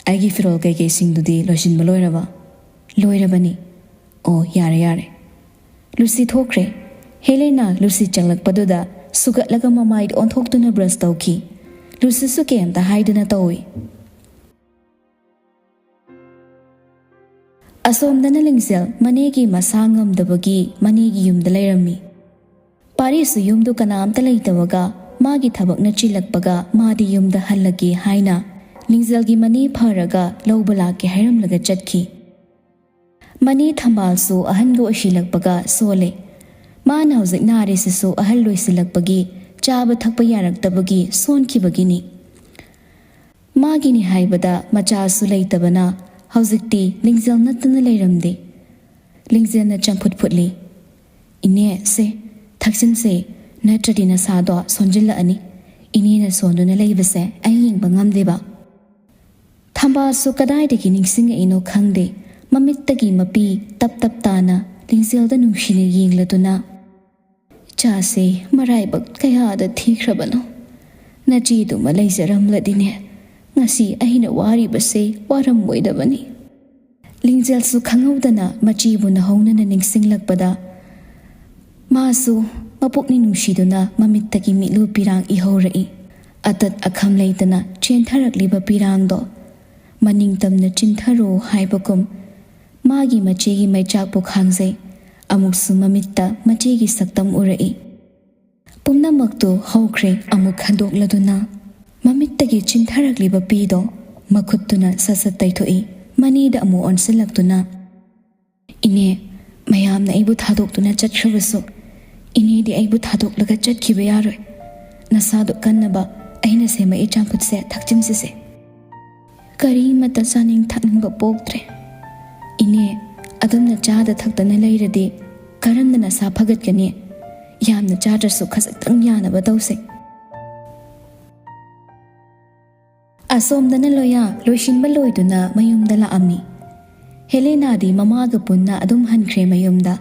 ꯑꯩꯒꯤ ꯐꯤꯔꯣꯜ ꯀꯩꯀꯩꯁꯤꯡꯗꯨꯗꯤ ꯂꯣꯏꯁꯤꯟꯕ ꯂꯣꯏꯔꯕ?" "ꯂꯣꯏꯔꯕꯅꯤ꯫" "ꯑꯣ, ꯌꯥꯔꯦ, ꯌꯥꯔꯦ꯫" ꯂꯨꯁꯤ ꯊꯣꯛꯈ꯭ꯔꯦ꯫ ꯍꯦꯂꯦꯅꯥ ꯂꯨꯁꯤ ꯆꯪꯂꯛꯄꯗꯨꯗ ꯁꯨꯒꯠꯂꯒ ꯃꯃꯥꯏꯗ ꯑꯣꯟꯊꯣꯛꯇꯨꯅ ꯕ꯭ꯔꯁ ꯇꯧꯈꯤ꯫ ꯂꯨꯁꯤꯁꯨ ꯀꯩꯝꯇ ꯍꯥꯏꯗꯅ ꯇꯧꯏ꯫ ꯑꯁꯣꯝꯗꯅ ꯂꯤꯡꯖꯦꯜ ꯃꯅꯦꯒꯤ ꯃꯁꯥ ꯉꯝꯗꯕꯒꯤ ꯃꯅꯦꯒꯤ ꯌꯨꯝꯗ ꯂꯩꯔꯝꯃꯤ꯫ ꯄꯥꯔꯤꯁꯁꯨ ꯌꯨꯝꯗꯨ ꯀꯅꯥꯝꯇ ꯂꯩꯇꯕꯒ ꯃꯥꯒꯤ ꯊꯕꯛꯅ ꯆꯤꯜꯂꯛꯄꯒ ꯃꯥꯗꯤ ꯌꯨꯝꯗ ꯍꯜꯂꯒꯦ ꯍꯥꯏꯅ ꯂꯤꯡꯖꯦꯜꯒꯤ ꯃꯅꯦ ꯐꯔꯒ ꯂꯧꯕ ꯂꯥꯛꯀꯦ ꯍꯥꯏꯔꯝꯂꯒ ꯆꯠꯈꯤ꯫ ꯃꯅꯦ ꯊꯝꯕꯥꯜꯁꯨ ꯑꯍꯟꯒ ꯑꯣꯏꯁꯤꯜꯂꯛꯄꯒ ꯁꯣꯜꯂꯦ꯫ ꯃꯥꯅ ꯍꯧꯖꯤꯛ ꯅꯥꯔꯤꯁꯤꯁꯨ ꯑꯍꯜ ꯑꯣꯏꯁꯤꯜꯂꯛꯄꯒꯤ ꯆꯥꯕ ꯊꯛꯄ ꯌꯥꯔꯛꯇꯕꯒꯤ ꯁꯣꯟꯈꯤꯕꯒꯤꯅꯤ꯫ ꯃꯥꯒꯤꯅꯤ ꯍꯥꯏꯕꯗ ꯃꯆꯥꯁꯨ ꯂꯩꯇꯕꯅ ꯍꯧꯖꯤꯛꯇꯤ ꯂꯤꯡꯖꯦꯜ ꯅꯠꯇꯅ ꯂꯩꯔꯝꯗꯦ꯫ ꯂꯤꯡꯖꯦꯜꯅ ꯆꯝꯐꯨꯠ ꯐꯨꯠꯂꯤ꯫ "ꯏꯅꯦ, ꯁꯦ, ꯊꯛꯆꯤꯟꯁꯦ, ꯅꯠꯇ꯭ꯔꯗꯤ ꯅꯁꯥꯗꯣ ꯁꯣꯟꯖꯤꯜꯂꯛꯑꯅꯤ꯫ ꯏꯅꯦꯅ ꯁꯣꯟꯗꯨꯅ ꯂꯩꯕꯁꯦ ꯑꯩ ꯌꯦꯡꯕ ꯉꯝꯗꯦꯕ꯫" ꯊꯝꯕꯥꯜꯁꯨ ꯀꯗꯥꯏꯗꯒꯤ ꯅꯤꯡꯁꯤꯡꯉꯛꯏꯅꯣ ꯈꯪꯗꯦ, ꯃꯃꯤꯠꯇꯒꯤ ꯃꯄꯤ ꯇꯞ ꯇꯞ ꯇꯥꯅ ꯂꯤꯡꯖꯦꯜꯗ ꯅꯨꯡꯁꯤꯅ ꯌꯦꯡꯂꯗꯨꯅ, "ꯏꯆꯥꯁꯦ ꯃꯔꯥꯏꯕꯛ ꯀꯌꯥꯗ ꯊꯤꯈ꯭ꯔꯕꯅꯣ꯫ ꯅꯆꯦꯗꯨꯃ ꯂꯩꯖꯔꯝꯂꯗꯤꯅꯦ, ꯉꯁꯤ ꯑꯩꯅ ꯋꯥꯔꯤꯕꯁꯦ ꯋꯥꯔꯝꯃꯣꯏꯗꯕꯅꯤ꯫" ꯂꯤꯡꯖꯦꯜꯁꯨ ꯈꯪꯍꯧꯗꯅ ꯃꯆꯦꯕꯨ ꯅꯧꯍꯧꯅꯅ ꯅꯤꯡꯁꯤꯡꯂꯛꯄꯗ, ꯃꯥꯁꯨ ꯃꯄꯨꯛꯅꯤꯡ ꯅꯨꯡꯁꯤꯗꯨꯅ ꯃꯃꯤꯠꯇꯒꯤ ꯃꯤꯠꯂꯨ ꯄꯤꯔꯥꯡ ꯏꯍꯧꯔꯛꯏ꯫ ꯑꯇꯠ ꯑꯈꯝ ꯂꯩꯇꯅ ꯆꯦꯟꯊꯔꯛꯂꯤꯕ ꯄꯤꯔꯥꯡꯗꯣ ꯃꯅꯤꯡ ꯇꯝꯅ ꯆꯤꯟꯊꯔꯣ ꯍꯥꯏꯕꯒꯨꯝ ꯃꯥꯒꯤ ꯃꯆꯦꯒꯤ ꯃꯩꯆꯥꯛꯄꯨ ꯈꯥꯡꯖꯩ꯫ ꯑꯃꯨꯛꯁꯨ ꯃꯃꯤꯠꯇ ꯃꯆꯦꯒꯤ ꯁꯛꯇꯝ ꯎꯔꯛꯏ꯫ ꯄꯨꯝꯅꯃꯛꯇꯨ ꯍꯧꯈ꯭ꯔꯦ ꯑꯃꯨꯛ ꯍꯟꯗꯣꯛꯂꯗꯨꯅ꯫ ꯃꯃꯤꯠꯇꯒꯤ ꯆꯤꯟꯊꯔꯛꯂꯤꯕ ꯄꯤꯗꯣ ꯃꯈꯨꯠꯇꯨꯅ ꯁꯠ ꯁꯠ ꯇꯩꯊꯣꯛꯏ꯫ ꯃꯅꯦꯗ ꯑꯃꯨꯛ ꯑꯣꯟꯁꯤꯜꯂꯛꯇꯨꯅ, "ꯏꯅꯦ, ꯃꯌꯥꯝꯅ ꯑꯩꯕꯨ ꯊꯥꯗꯣꯛꯇꯨꯅ ꯆꯠꯈ꯭ꯔꯕꯁꯨ, ꯏꯅꯦꯗꯤ ꯑꯩꯕꯨ ꯊꯥꯗꯣꯛꯂꯒ ꯆꯠꯈꯤꯕ ꯌꯥꯔꯣꯏ꯫ ꯅꯁꯥꯗꯣ ꯀꯟꯅꯕ ꯑꯩꯅ ꯁꯦꯝꯃꯛꯏ ꯆꯝꯐꯨꯠꯁꯦ ꯊꯛꯆꯤꯟꯁꯤꯁꯦ꯫ ꯀꯔꯤꯃꯠꯇ ꯆꯥꯅꯤꯡ ꯊꯛꯅꯤꯡꯕ ꯄꯣꯛꯇ꯭ꯔꯦ꯫ ꯏꯅꯦ, ꯑꯗꯨꯝꯅ ꯆꯥꯗ ꯊꯛꯇꯅ ꯂꯩꯔꯗꯤ ꯀꯔꯝꯅ ꯅꯁꯥ ꯐꯒꯠꯀꯅꯤ? ꯌꯥꯝꯅ ꯆꯥꯗ꯭ꯔꯁꯨ ꯈꯖꯤꯛꯇꯪ ꯌꯥꯅꯕ ꯇꯧꯁꯦ꯫" ꯑꯁꯣꯝꯗꯅ ꯂꯣꯌꯥ ꯂꯣꯏꯁꯤꯟꯕ ꯂꯣꯏꯗꯨꯅ ꯃꯌꯨꯝꯗ ꯂꯥꯛꯑꯝꯃꯤ꯫ ꯍꯦꯂꯦꯅꯥꯗꯤ ꯃꯃꯥꯒ ꯄꯨꯟꯅ ꯑꯗꯨꯝ ꯍꯟꯈ꯭ꯔꯦ ꯃꯌꯨꯝꯗ꯫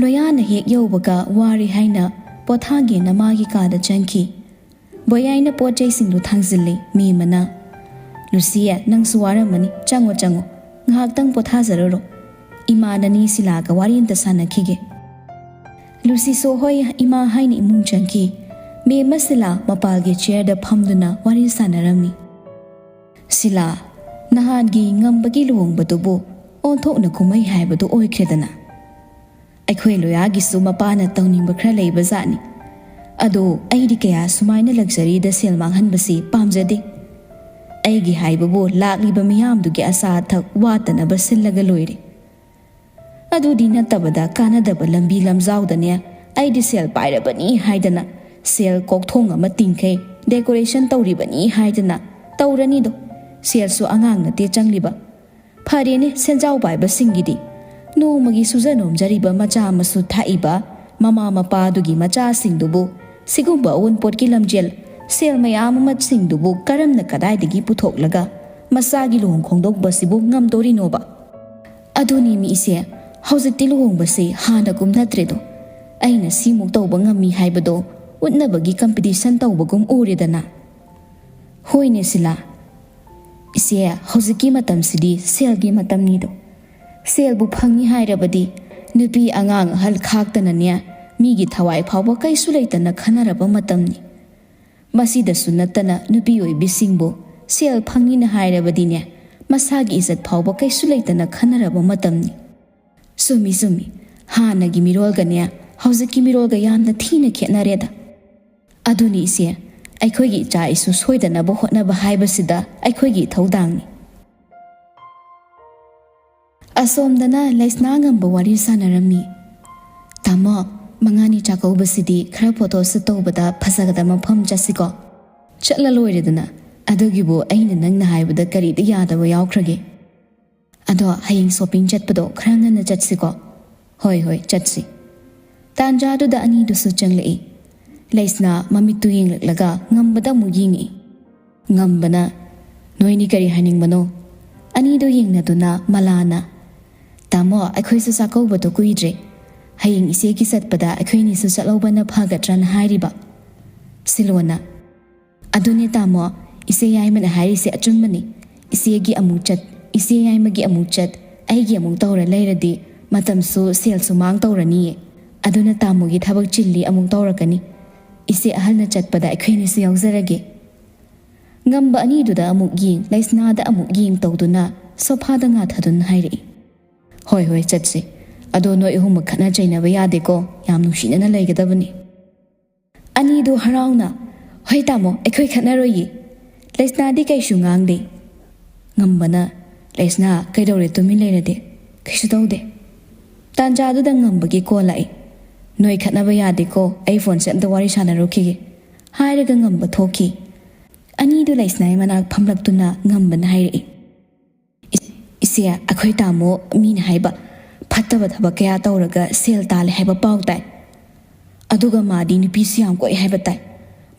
ꯂꯣꯌꯥꯅ ꯍꯦꯛ ꯌꯧꯕꯒ ꯋꯥꯔꯦ ꯍꯥꯏꯅ ꯄꯣꯊꯥꯒꯦꯅ ꯃꯥꯒꯤ ꯀꯥꯗ ꯆꯪꯈꯤ꯫ ꯕꯣꯌꯥꯏꯅ ꯄꯣꯠ ꯆꯩꯁꯤꯡꯗꯨ ꯊꯥꯡꯖꯤꯜꯂꯤ꯫ ꯃꯦꯝꯃꯅ, "ꯂꯨꯁꯤꯌꯦ, ꯅꯪꯁꯨ ꯋꯥꯔꯝꯃꯅꯤ, ꯆꯪꯉꯣ, ꯆꯪꯉꯣ, ꯉꯥꯏꯍꯥꯛꯇꯪ ꯄꯣꯊꯥꯖꯔꯨꯔꯣ꯫ ꯏꯃꯥ ꯅꯅꯤ ꯁꯤꯂꯥꯒ ꯋꯥꯔꯤ ꯑꯝꯇ ꯁꯥꯟꯅꯈꯤꯒꯦ꯫" ꯂꯨꯁꯤꯁꯨ "ꯍꯣꯏ ꯏꯃꯥ" ꯍꯥꯏꯅ ꯏꯃꯨꯡ ꯆꯪꯈꯤ꯫ ꯃꯦꯝꯃ ꯁꯤꯂꯥ ꯃꯄꯥꯜꯒꯤ ꯆꯤꯌꯔꯗ ꯐꯝꯗꯨꯅ ꯋꯥꯔꯤ ꯁꯥꯟꯅꯔꯝꯃꯤ꯫ "ꯁꯤꯂꯥ, ꯅꯍꯥꯟꯒꯤ ꯉꯝꯕꯒꯤ ꯂꯨꯍꯣꯡꯕꯗꯨꯕꯨ ꯑꯣꯟꯊꯣꯛꯅ ꯀꯨꯝꯍꯩ ꯍꯥꯏꯕꯗꯨ ꯑꯣꯏꯈ꯭ꯔꯦꯗꯅ꯫ ꯑꯩꯈꯣꯏ ꯂꯣꯌꯥꯒꯤꯁꯨ ꯃꯄꯥꯅ ꯇꯧꯅꯤꯡꯕ ꯈꯔ ꯂꯩꯕ ꯖꯥꯠꯅꯤ꯫ ꯑꯗꯣ ꯑꯩꯗꯤ ꯀꯌꯥ ꯁꯨꯃꯥꯏꯅ ꯂꯛꯖꯔꯤꯗ ꯁꯦꯜ ꯃꯥꯡꯍꯟꯕꯁꯤ ꯄꯥꯝꯖꯗꯦ꯫ ꯑꯩꯒꯤ ꯍꯥꯏꯕꯕꯨ ꯂꯥꯛꯂꯤꯕ ꯃꯤꯌꯥꯝꯗꯨꯒꯤ ꯑꯆꯥ ꯑꯊꯛ ꯋꯥꯠꯇꯅꯕ ꯁꯤꯜꯂꯒ ꯂꯣꯏꯔꯦ꯫ ꯑꯗꯨꯗꯤ ꯅꯠꯇꯕꯗ ꯀꯥꯟꯅꯗꯕ ꯂꯝꯕꯤ ꯂꯝꯖꯥꯎꯗꯅꯦ ꯑꯩꯗꯤ ꯁꯦꯜ ꯄꯥꯏꯔꯕꯅꯤ ꯍꯥꯏꯗꯅ, ꯁꯦꯜ ꯀꯣꯛꯊꯣꯡ ꯑꯃ ꯇꯤꯡꯈꯩ ꯗꯦꯀꯣꯔꯦꯁꯟ ꯇꯧꯔꯤꯕꯅꯤ ꯍꯥꯏꯗꯅ ꯇꯧꯔꯅꯤꯗꯣ꯫ ꯁꯦꯜꯁꯨ ꯑꯉꯥꯡ ꯅꯠꯇꯦ ꯆꯪꯂꯤꯕ꯫ ꯐꯔꯦꯅꯦ, ꯁꯦꯟꯖꯥꯎ ꯄꯥꯏꯕꯁꯤꯡꯒꯤꯗꯤ ꯅꯣꯡꯃꯒꯤ ꯁꯨꯖ ꯅꯣꯝꯖꯔꯤꯕ ꯃꯆꯥ ꯃꯁꯨ ꯊꯥꯛꯏꯕ ꯃꯃꯥ ꯃꯄꯥꯗꯨꯒꯤ ꯃꯆꯥꯁꯤꯡꯗꯨꯕꯨ ꯁꯤꯒꯨꯝꯕ ꯑꯑꯣꯟꯄꯣꯠꯀꯤ ꯂꯝꯖꯦꯜ, ꯁꯦꯜ ꯃꯌꯥꯝ ꯑꯃꯁꯤꯡꯗꯨꯕꯨ ꯀꯔꯝꯅ ꯀꯗꯥꯏꯗꯒꯤ ꯄꯨꯊꯣꯛꯂꯒ ꯃꯆꯥꯒꯤ ꯂꯨꯍꯣꯡ ꯈꯣꯡꯗꯣꯡꯕꯁꯤꯕꯨ ꯉꯝꯗꯣꯔꯤꯅꯣꯕ?" "ꯑꯗꯨꯅꯤ ꯃꯤ ꯏꯆꯦ, ꯍꯧꯖꯤꯛꯇꯤ ꯂꯨꯍꯣꯡꯕꯁꯤ ꯍꯥꯟꯅꯒꯨꯝ ꯅꯠꯇ꯭ꯔꯦꯗꯣ꯫ ꯑꯩꯅ ꯁꯤꯃꯨꯛ ꯇꯧꯕ ꯉꯝꯃꯤ ꯍꯥꯏꯕꯗꯣ ꯎꯠꯅꯕꯒꯤ ꯀꯝꯄꯤꯇꯤꯁꯟ ꯇꯧꯕꯒꯨꯝ ꯎꯔꯦꯗꯅ꯫" "ꯍꯣꯏꯅꯦ ꯁꯤꯂꯥ, ꯏꯆꯦ, ꯍꯧꯖꯤꯛꯀꯤ ꯃꯇꯝꯁꯤꯗꯤ ꯁꯦꯜꯒꯤ ꯃꯇꯝꯅꯤꯗꯣ꯫ ꯁꯦꯜꯕꯨ ꯐꯪꯉꯤ ꯍꯥꯏꯔꯕꯗꯤ ꯅꯨꯄꯤ ꯑꯉꯥꯡ ꯑꯍꯜ ꯈꯥꯛꯇꯅꯅꯦ ꯃꯤꯒꯤ ꯊꯋꯥꯏ ꯐꯥꯎꯕ ꯀꯩꯁꯨ ꯂꯩꯇꯅ ꯈꯟꯅꯔꯕ ꯃꯇꯝꯅꯤ꯫ ꯃꯁꯤꯗꯁꯨ ꯅꯠꯇꯅ ꯅꯨꯄꯤ ꯑꯣꯏꯕꯤꯁꯤꯡꯕꯨ ꯁꯦꯜ ꯐꯪꯉꯤꯅ ꯍꯥꯏꯔꯕꯗꯤꯅꯦ ꯃꯁꯥꯒꯤ ꯏꯖꯠ ꯐꯥꯎꯕ ꯀꯩꯁꯨ ꯂꯩꯇꯅ ꯈꯟꯅꯔꯕ ꯃꯇꯝꯅꯤ꯫" "ꯆꯨꯝꯃꯤ, ꯆꯨꯝꯃꯤ꯫ ꯍꯥꯟꯅꯒꯤ ꯃꯤꯔꯣꯜꯒꯅꯦ ꯍꯧꯖꯤꯛꯀꯤ ꯃꯤꯔꯣꯜꯒ ꯌꯥꯝꯅ ꯊꯤꯅ ꯈꯦꯠꯅꯔꯦꯗ꯫ ꯑꯗꯨꯅꯤ ꯏꯆꯦ, ꯑꯩꯈꯣꯏꯒꯤ ꯏꯆꯥ ꯏꯁꯨ ꯁꯣꯏꯗꯅꯕ ꯍꯣꯠꯅꯕ ꯍꯥꯏꯕꯁꯤꯗ ꯑꯩꯈꯣꯏꯒꯤ ꯏꯊꯧꯗꯥꯡꯅꯤ꯫" ꯑꯁꯣꯝꯗꯅ ꯂꯩꯁꯅꯥ ꯉꯝꯕ ꯋꯥꯔꯤ ꯁꯥꯟꯅꯔꯝꯃꯤ꯫ "ꯇꯥꯃꯣ, ꯃꯉꯥꯅꯤ ꯆꯥꯛꯀꯧꯕꯁꯤꯗꯤ ꯈꯔ photo shoot ꯇꯧꯕꯗ ꯐꯖꯒꯗꯕ ꯃꯐꯝ ꯆꯠꯁꯤꯀꯣ?" "ꯆꯠꯂ ꯂꯣꯏꯔꯦꯗꯅ꯫ ꯑꯗꯨꯒꯤꯕꯨ ꯑꯩꯅ ꯅꯪꯅ ꯍꯥꯏꯕꯗ ꯀꯔꯤꯗ ꯌꯥꯗꯕ ꯌꯥꯎꯈ꯭ꯔꯒꯦ? ꯑꯗꯣ ꯍꯌꯦꯡ shopping ꯆꯠꯄꯗꯣ ꯈꯔ ꯉꯟꯅ ꯆꯠꯁꯤꯀꯣ?" "ꯍꯣꯏ, ꯍꯣꯏ, ꯆꯠꯁꯤ꯫" ꯇꯥꯟꯖꯥꯗꯨꯗ ꯑꯅꯤꯗꯨꯁꯨ ꯆꯪꯂꯛꯏ꯫ ꯂꯩꯁꯅꯥ ꯃꯃꯤꯠꯇꯨ ꯌꯦꯡꯂꯛꯂꯒ ꯉꯝꯕꯗ ꯑꯃꯨꯛ ꯌꯦꯡꯉꯛꯏ꯫ ꯉꯝꯕꯅ, "ꯅꯣꯏꯅꯤ ꯀꯔꯤ ꯍꯥꯏꯅꯤꯡꯕꯅꯣ?" ꯑꯅꯤꯗꯨ ꯌꯦꯡꯅꯗꯨꯅ ꯃꯂꯥꯅ, "ꯇꯥꯃꯣ, ꯑꯩꯈꯣꯏꯁꯨ ꯆꯥꯛꯀꯧꯕꯗꯣ ꯀꯨꯏꯗ꯭ꯔꯦ꯫ ꯍꯌꯦꯡ ꯏꯆꯦꯒꯤ ꯆꯠꯄꯗ ꯑꯩꯈꯣꯏꯅꯤꯁꯨ ꯆꯠꯍꯧꯕꯅ ꯐꯒꯗ꯭ꯔꯅ ꯍꯥꯏꯔꯤꯕ꯫" ꯁꯤꯂꯣꯅ, "ꯑꯗꯨꯅꯦ ꯇꯥꯃꯣ, ꯏꯆꯦ ꯌꯥꯏꯃꯅ ꯍꯥꯏꯔꯤꯁꯦ ꯑꯆꯨꯝꯕꯅꯤ꯫ ꯏꯆꯦꯒꯤ ꯑꯃꯨꯛ ꯆꯠ, ꯏꯆꯦ ꯌꯥꯏꯃꯒꯤ ꯑꯃꯨꯛ ꯆꯠ, ꯑꯩꯒꯤ ꯑꯃꯨꯛ ꯇꯧꯔ ꯂꯩꯔꯗꯤ ꯃꯇꯝꯁꯨ ꯁꯦꯜꯁꯨ ꯃꯥꯡ ꯇꯧꯔꯅꯤꯌꯦ꯫ ꯑꯗꯨꯅ ꯇꯥꯃꯣꯒꯤ ꯊꯕꯛ ꯆꯤꯜꯂꯤ ꯑꯃꯨꯛ ꯇꯧꯔꯛꯀꯅꯤ꯫ ꯏꯆꯦ ꯑꯍꯜꯅ ꯆꯠꯄꯗ ꯑꯩꯈꯣꯏꯅꯤꯁꯨ ꯌꯥꯎꯖꯔꯒꯦ꯫" ꯉꯝꯕ ꯑꯅꯤꯗꯨꯗ ꯑꯃꯨꯛ ꯌꯦꯡ, ꯂꯩꯁꯅꯥꯗ ꯑꯃꯨꯛ ꯌꯦꯡ ꯇꯧꯗꯨꯅ ꯁꯣꯐꯥꯗ ꯉꯥꯊꯗꯨꯅ ꯍꯥꯏꯔꯛꯏ, "ꯍꯣꯏ, ꯍꯣꯏ, ꯆꯠꯁꯤ꯫ ꯑꯗꯣ ꯅꯣꯏ ꯑꯍꯨꯝꯃꯛ ꯈꯠꯅ ꯆꯩꯅꯕ ꯌꯥꯗꯦꯀꯣ, ꯌꯥꯝ ꯅꯨꯡꯁꯤꯅꯅ ꯂꯩꯒꯗꯕꯅꯤ꯫" ꯑꯅꯤꯗꯨ ꯍꯔꯥꯎꯅ, "ꯍꯣꯏ ꯇꯥꯃꯣ, ꯑꯩꯈꯣꯏ ꯈꯠꯅꯔꯣꯏꯌꯦ꯫" ꯂꯩꯁꯅꯥꯗꯤ ꯀꯩꯁꯨ ꯉꯥꯡꯗꯦ꯫ ꯉꯝꯕꯅ, "ꯂꯩꯁꯅꯥ, ꯀꯩꯗꯧꯔꯦ ꯇꯨꯃꯤꯟ ꯂꯩꯔꯗꯤ?" "ꯀꯩꯁꯨ ꯇꯧꯗꯦ꯫" ꯇꯥꯟꯖꯥꯗꯨꯗ ꯉꯝꯕꯒꯤ call ꯂꯥꯛꯏ꯫ "ꯅꯣꯏ ꯈꯠꯅꯕ ꯌꯥꯗꯦꯀꯣ, ꯑꯩ phoneꯁꯦ ꯑꯝꯇ ꯋꯥꯔꯤ ꯁꯥꯟꯅꯔꯨꯈꯤꯒꯦ꯫" ꯍꯥꯏꯔꯒ ꯉꯝꯕ ꯊꯣꯛꯈꯤ꯫ ꯑꯅꯤꯗꯨ ꯂꯩꯁꯅꯥꯒꯤ ꯃꯅꯥꯛ ꯐꯝꯂꯛꯇꯨꯅ ꯉꯝꯕꯅ ꯍꯥꯏꯔꯛꯏ, "ꯏꯆꯦ, ꯑꯩꯈꯣꯏ ꯇꯥꯃꯣ ꯃꯤꯅ ꯍꯥꯏꯕ ꯐꯠꯇꯕ ꯊꯕꯛ ꯀꯌꯥ ꯇꯧꯔꯒ ꯁꯦꯜ ꯇꯥꯜꯂꯦ ꯍꯥꯏꯕ ꯄꯥꯎ ꯇꯥꯏ꯫ ꯑꯗꯨꯒ ꯃꯥꯗꯤ ꯅꯨꯄꯤꯁꯨ ꯌꯥꯝ ꯀꯣꯏ ꯍꯥꯏꯕ ꯇꯥꯏ꯫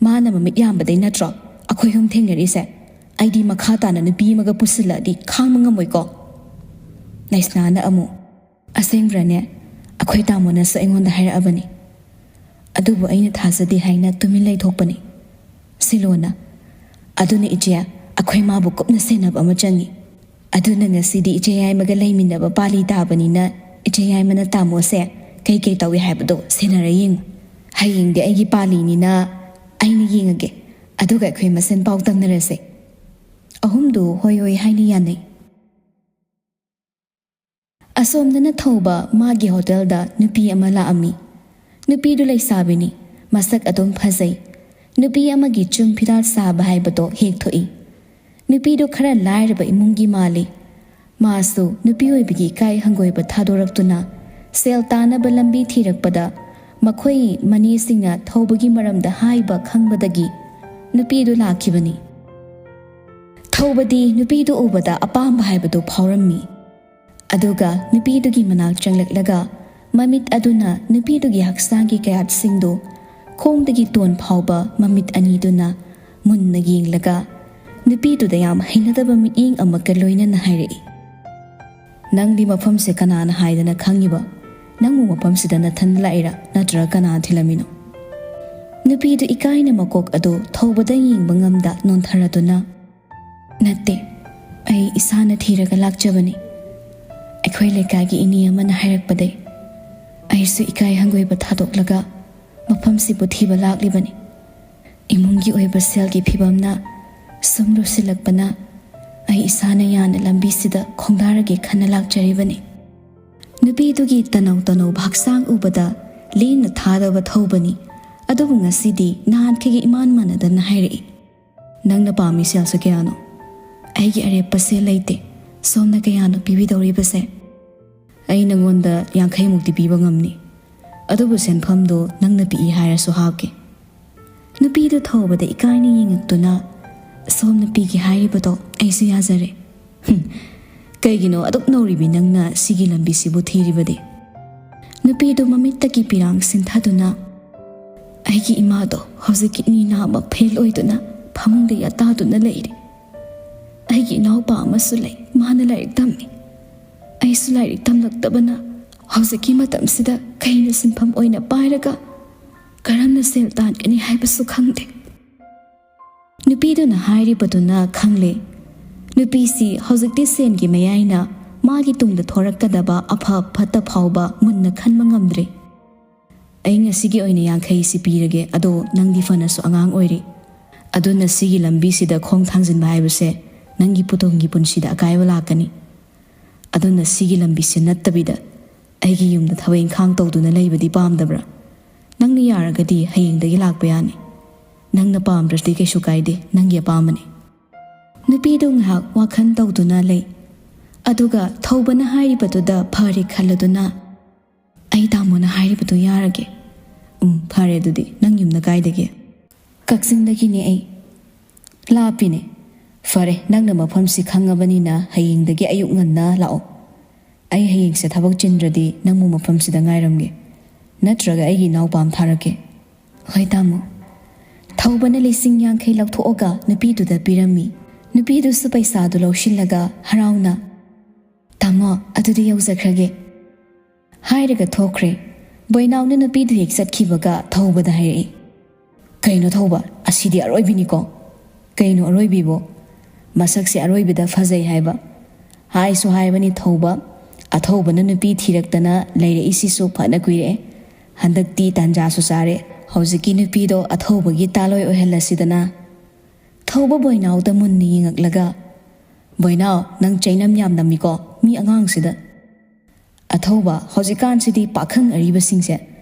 ꯃꯥꯅ ꯃꯃꯤꯠ ꯌꯥꯝꯕꯗꯩ ꯅꯠꯇ꯭ꯔꯣ ꯑꯩꯈꯣꯏ ꯑꯍꯨꯝ ꯊꯦꯡꯅꯔꯤꯁꯦ? ꯑꯩꯗꯤ ꯃꯈꯥ ꯇꯥꯅ ꯅꯨꯄꯤ ꯑꯃꯒ ꯄꯨꯁꯤꯜꯂꯛꯑꯗꯤ ꯈꯥꯡꯕ ꯉꯝꯃꯣꯏꯀꯣ꯫" ꯂꯩꯁꯅꯥꯅ ꯑꯃꯨꯛ, "ꯑꯁꯦꯡꯕ꯭ꯔꯅꯦ? ꯑꯩꯈꯣꯏ ꯇꯥꯃꯣꯅꯁꯨ ꯑꯩꯉꯣꯟꯗ ꯍꯥꯏꯔꯛꯑꯕꯅꯤ꯫" "ꯑꯗꯨꯕꯨ ꯑꯩꯅ ꯊꯥꯖꯗꯦ" ꯍꯥꯏꯅ ꯇꯨꯃꯤꯟ ꯂꯩꯊꯣꯛꯄꯅꯤ꯫ ꯁꯤꯂꯣꯅ, "ꯑꯗꯨꯅ ꯏꯆꯦ, ꯑꯩꯈꯣꯏ ꯃꯥꯕꯨ ꯀꯨꯞꯅ ꯁꯦꯟꯅꯕ ꯑꯃ ꯆꯪꯏ꯫ ꯑꯗꯨꯅ ꯉꯁꯤꯗꯤ ꯏꯆꯦ ꯌꯥꯏꯃꯒ ꯂꯩꯃꯤꯟꯅꯕ ꯄꯥꯂꯤ ꯇꯥꯕꯅꯤꯅ ꯏꯆꯦ ꯌꯥꯏꯃꯅ ꯇꯥꯃꯣꯁꯦ ꯀꯩ ꯀꯩ ꯇꯧꯏ ꯍꯥꯏꯕꯗꯣ ꯁꯦꯟꯅꯔ ꯌꯦꯡꯉꯨ꯫ ꯍꯌꯦꯡꯗꯤ ꯑꯩꯒꯤ ꯄꯥꯂꯤꯅꯤꯅ ꯑꯩꯅ ꯌꯦꯡꯉꯒꯦ꯫ ꯑꯗꯨꯒ ꯑꯩꯈꯣꯏ ꯃꯁꯦꯟ ꯄꯥꯎ ꯇꯝꯅꯔꯁꯦ꯫" ꯑꯍꯨꯝꯗꯨ ꯍꯣꯏ ꯍꯣꯏ ꯍꯥꯏꯅ ꯌꯥꯅꯩ꯫ ꯑꯁꯣꯝꯗꯅ ꯊꯧꯕ ꯃꯥꯒꯤ ꯍꯣꯇꯦꯜꯗ ꯅꯨꯄꯤ ꯑꯃ ꯂꯥꯛꯑꯝꯃꯤ꯫ ꯅꯨꯄꯤꯗꯨ ꯂꯩꯁꯥꯕꯤꯅꯤ, ꯃꯁꯛ ꯑꯗꯨꯝ ꯐꯖꯩ꯫ ꯅꯨꯄꯤ ꯑꯃꯒꯤ ꯆꯨꯝ ꯐꯤꯔꯥꯜ ꯁꯥꯕ ꯍꯥꯏꯕꯗꯣ ꯍꯦꯛ ꯊꯣꯛꯏ꯫ ꯅꯨꯄꯤꯗꯨ ꯈꯔ ꯂꯥꯏꯔꯕ ꯏꯃꯨꯡꯒꯤ ꯃꯥꯜꯂꯤ꯫ ꯃꯥꯁꯨ ꯅꯨꯄꯤ ꯑꯣꯏꯕꯒꯤ ꯏꯀꯥꯏ ꯍꯪꯒꯣꯏꯕ ꯊꯥꯗꯣꯔꯛꯇꯨꯅ ꯁꯦꯜ ꯇꯥꯅꯕ ꯂꯝꯕꯤ ꯊꯤꯔꯛꯄꯗ, ꯃꯈꯣꯏ ꯃꯅꯦꯁꯤꯡꯅ ꯊꯧꯕꯒꯤ ꯃꯔꯝꯗ ꯍꯥꯏꯕ ꯈꯪꯕꯗꯒꯤ ꯅꯨꯄꯤꯗꯨ ꯂꯥꯛꯈꯤꯕꯅꯤ꯫ ꯊꯧꯕꯗꯤ ꯅꯨꯄꯤꯗꯨ ꯎꯕꯗ ꯑꯄꯥꯝꯕ ꯍꯥꯏꯕꯗꯨ ꯐꯥꯎꯔꯝꯃꯤ꯫ ꯑꯗꯨꯒ ꯅꯨꯄꯤꯗꯨꯒꯤ ꯃꯅꯥꯛ ꯆꯪꯂꯛꯂꯒ ꯃꯃꯤꯠ ꯑꯗꯨꯅ ꯅꯨꯄꯤꯗꯨꯒꯤ ꯍꯛꯆꯥꯡꯒꯤ ꯀꯌꯥꯠꯁꯤꯡꯗꯨ ꯈꯣꯡꯗꯒꯤ ꯇꯣꯟ ꯐꯥꯎꯕ ꯃꯃꯤꯠ ꯑꯅꯤꯗꯨꯅ ꯃꯨꯟꯅ ꯌꯦꯡꯂꯒ ꯅꯨꯄꯤꯗꯨꯗ ꯌꯥꯝ ꯍꯩꯅꯗꯕ ꯃꯤꯠꯌꯦꯡ ꯑꯃꯒ ꯂꯣꯏꯅꯅ ꯍꯥꯏꯔꯛꯏ, "ꯅꯪꯗꯤ ꯃꯐꯝꯁꯦ ꯀꯅꯥꯅ ꯍꯥꯏꯗꯅ ꯈꯪꯉꯤꯕ? ꯅꯪꯕꯨ ꯃꯐꯝꯁꯤꯗ ꯅꯊꯟ ꯂꯥꯛꯏꯔꯥ, ꯅꯠꯇ꯭ꯔꯒ ꯀꯅꯥ ꯊꯤꯜꯂꯝꯃꯤꯅꯣ?" ꯅꯨꯄꯤꯗꯨ ꯏꯀꯥꯏꯅ ꯃꯀꯣꯛ ꯑꯗꯨ ꯊꯧꯕꯗ ꯌꯦꯡꯕ ꯉꯝꯗ ꯅꯣꯟꯊꯔꯗꯨꯅ, "ꯅꯠꯇꯦ, ꯑꯩ ꯏꯁꯥꯅ ꯊꯤꯔꯒ ꯂꯥꯛꯆꯕꯅꯤ꯫ ꯑꯩꯈꯣꯏ ꯂꯩꯀꯥꯏꯒꯤ ꯏꯅꯦ ꯑꯃꯅ ꯍꯥꯏꯔꯛꯄꯗꯩ ꯑꯩꯁꯨ ꯏꯀꯥꯏ ꯍꯪꯒꯣꯏꯕ ꯊꯥꯗꯣꯛꯂꯒ ꯃꯐꯝꯁꯤꯕꯨ ꯊꯤꯕ ꯂꯥꯛꯂꯤꯕꯅꯤ꯫ ꯏꯃꯨꯡꯒꯤ ꯑꯣꯏꯕ ꯁꯦꯜꯒꯤ ꯐꯤꯕꯝꯅ ꯁꯨꯝ ꯂꯨꯁꯤꯜꯂꯛꯄꯅ ꯑꯩ ꯏꯁꯥꯅ ꯌꯥꯅ ꯂꯝꯕꯤꯁꯤꯗ ꯈꯣꯡꯗꯥꯔꯒꯦ ꯈꯟꯅ ꯂꯥꯛꯆꯔꯤꯕꯅꯤ꯫" ꯅꯨꯄꯤꯗꯨꯒꯤ ꯇꯅꯧ ꯇꯅꯧꯕ ꯍꯛꯆꯥꯡ ꯎꯕꯗ ꯂꯦꯝꯅ ꯊꯥꯗꯕ ꯊꯧꯕꯅꯤ꯫ ꯑꯗꯨꯕꯨ ꯉꯁꯤꯗꯤ ꯅꯍꯥꯟꯈꯩꯒ ꯏꯃꯥꯟ ꯃꯥꯟꯅꯗꯅ ꯍꯥꯏꯔꯛꯏ, "ꯅꯪꯅ ꯄꯥꯝꯃꯤ ꯁꯦꯜꯁꯦ ꯀꯌꯥꯅꯣ? ꯑꯩꯒꯤ ꯑꯔꯦꯞꯄ ꯁꯦꯜ ꯂꯩꯇꯦ꯫ ꯁꯣꯝꯅ ꯀꯌꯥꯅꯣ ꯄꯤꯕꯤꯗꯧꯔꯤꯕꯁꯦ?" "ꯑꯩ ꯅꯉꯣꯟꯗ ꯌꯥꯡꯈꯩꯃꯨꯛꯇꯤ ꯄꯤꯕ ꯉꯝꯅꯤ꯫ ꯑꯗꯨꯕꯨ ꯁꯦꯟꯐꯝꯗꯣ ꯅꯪꯅ ꯄꯤꯛꯏ ꯍꯥꯏꯔꯁꯨ ꯍꯥꯞꯀꯦ꯫" ꯅꯨꯄꯤꯗꯨ ꯊꯧꯕꯗ ꯏꯀꯥꯏꯅ ꯌꯦꯡꯉꯛꯇꯨꯅ, "ꯁꯣꯝꯅ ꯄꯤꯒꯦ ꯍꯥꯏꯔꯤꯕꯗꯣ ꯑꯩꯁꯨ ꯌꯥꯖꯔꯦ꯫" "ꯍꯨꯝ, ꯀꯩꯒꯤꯅꯣ ꯑꯗꯨꯛ ꯅꯧꯔꯤꯕꯤ ꯅꯪꯅ ꯁꯤꯒꯤ ꯂꯝꯕꯤꯁꯤꯕꯨ ꯊꯤꯔꯤꯕꯗꯤ?" ꯅꯨꯄꯤꯗꯨ ꯃꯃꯤꯠꯇꯒꯤ ꯄꯤꯔꯥꯡ ꯁꯤꯟꯊꯗꯨꯅ, "ꯑꯩꯒꯤ ꯏꯃꯥꯗꯣ ꯍꯧꯖꯤꯛ ꯀꯤꯗꯅꯤ ꯅꯥꯕ ꯐꯦꯜ ꯑꯣꯏꯗꯨꯅ ꯐꯃꯨꯡꯗ ꯌꯥꯇꯥꯗꯨꯅ ꯂꯩꯔꯤ꯫ ꯑꯩꯒꯤ ꯏꯅꯥꯎꯄꯥ ꯑꯃꯁꯨ ꯂꯩ, ꯃꯥꯅ ꯂꯥꯏꯔꯤꯛ ꯇꯝꯃꯤ꯫ ꯑꯩꯁꯨ ꯂꯥꯏꯔꯤꯛ ꯇꯝꯂꯛꯇꯕꯅ ꯍꯧꯖꯤꯛꯀꯤ ꯃꯇꯝꯁꯤꯗ ꯀꯩꯅ ꯁꯤꯟꯐꯝ ꯑꯣꯏꯅ ꯄꯥꯏꯔꯒ ꯀꯔꯝꯅ ꯁꯦꯜ ꯇꯥꯟꯒꯅꯤ ꯍꯥꯏꯕꯁꯨ ꯈꯪꯗꯦ꯫" ꯅꯨꯄꯤꯗꯨꯅ ꯍꯥꯏꯔꯤꯕꯗꯨꯅ ꯈꯪꯂꯦ꯫ ꯅꯨꯄꯤꯁꯤ ꯍꯧꯖꯤꯛꯇꯤ ꯁꯦꯟꯒꯤ ꯃꯌꯥꯏꯅ ꯃꯥꯒꯤ ꯇꯨꯡꯗ ꯊꯣꯔꯛꯀꯗꯕ ꯑꯐ ꯐꯠꯇ ꯐꯥꯎꯕ ꯃꯨꯟꯅ ꯈꯟꯕ ꯉꯝꯗ꯭ꯔꯦ꯫ "ꯑꯩ ꯉꯁꯤꯒꯤ ꯑꯣꯏꯅ ꯌꯥꯡꯈꯩꯁꯤ ꯄꯤꯔꯒꯦ, ꯑꯗꯣ ꯅꯪꯗꯤ ꯐꯅꯁꯨ ꯑꯉꯥꯡ ꯑꯣꯏꯔꯤ꯫ ꯑꯗꯨꯅ ꯁꯤꯒꯤ ꯂꯝꯕꯤꯁꯤꯗ ꯈꯣꯡ ꯊꯥꯡꯖꯤꯟꯕ ꯍꯥꯏꯕꯁꯦ ꯅꯪꯒꯤ ꯇꯨꯡꯒꯤ ꯄꯨꯟꯁꯤꯗ ꯑꯀꯥꯏꯕ ꯂꯥꯛꯀꯅꯤ꯫ ꯑꯗꯨꯅ ꯁꯤꯒꯤ ꯂꯝꯕꯤꯁꯦ ꯅꯠꯇꯕꯤꯗ ꯑꯩꯒꯤ ꯌꯨꯝꯗ ꯊꯕꯛ ꯏꯪꯈꯥꯡ ꯇꯧꯗꯨꯅ ꯂꯩꯕꯗꯤ ꯄꯥꯝꯗꯕ꯭ꯔꯥ? ꯅꯪꯅ ꯌꯥꯔꯒꯗꯤ ꯍꯌꯦꯡꯗꯒꯤ ꯂꯥꯛꯄ ꯌꯥꯅꯤ꯫ ꯅꯪꯅ ꯄꯥꯝꯗ꯭ꯔꯗꯤ ꯀꯩꯁꯨ ꯀꯥꯏꯗꯦ, ꯅꯪꯒꯤ ꯑꯄꯥꯝꯕꯅꯤ꯫" ꯅꯨꯄꯤꯗꯨ ꯉꯥꯏꯍꯥꯛ ꯋꯥꯈꯜ ꯇꯧꯗꯨꯅ ꯂꯩ꯫ ꯑꯗꯨꯒ ꯊꯧꯕꯅ ꯍꯥꯏꯔꯤꯕꯗꯨꯗ ꯐꯔꯦ ꯈꯜꯂꯗꯨꯅ, "ꯑꯩ ꯇꯥꯃꯣꯅ ꯍꯥꯏꯔꯤꯕꯗꯨ ꯌꯥꯔꯒꯦ꯫ ꯎꯝ, ꯐꯔꯦ ꯑꯗꯨꯗꯤ꯫ ꯅꯪ ꯌꯨꯝꯅ ꯀꯥꯏꯗꯒꯤ?" "ꯀꯛꯆꯤꯡꯗꯒꯤꯅꯦ ꯑꯩ꯫" "ꯂꯥꯞꯄꯤꯅꯦ꯫ ꯐꯔꯦ, ꯅꯪꯅ ꯃꯐꯝꯁꯤ ꯈꯪꯉꯕꯅꯤꯅ ꯍꯌꯦꯡꯗꯒꯤ ꯑꯌꯨꯛ ꯉꯟꯅ ꯂꯥꯛꯑꯣ꯫ ꯑꯩ ꯍꯌꯦꯡꯁꯦ ꯊꯕꯛ ꯆꯤꯟꯗ꯭ꯔꯗꯤ ꯅꯪꯕꯨ ꯃꯐꯝꯁꯤꯗ ꯉꯥꯏꯔꯝꯒꯦ꯫ ꯅꯠꯇ꯭ꯔꯒ ꯑꯩꯒꯤ ꯏꯅꯥꯎꯄꯥ ꯑꯃ ꯊꯥꯔꯛꯀꯦ꯫" "ꯍꯣꯏ ꯇꯥꯃꯣ꯫" ꯊꯧꯕꯅ ꯂꯤꯁꯤꯡ ꯌꯥꯡꯈꯩ ꯂꯧꯊꯣꯛꯑꯒ ꯅꯨꯄꯤꯗꯨꯗ ꯄꯤꯔꯝꯃꯤ꯫ ꯅꯨꯄꯤꯗꯨꯁꯨ ꯄꯩꯁꯥꯗꯨ ꯂꯧꯁꯤꯜꯂꯒ ꯍꯔꯥꯎꯅ, "ꯇꯥꯃꯣ, ꯑꯗꯨꯗꯤ ꯌꯧꯖꯈ꯭ꯔꯒꯦ" ꯍꯥꯏꯔꯒ ꯊꯣꯛꯈ꯭ꯔꯦ꯫ ꯕꯣꯏꯅꯥꯎꯅ ꯅꯨꯄꯤꯗꯨ ꯍꯦꯛ ꯆꯠꯈꯤꯕꯒ ꯊꯧꯕꯗ ꯍꯥꯏꯔꯛꯏ, "ꯀꯩꯅꯣ ꯊꯧꯕ, ꯑꯁꯤꯗꯤ ꯑꯔꯣꯏꯕꯤꯅꯤꯀꯣ?" "ꯀꯩꯅꯣ ꯑꯔꯣꯏꯕꯤꯕꯣ? ꯃꯁꯛꯁꯦ ꯑꯔꯣꯏꯕꯤꯗ ꯐꯖꯩ ꯍꯥꯏꯕ꯫ ꯍꯥꯏꯁꯨ ꯍꯥꯏꯕꯅꯤ ꯊꯧꯕ, ꯑꯊꯧꯕꯅ ꯅꯨꯄꯤ ꯊꯤꯔꯛꯇꯅ ꯂꯩꯔꯛꯏꯁꯤꯁꯨ ꯐꯅ ꯀꯨꯏꯔꯛꯑꯦ꯫ ꯍꯟꯗꯛꯇꯤ ꯇꯥꯟꯖꯥꯁꯨ ꯆꯥꯔꯦ꯫ ꯍꯧꯖꯤꯛꯀꯤ ꯅꯨꯄꯤꯗꯣ ꯑꯊꯧꯕꯒꯤ ꯇꯥꯂꯣꯏ ꯑꯣꯏꯍꯜꯂꯁꯤꯗꯅ꯫" ꯊꯧꯕ ꯕꯣꯏꯅꯥꯎꯗ ꯃꯨꯟꯅ ꯌꯦꯡꯉꯛꯂꯒ, "ꯕꯣꯏꯅꯥꯎ, ꯅꯪ ꯆꯩꯅꯝ ꯌꯥꯝ ꯅꯝꯃꯤꯀꯣ ꯃꯤ ꯑꯉꯥꯡꯁꯤꯗ꯫" "ꯑꯊꯧꯕ, ꯍꯧꯖꯤꯛꯀꯥꯟꯁꯤꯗꯤ ꯄꯥꯈꯪ ꯑꯔꯤꯕꯁꯤꯡꯁꯦ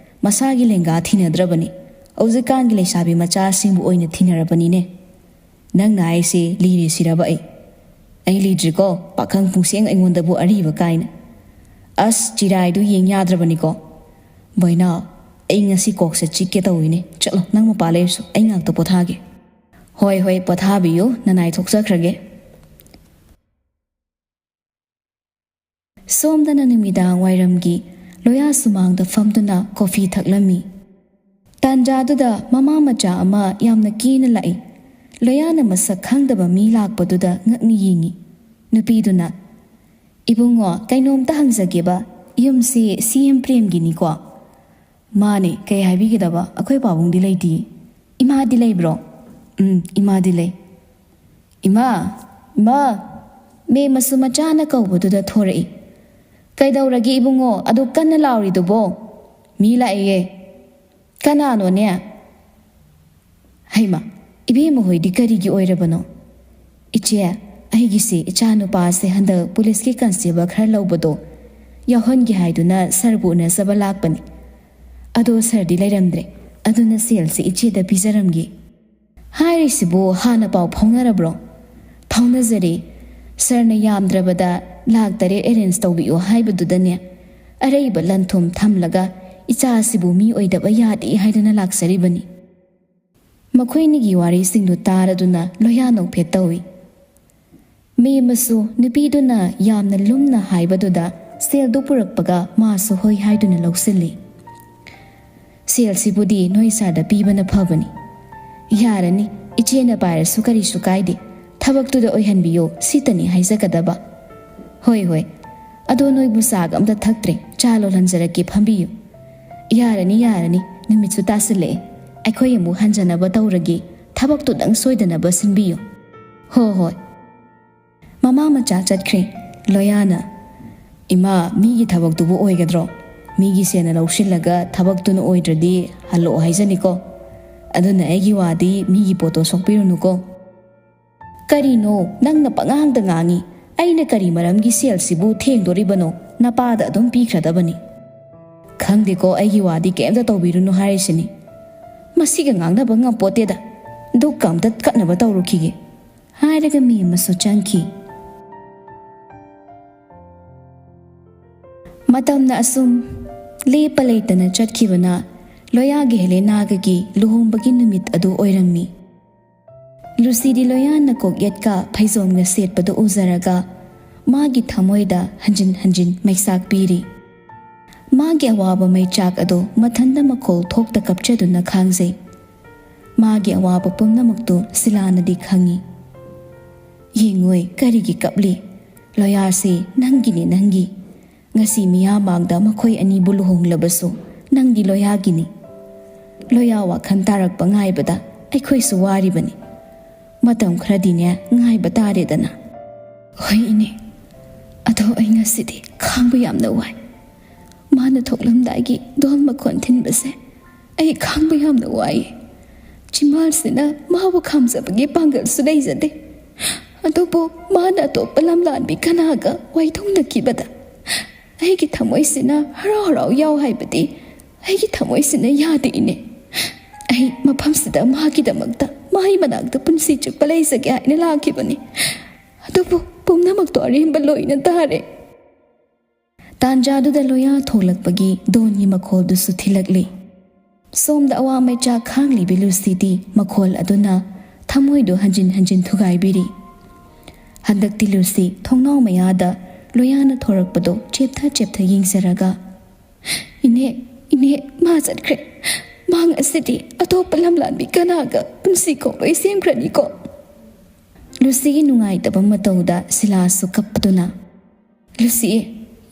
ꯃꯁꯥꯒꯤ ꯂꯦꯡꯒꯥ ꯊꯤꯅꯗ꯭ꯔꯕꯅꯤ꯫ ꯍꯧꯖꯤꯛꯀꯥꯟꯒꯤ ꯂꯩꯁꯥꯕꯤ ꯃꯆꯥꯁꯤꯡꯕꯨ ꯑꯣꯏꯅ ꯊꯤꯅꯔꯕꯅꯤꯅꯦ꯫" "ꯅꯪꯅ ꯍꯥꯏꯁꯦ ꯂꯤꯔꯦ ꯁꯤꯔꯕ ꯑꯩ?" "ꯑꯩ ꯂꯤꯗ꯭ꯔꯤꯀꯣ, ꯄꯥꯈꯪ ꯄꯨꯡꯁꯦꯡ ꯑꯩꯉꯣꯟꯗꯕꯨ ꯑꯔꯤꯕ ꯀꯥꯏꯅ꯫ ꯑꯁ, ꯆꯤꯔꯥꯏꯗꯨ ꯌꯦꯡ ꯌꯥꯗ꯭ꯔꯕꯅꯤꯀꯣ꯫ ꯕꯣꯏꯅꯥꯎ, ꯑꯩ ꯉꯁꯤ ꯀꯣꯛꯁꯦ ꯆꯤꯛꯀꯦ ꯇꯧꯋꯤꯅꯦ꯫ ꯆꯠꯂꯣ, ꯅꯪ ꯃꯄꯥ ꯂꯩꯔꯁꯨ, ꯑꯩ ꯉꯥꯛꯇ ꯄꯣꯊꯥꯒꯦ꯫" "ꯍꯣꯏ, ꯍꯣꯏ, ꯄꯣꯊꯥꯕꯤꯌꯨ, ꯅꯅꯥꯏ ꯊꯣꯛꯆꯈ꯭ꯔꯒꯦ꯫" ꯁꯣꯝꯗꯅ ꯅꯨꯃꯤꯗꯥꯡ ꯋꯥꯏꯔꯝꯒꯤ ꯂꯣꯌꯥ ꯁꯨꯃꯥꯡꯗ ꯐꯝꯗꯨꯅ ꯀꯣꯐꯤ ꯊꯛꯂꯝꯃꯤ꯫ ꯇꯥꯟꯖꯥꯗꯨꯗ ꯃꯃꯥ ꯃꯆꯥ ꯑꯃ ꯌꯥꯝꯅ ꯀꯦꯅ ꯂꯥꯛꯏ꯫ ꯂꯣꯌꯥꯅ ꯃꯁꯛ ꯈꯪꯗꯕ ꯃꯤ ꯂꯥꯛꯄꯗꯨꯗ ꯉꯛꯅ ꯌꯦꯡꯉꯤ꯫ ꯅꯨꯄꯤꯗꯨꯅ, "ꯏꯕꯨꯡꯉꯣ, ꯀꯩꯅꯣꯝꯇ ꯍꯪꯖꯒꯦꯕ, ꯌꯨꯝꯁꯤ ꯁꯤ ꯑꯦꯝ ꯄ꯭ꯔꯦꯝꯒꯤꯅꯤꯀꯣ?" "ꯃꯥꯅꯦ, ꯀꯩ ꯍꯥꯏꯕꯤꯒꯗꯕ? ꯑꯩꯈꯣꯏ ꯄꯥꯕꯨꯡꯗꯤ ꯂꯩꯇꯤꯌꯦ꯫" "ꯏꯃꯥꯗꯤ ꯂꯩꯕ꯭ꯔꯣ?" "ꯎꯝ, ꯏꯃꯥꯗꯤ ꯂꯩ꯫" "ꯏꯃꯥ, ꯏꯃꯥ!" ꯃꯦꯝ ꯃꯁꯨ ꯃꯆꯥꯅ ꯀꯧꯕꯗꯨꯗ ꯊꯣꯔꯛꯏ꯫ "ꯀꯩꯗꯧꯔꯒꯦ ꯏꯕꯨꯡꯉꯣ, ꯑꯗꯨ ꯀꯟꯅ ꯂꯥꯎꯔꯤꯗꯨꯕꯣ?" "ꯃꯤ ꯂꯥꯛꯑꯦꯌꯦ꯫" "ꯀꯅꯥꯅꯣꯅꯦ?" "ꯍꯩꯃꯥ, ꯏꯕꯦꯝꯃ ꯍꯣꯏꯗꯤ ꯀꯔꯤꯒꯤ ꯑꯣꯏꯔꯕꯅꯣ?" "ꯏꯆꯦ, ꯑꯩꯒꯤꯁꯦ ꯏꯆꯥ ꯅꯨꯄꯥꯁꯦ ꯍꯟꯗꯛ ꯄꯨꯂꯤꯁꯀꯤ ꯀꯟꯁꯇꯦꯕꯜ ꯈꯔ ꯂꯧꯕꯗꯣ ꯌꯥꯎꯍꯟꯒꯦ ꯍꯥꯏꯗꯨꯅ ꯁꯥꯔꯕꯨ ꯎꯅꯖꯕ ꯂꯥꯛꯄꯅꯤ꯫ ꯑꯗꯣ ꯁꯥꯔꯗꯤ ꯂꯩꯔꯝꯗ꯭ꯔꯦ, ꯑꯗꯨꯅ ꯁꯦꯜꯁꯦ ꯏꯆꯦꯗ ꯄꯤꯖꯔꯝꯒꯦ꯫" "ꯍꯥꯏꯔꯤꯁꯤꯕꯨ ꯍꯥꯟꯅ ꯄꯥꯎ ꯐꯥꯎꯅꯔꯕ꯭ꯔꯣ?" "ꯐꯥꯎꯅꯖꯔꯦ꯫ ꯁꯔꯅ ꯌꯥꯝꯗ꯭ꯔꯕꯗ ꯂꯥꯛ ꯇꯔꯦꯠ ꯑꯦꯔꯦꯟꯖ ꯇꯧꯕꯤꯌꯨ ꯍꯥꯏꯕꯗꯨꯗꯅꯦ, ꯑꯔꯩꯕ ꯂꯟ ꯊꯨꯝ ꯊꯝꯂꯒ ꯏꯆꯥꯁꯤꯕꯨ ꯃꯤ ꯑꯣꯏꯗꯕ ꯌꯥꯗꯦ ꯍꯥꯏꯗꯨꯅ ꯂꯥꯛꯆꯔꯤꯕꯅꯤ꯫ ꯃꯈꯣꯏꯅꯤꯒꯤ ꯋꯥꯔꯤꯁꯤꯡꯗꯨ ꯇꯥꯔꯗꯨꯅ ꯂꯣꯌꯥ ꯅꯣꯛꯐꯦꯠ ꯇꯧꯏ꯫ ꯃꯦꯝꯃꯁꯨ ꯅꯨꯄꯤꯗꯨꯅ ꯌꯥꯝꯅ ꯂꯨꯝꯅ ꯍꯥꯏꯕꯗꯨꯗ ꯁꯦꯜꯗꯨ ꯄꯨꯔꯛꯄꯒ ꯃꯥꯁꯨ ꯍꯣꯏ ꯍꯥꯏꯗꯨꯅ ꯂꯧꯁꯤꯜꯂꯤ꯫ "ꯁꯦꯜꯁꯤꯕꯨꯗꯤ ꯅꯣꯏ ꯁꯥꯔꯗ ꯄꯤꯕꯅ ꯐꯕꯅꯤ꯫ ꯌꯥꯔꯅꯤ, ꯏꯆꯦꯅ ꯄꯥꯏꯔꯁꯨ ꯀꯔꯤꯁꯨ ꯀꯥꯏꯗꯦ꯫ ꯊꯕꯛꯇꯨꯗ ꯑꯣꯏꯍꯟꯕꯤꯌꯣ, ꯁꯤꯇꯅꯤ ꯍꯥꯏꯖꯒꯗꯕ꯫" "ꯍꯣꯏ, ꯍꯣꯏ꯫ ꯑꯗꯣ ꯅꯣꯏꯕꯨ ꯆꯥꯒ ꯑꯝꯇ ꯊꯛꯇ꯭ꯔꯦ, ꯆꯥ ꯂꯣꯜꯍꯟꯖꯔꯛꯀꯦ, ꯐꯝꯕꯤꯌꯨ꯫" "ꯌꯥꯔꯅꯤ, ꯌꯥꯔꯅꯤ, ꯅꯨꯃꯤꯠꯁꯨ ꯇꯥꯁꯤꯜꯂꯛꯑꯦ꯫ ꯑꯩꯈꯣꯏ ꯑꯃꯨꯛ ꯍꯟꯖꯅꯕ ꯇꯧꯔꯒꯦ, ꯊꯕꯛꯇꯨꯗꯪ ꯁꯣꯏꯗꯅꯕ ꯁꯤꯟꯕꯤꯌꯨ꯫" "ꯍꯣ ꯍꯣꯏ꯫" ꯃꯃꯥ ꯃꯆꯥ ꯆꯠꯈ꯭ꯔꯦ꯫ ꯂꯣꯌꯥꯅ, "ꯏꯃꯥ, ꯃꯤꯒꯤ ꯊꯕꯛꯇꯨꯕꯨ ꯑꯣꯏꯒꯗ꯭ꯔꯣ? ꯃꯤꯒꯤ ꯁꯦꯟꯅ ꯂꯧꯁꯤꯜꯂꯒ ꯊꯕꯛꯇꯨꯅ ꯑꯣꯏꯗ꯭ꯔꯗꯤ ꯍꯜꯂꯛꯑꯣ ꯍꯥꯏꯖꯅꯤꯀꯣ꯫ ꯑꯗꯨꯅ ꯑꯩꯒꯤ ꯋꯥꯗꯤ ꯃꯤꯒꯤ ꯄꯣꯠꯇꯣ ꯁꯣꯛꯄꯤꯔꯨꯅꯨꯀꯣ꯫" "ꯀꯔꯤꯅꯣ ꯅꯪꯅ ꯄꯉꯥꯡꯗ ꯉꯥꯡꯉꯤ? ꯑꯩꯅ ꯀꯔꯤ ꯃꯔꯝꯒꯤ ꯁꯦꯜꯁꯤꯕꯨ ꯊꯦꯡꯗꯣꯔꯤꯕꯅꯣ? ꯅꯄꯥꯗ ꯑꯗꯨꯝ ꯄꯤꯈ꯭ꯔꯗꯕꯅꯤ꯫" "ꯈꯪꯗꯦꯀꯣ, ꯑꯩꯒꯤ ꯋꯥꯗꯤ ꯀꯩꯝꯇ ꯇꯧꯕꯤꯔꯨꯅꯨ ꯍꯥꯏꯔꯤꯁꯤꯅꯤ꯫ ꯃꯁꯤꯒ ꯉꯥꯡꯅꯕ ꯉꯝꯄꯣꯠꯇꯦꯗ꯫ ꯗꯨꯛꯀ ꯑꯝꯇ ꯀꯠꯅꯕ ꯇꯧꯔꯨꯈꯤꯒꯦ꯫" ꯍꯥꯏꯔꯒ ꯃꯦꯝꯃꯁꯨ ꯆꯪꯈꯤ꯫ ꯃꯇꯝꯅ ꯑꯁꯨꯝ ꯂꯦꯞꯄ ꯂꯩꯇꯅ ꯆꯠꯈꯤꯕꯅ ꯂꯣꯌꯥꯒꯤ ꯍꯦꯂꯦꯅꯥꯒꯒꯤ ꯂꯨꯍꯣꯡꯕꯒꯤ ꯅꯨꯃꯤꯠ ꯑꯗꯨ ꯑꯣꯏꯔꯝꯃꯤ꯫ ꯂꯨꯁꯤꯗꯤ ꯂꯣꯌꯥꯅ ꯀꯣꯛꯌꯦꯠꯀ ꯐꯩꯖꯣꯝꯒ ꯁꯦꯠꯄꯗꯨ ꯎꯖꯔꯒ ꯃꯥꯒꯤ ꯊꯃꯣꯏꯗ ꯍꯟꯖꯤꯟ ꯍꯟꯖꯤꯟ ꯃꯩꯆꯥꯛ ꯄꯤꯔꯤ꯫ ꯃꯥꯒꯤ ꯑꯋꯥꯕ ꯃꯩꯆꯥꯛ ꯑꯗꯨ ꯃꯊꯟꯇ ꯃꯈꯣꯜ ꯊꯣꯛꯇ ꯀꯞꯆꯗꯨꯅ ꯈꯥꯡꯖꯩ꯫ ꯃꯥꯒꯤ ꯑꯋꯥꯕ ꯄꯨꯝꯅꯃꯛꯇꯨ ꯁꯤꯂꯥꯅꯗꯤ ꯈꯪꯏ꯫ "ꯌꯦꯡꯉꯣꯏ, ꯀꯔꯤꯒꯤ ꯀꯞꯂꯤ? ꯂꯣꯌꯥꯁꯤ ꯅꯪꯒꯤꯅꯤ, ꯅꯪꯒꯤ꯫ ꯉꯁꯤ ꯃꯤꯌꯥꯝ ꯃꯥꯡꯗ ꯃꯈꯣꯏ ꯑꯅꯤꯕꯨ ꯂꯨꯍꯣꯡꯂꯕꯁꯨ ꯅꯪꯗꯤ ꯂꯣꯌꯥꯒꯤꯅꯤ꯫ ꯂꯣꯌꯥ ꯋꯥꯈꯜ ꯇꯥꯔꯛꯄ ꯉꯥꯏꯕꯗ ꯑꯩꯈꯣꯏꯁꯨ ꯋꯥꯔꯤꯕꯅꯤ꯫ ꯃꯇꯝ ꯈꯔꯗꯤꯅꯦ ꯉꯥꯏꯕ ꯇꯥꯔꯦꯗꯅ꯫" "ꯍꯣꯏ ꯏꯅꯦ, ꯑꯗꯣ ꯑꯩ ꯉꯁꯤꯗꯤ ꯈꯥꯡꯕ ꯌꯥꯝꯅ ꯋꯥꯏ꯫ ꯃꯥꯅ ꯊꯣꯛꯂꯝꯗꯥꯏꯒꯤ ꯙꯣꯜ ꯃꯈꯣꯟ ꯊꯤꯟꯕꯁꯦ ꯑꯩ ꯈꯥꯡꯕ ꯌꯥꯝꯅ ꯋꯥꯏ꯫ ꯆꯤꯝꯕꯥꯜꯁꯤꯅ ꯃꯥꯕꯨ ꯈꯥꯝꯖꯕꯒꯤ ꯄꯥꯡꯒꯜꯁꯨ ꯂꯩꯖꯗꯦ꯫ ꯑꯗꯨꯕꯨ ꯃꯥꯅ ꯑꯇꯣꯞꯄ ꯂꯝꯂꯥꯟꯕꯤ ꯀꯅꯥꯒ ꯋꯥꯏꯊꯨꯡꯅꯈꯤꯕꯗ ꯑꯩꯒꯤ ꯊꯃꯣꯏꯁꯤꯅ ꯍꯔꯥꯎ ꯍꯔꯥꯎ ꯌꯥꯎ ꯍꯥꯏꯕꯗꯤ ꯑꯩꯒꯤ ꯊꯃꯣꯏꯁꯤꯅ ꯌꯥꯗꯦ ꯏꯅꯦ꯫ ꯑꯩ ꯃꯐꯝꯁꯤꯗ ꯃꯥꯒꯤꯗꯃꯛꯇ ꯃꯥꯒꯤ ꯃꯅꯥꯛꯇ ꯄꯨꯟꯁꯤ ꯆꯨꯞꯄ ꯂꯩꯖꯒꯦ ꯍꯥꯏꯅ ꯂꯥꯛꯈꯤꯕꯅꯤ꯫ ꯑꯗꯨꯕꯨ ꯄꯨꯝꯅꯃꯛꯇꯣ ꯑꯔꯦꯝꯕ ꯂꯣꯏꯅ ꯇꯥꯔꯦ꯫ ꯇꯥꯟꯖꯥꯗꯨꯗ ꯂꯣꯌꯥ ꯊꯣꯛꯂꯛꯄꯒꯤ ꯗꯣꯟꯒꯤ ꯃꯈꯣꯜꯗꯨꯁꯨ ꯊꯤꯜꯂꯛꯂꯤ꯫ ꯁꯣꯝꯗ ꯑꯋꯥ ꯃꯩꯆꯥꯛ ꯈꯥꯡꯂꯤꯕꯤ ꯂꯨꯁꯤꯗꯤ ꯃꯈꯣꯜ ꯑꯗꯨꯅ ꯊꯃꯣꯏꯗꯨ ꯍꯟꯖꯤꯟ ꯍꯟꯖꯤꯟ ꯊꯨꯒꯥꯏꯕꯤꯔꯤ꯫ ꯍꯟꯗꯛꯇꯤ ꯂꯨꯁꯤ ꯊꯣꯡꯅꯥꯎ ꯃꯌꯥꯗ ꯂꯣꯌꯥꯅ ꯊꯣꯔꯛꯄꯗꯣ ꯆꯦꯞꯊ ꯆꯦꯞꯊ ꯌꯦꯡꯖꯔꯒ, "ꯏꯅꯦ, ꯏꯅꯦ, ꯃꯥ ꯆꯠꯈ꯭ꯔꯦ꯫ ꯃꯥ ꯉꯁꯤꯗꯤ ꯑꯇꯣꯞꯄ ꯂꯝꯂꯥꯟꯕꯤ ꯀꯅꯥꯒ ꯄꯨꯟꯁꯤ ꯈꯣꯡꯂꯣꯏ ꯁꯦꯝꯈ꯭ꯔꯅꯤꯀꯣ?" ꯂꯨꯁꯤꯒꯤ ꯅꯨꯡꯉꯥꯏꯇꯕ ꯃꯇꯧꯗ ꯁꯤꯂꯥꯁꯨ ꯀꯞꯄꯗꯨꯅ, "ꯂꯨꯁꯤ,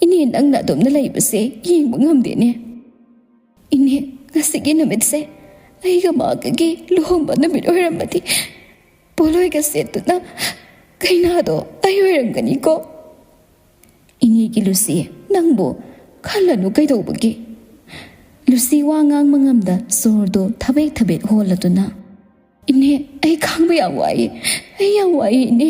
ꯏꯅꯦ ꯅꯪꯅ ꯑꯗꯨꯝꯅ ꯂꯩꯕꯁꯦ ꯌꯦꯡꯕ ꯉꯝꯗꯦꯅꯦ꯫ ꯏꯅꯦ, ꯉꯁꯤꯒꯤ ꯅꯨꯃꯤꯠꯁꯦ ꯑꯩꯒ ꯃꯥꯒꯒꯤ ꯂꯨꯍꯣꯡꯕ ꯅꯨꯃꯤꯠ ꯑꯣꯏꯔꯝꯃꯗꯤ ꯄꯣꯂꯣꯏꯒ ꯁꯦꯠꯇꯨꯅ ꯀꯩꯅꯥꯗꯣ ꯑꯩ ꯑꯣꯏꯔꯝꯒꯅꯤꯀꯣ?" "ꯏꯅꯦꯒꯤ ꯂꯨꯁꯤ, ꯅꯪꯕꯨ ꯈꯜꯂꯅꯨ ꯀꯩꯗꯧꯕꯒꯤ?" ꯂꯨꯁꯤ ꯋꯥ ꯉꯥꯡꯕ ꯉꯝꯗ ꯁꯣꯔꯗꯣ ꯊꯕꯦꯠ ꯊꯕꯦꯠ ꯍꯣꯜꯂꯗꯨꯅ, "ꯏꯅꯦ, ꯑꯩ ꯈꯥꯡꯕ ꯌꯥꯝ ꯋꯥꯏꯌꯦ, ꯑꯩ ꯌꯥꯝ ꯋꯥꯏꯌꯦ ꯏꯅꯦ꯫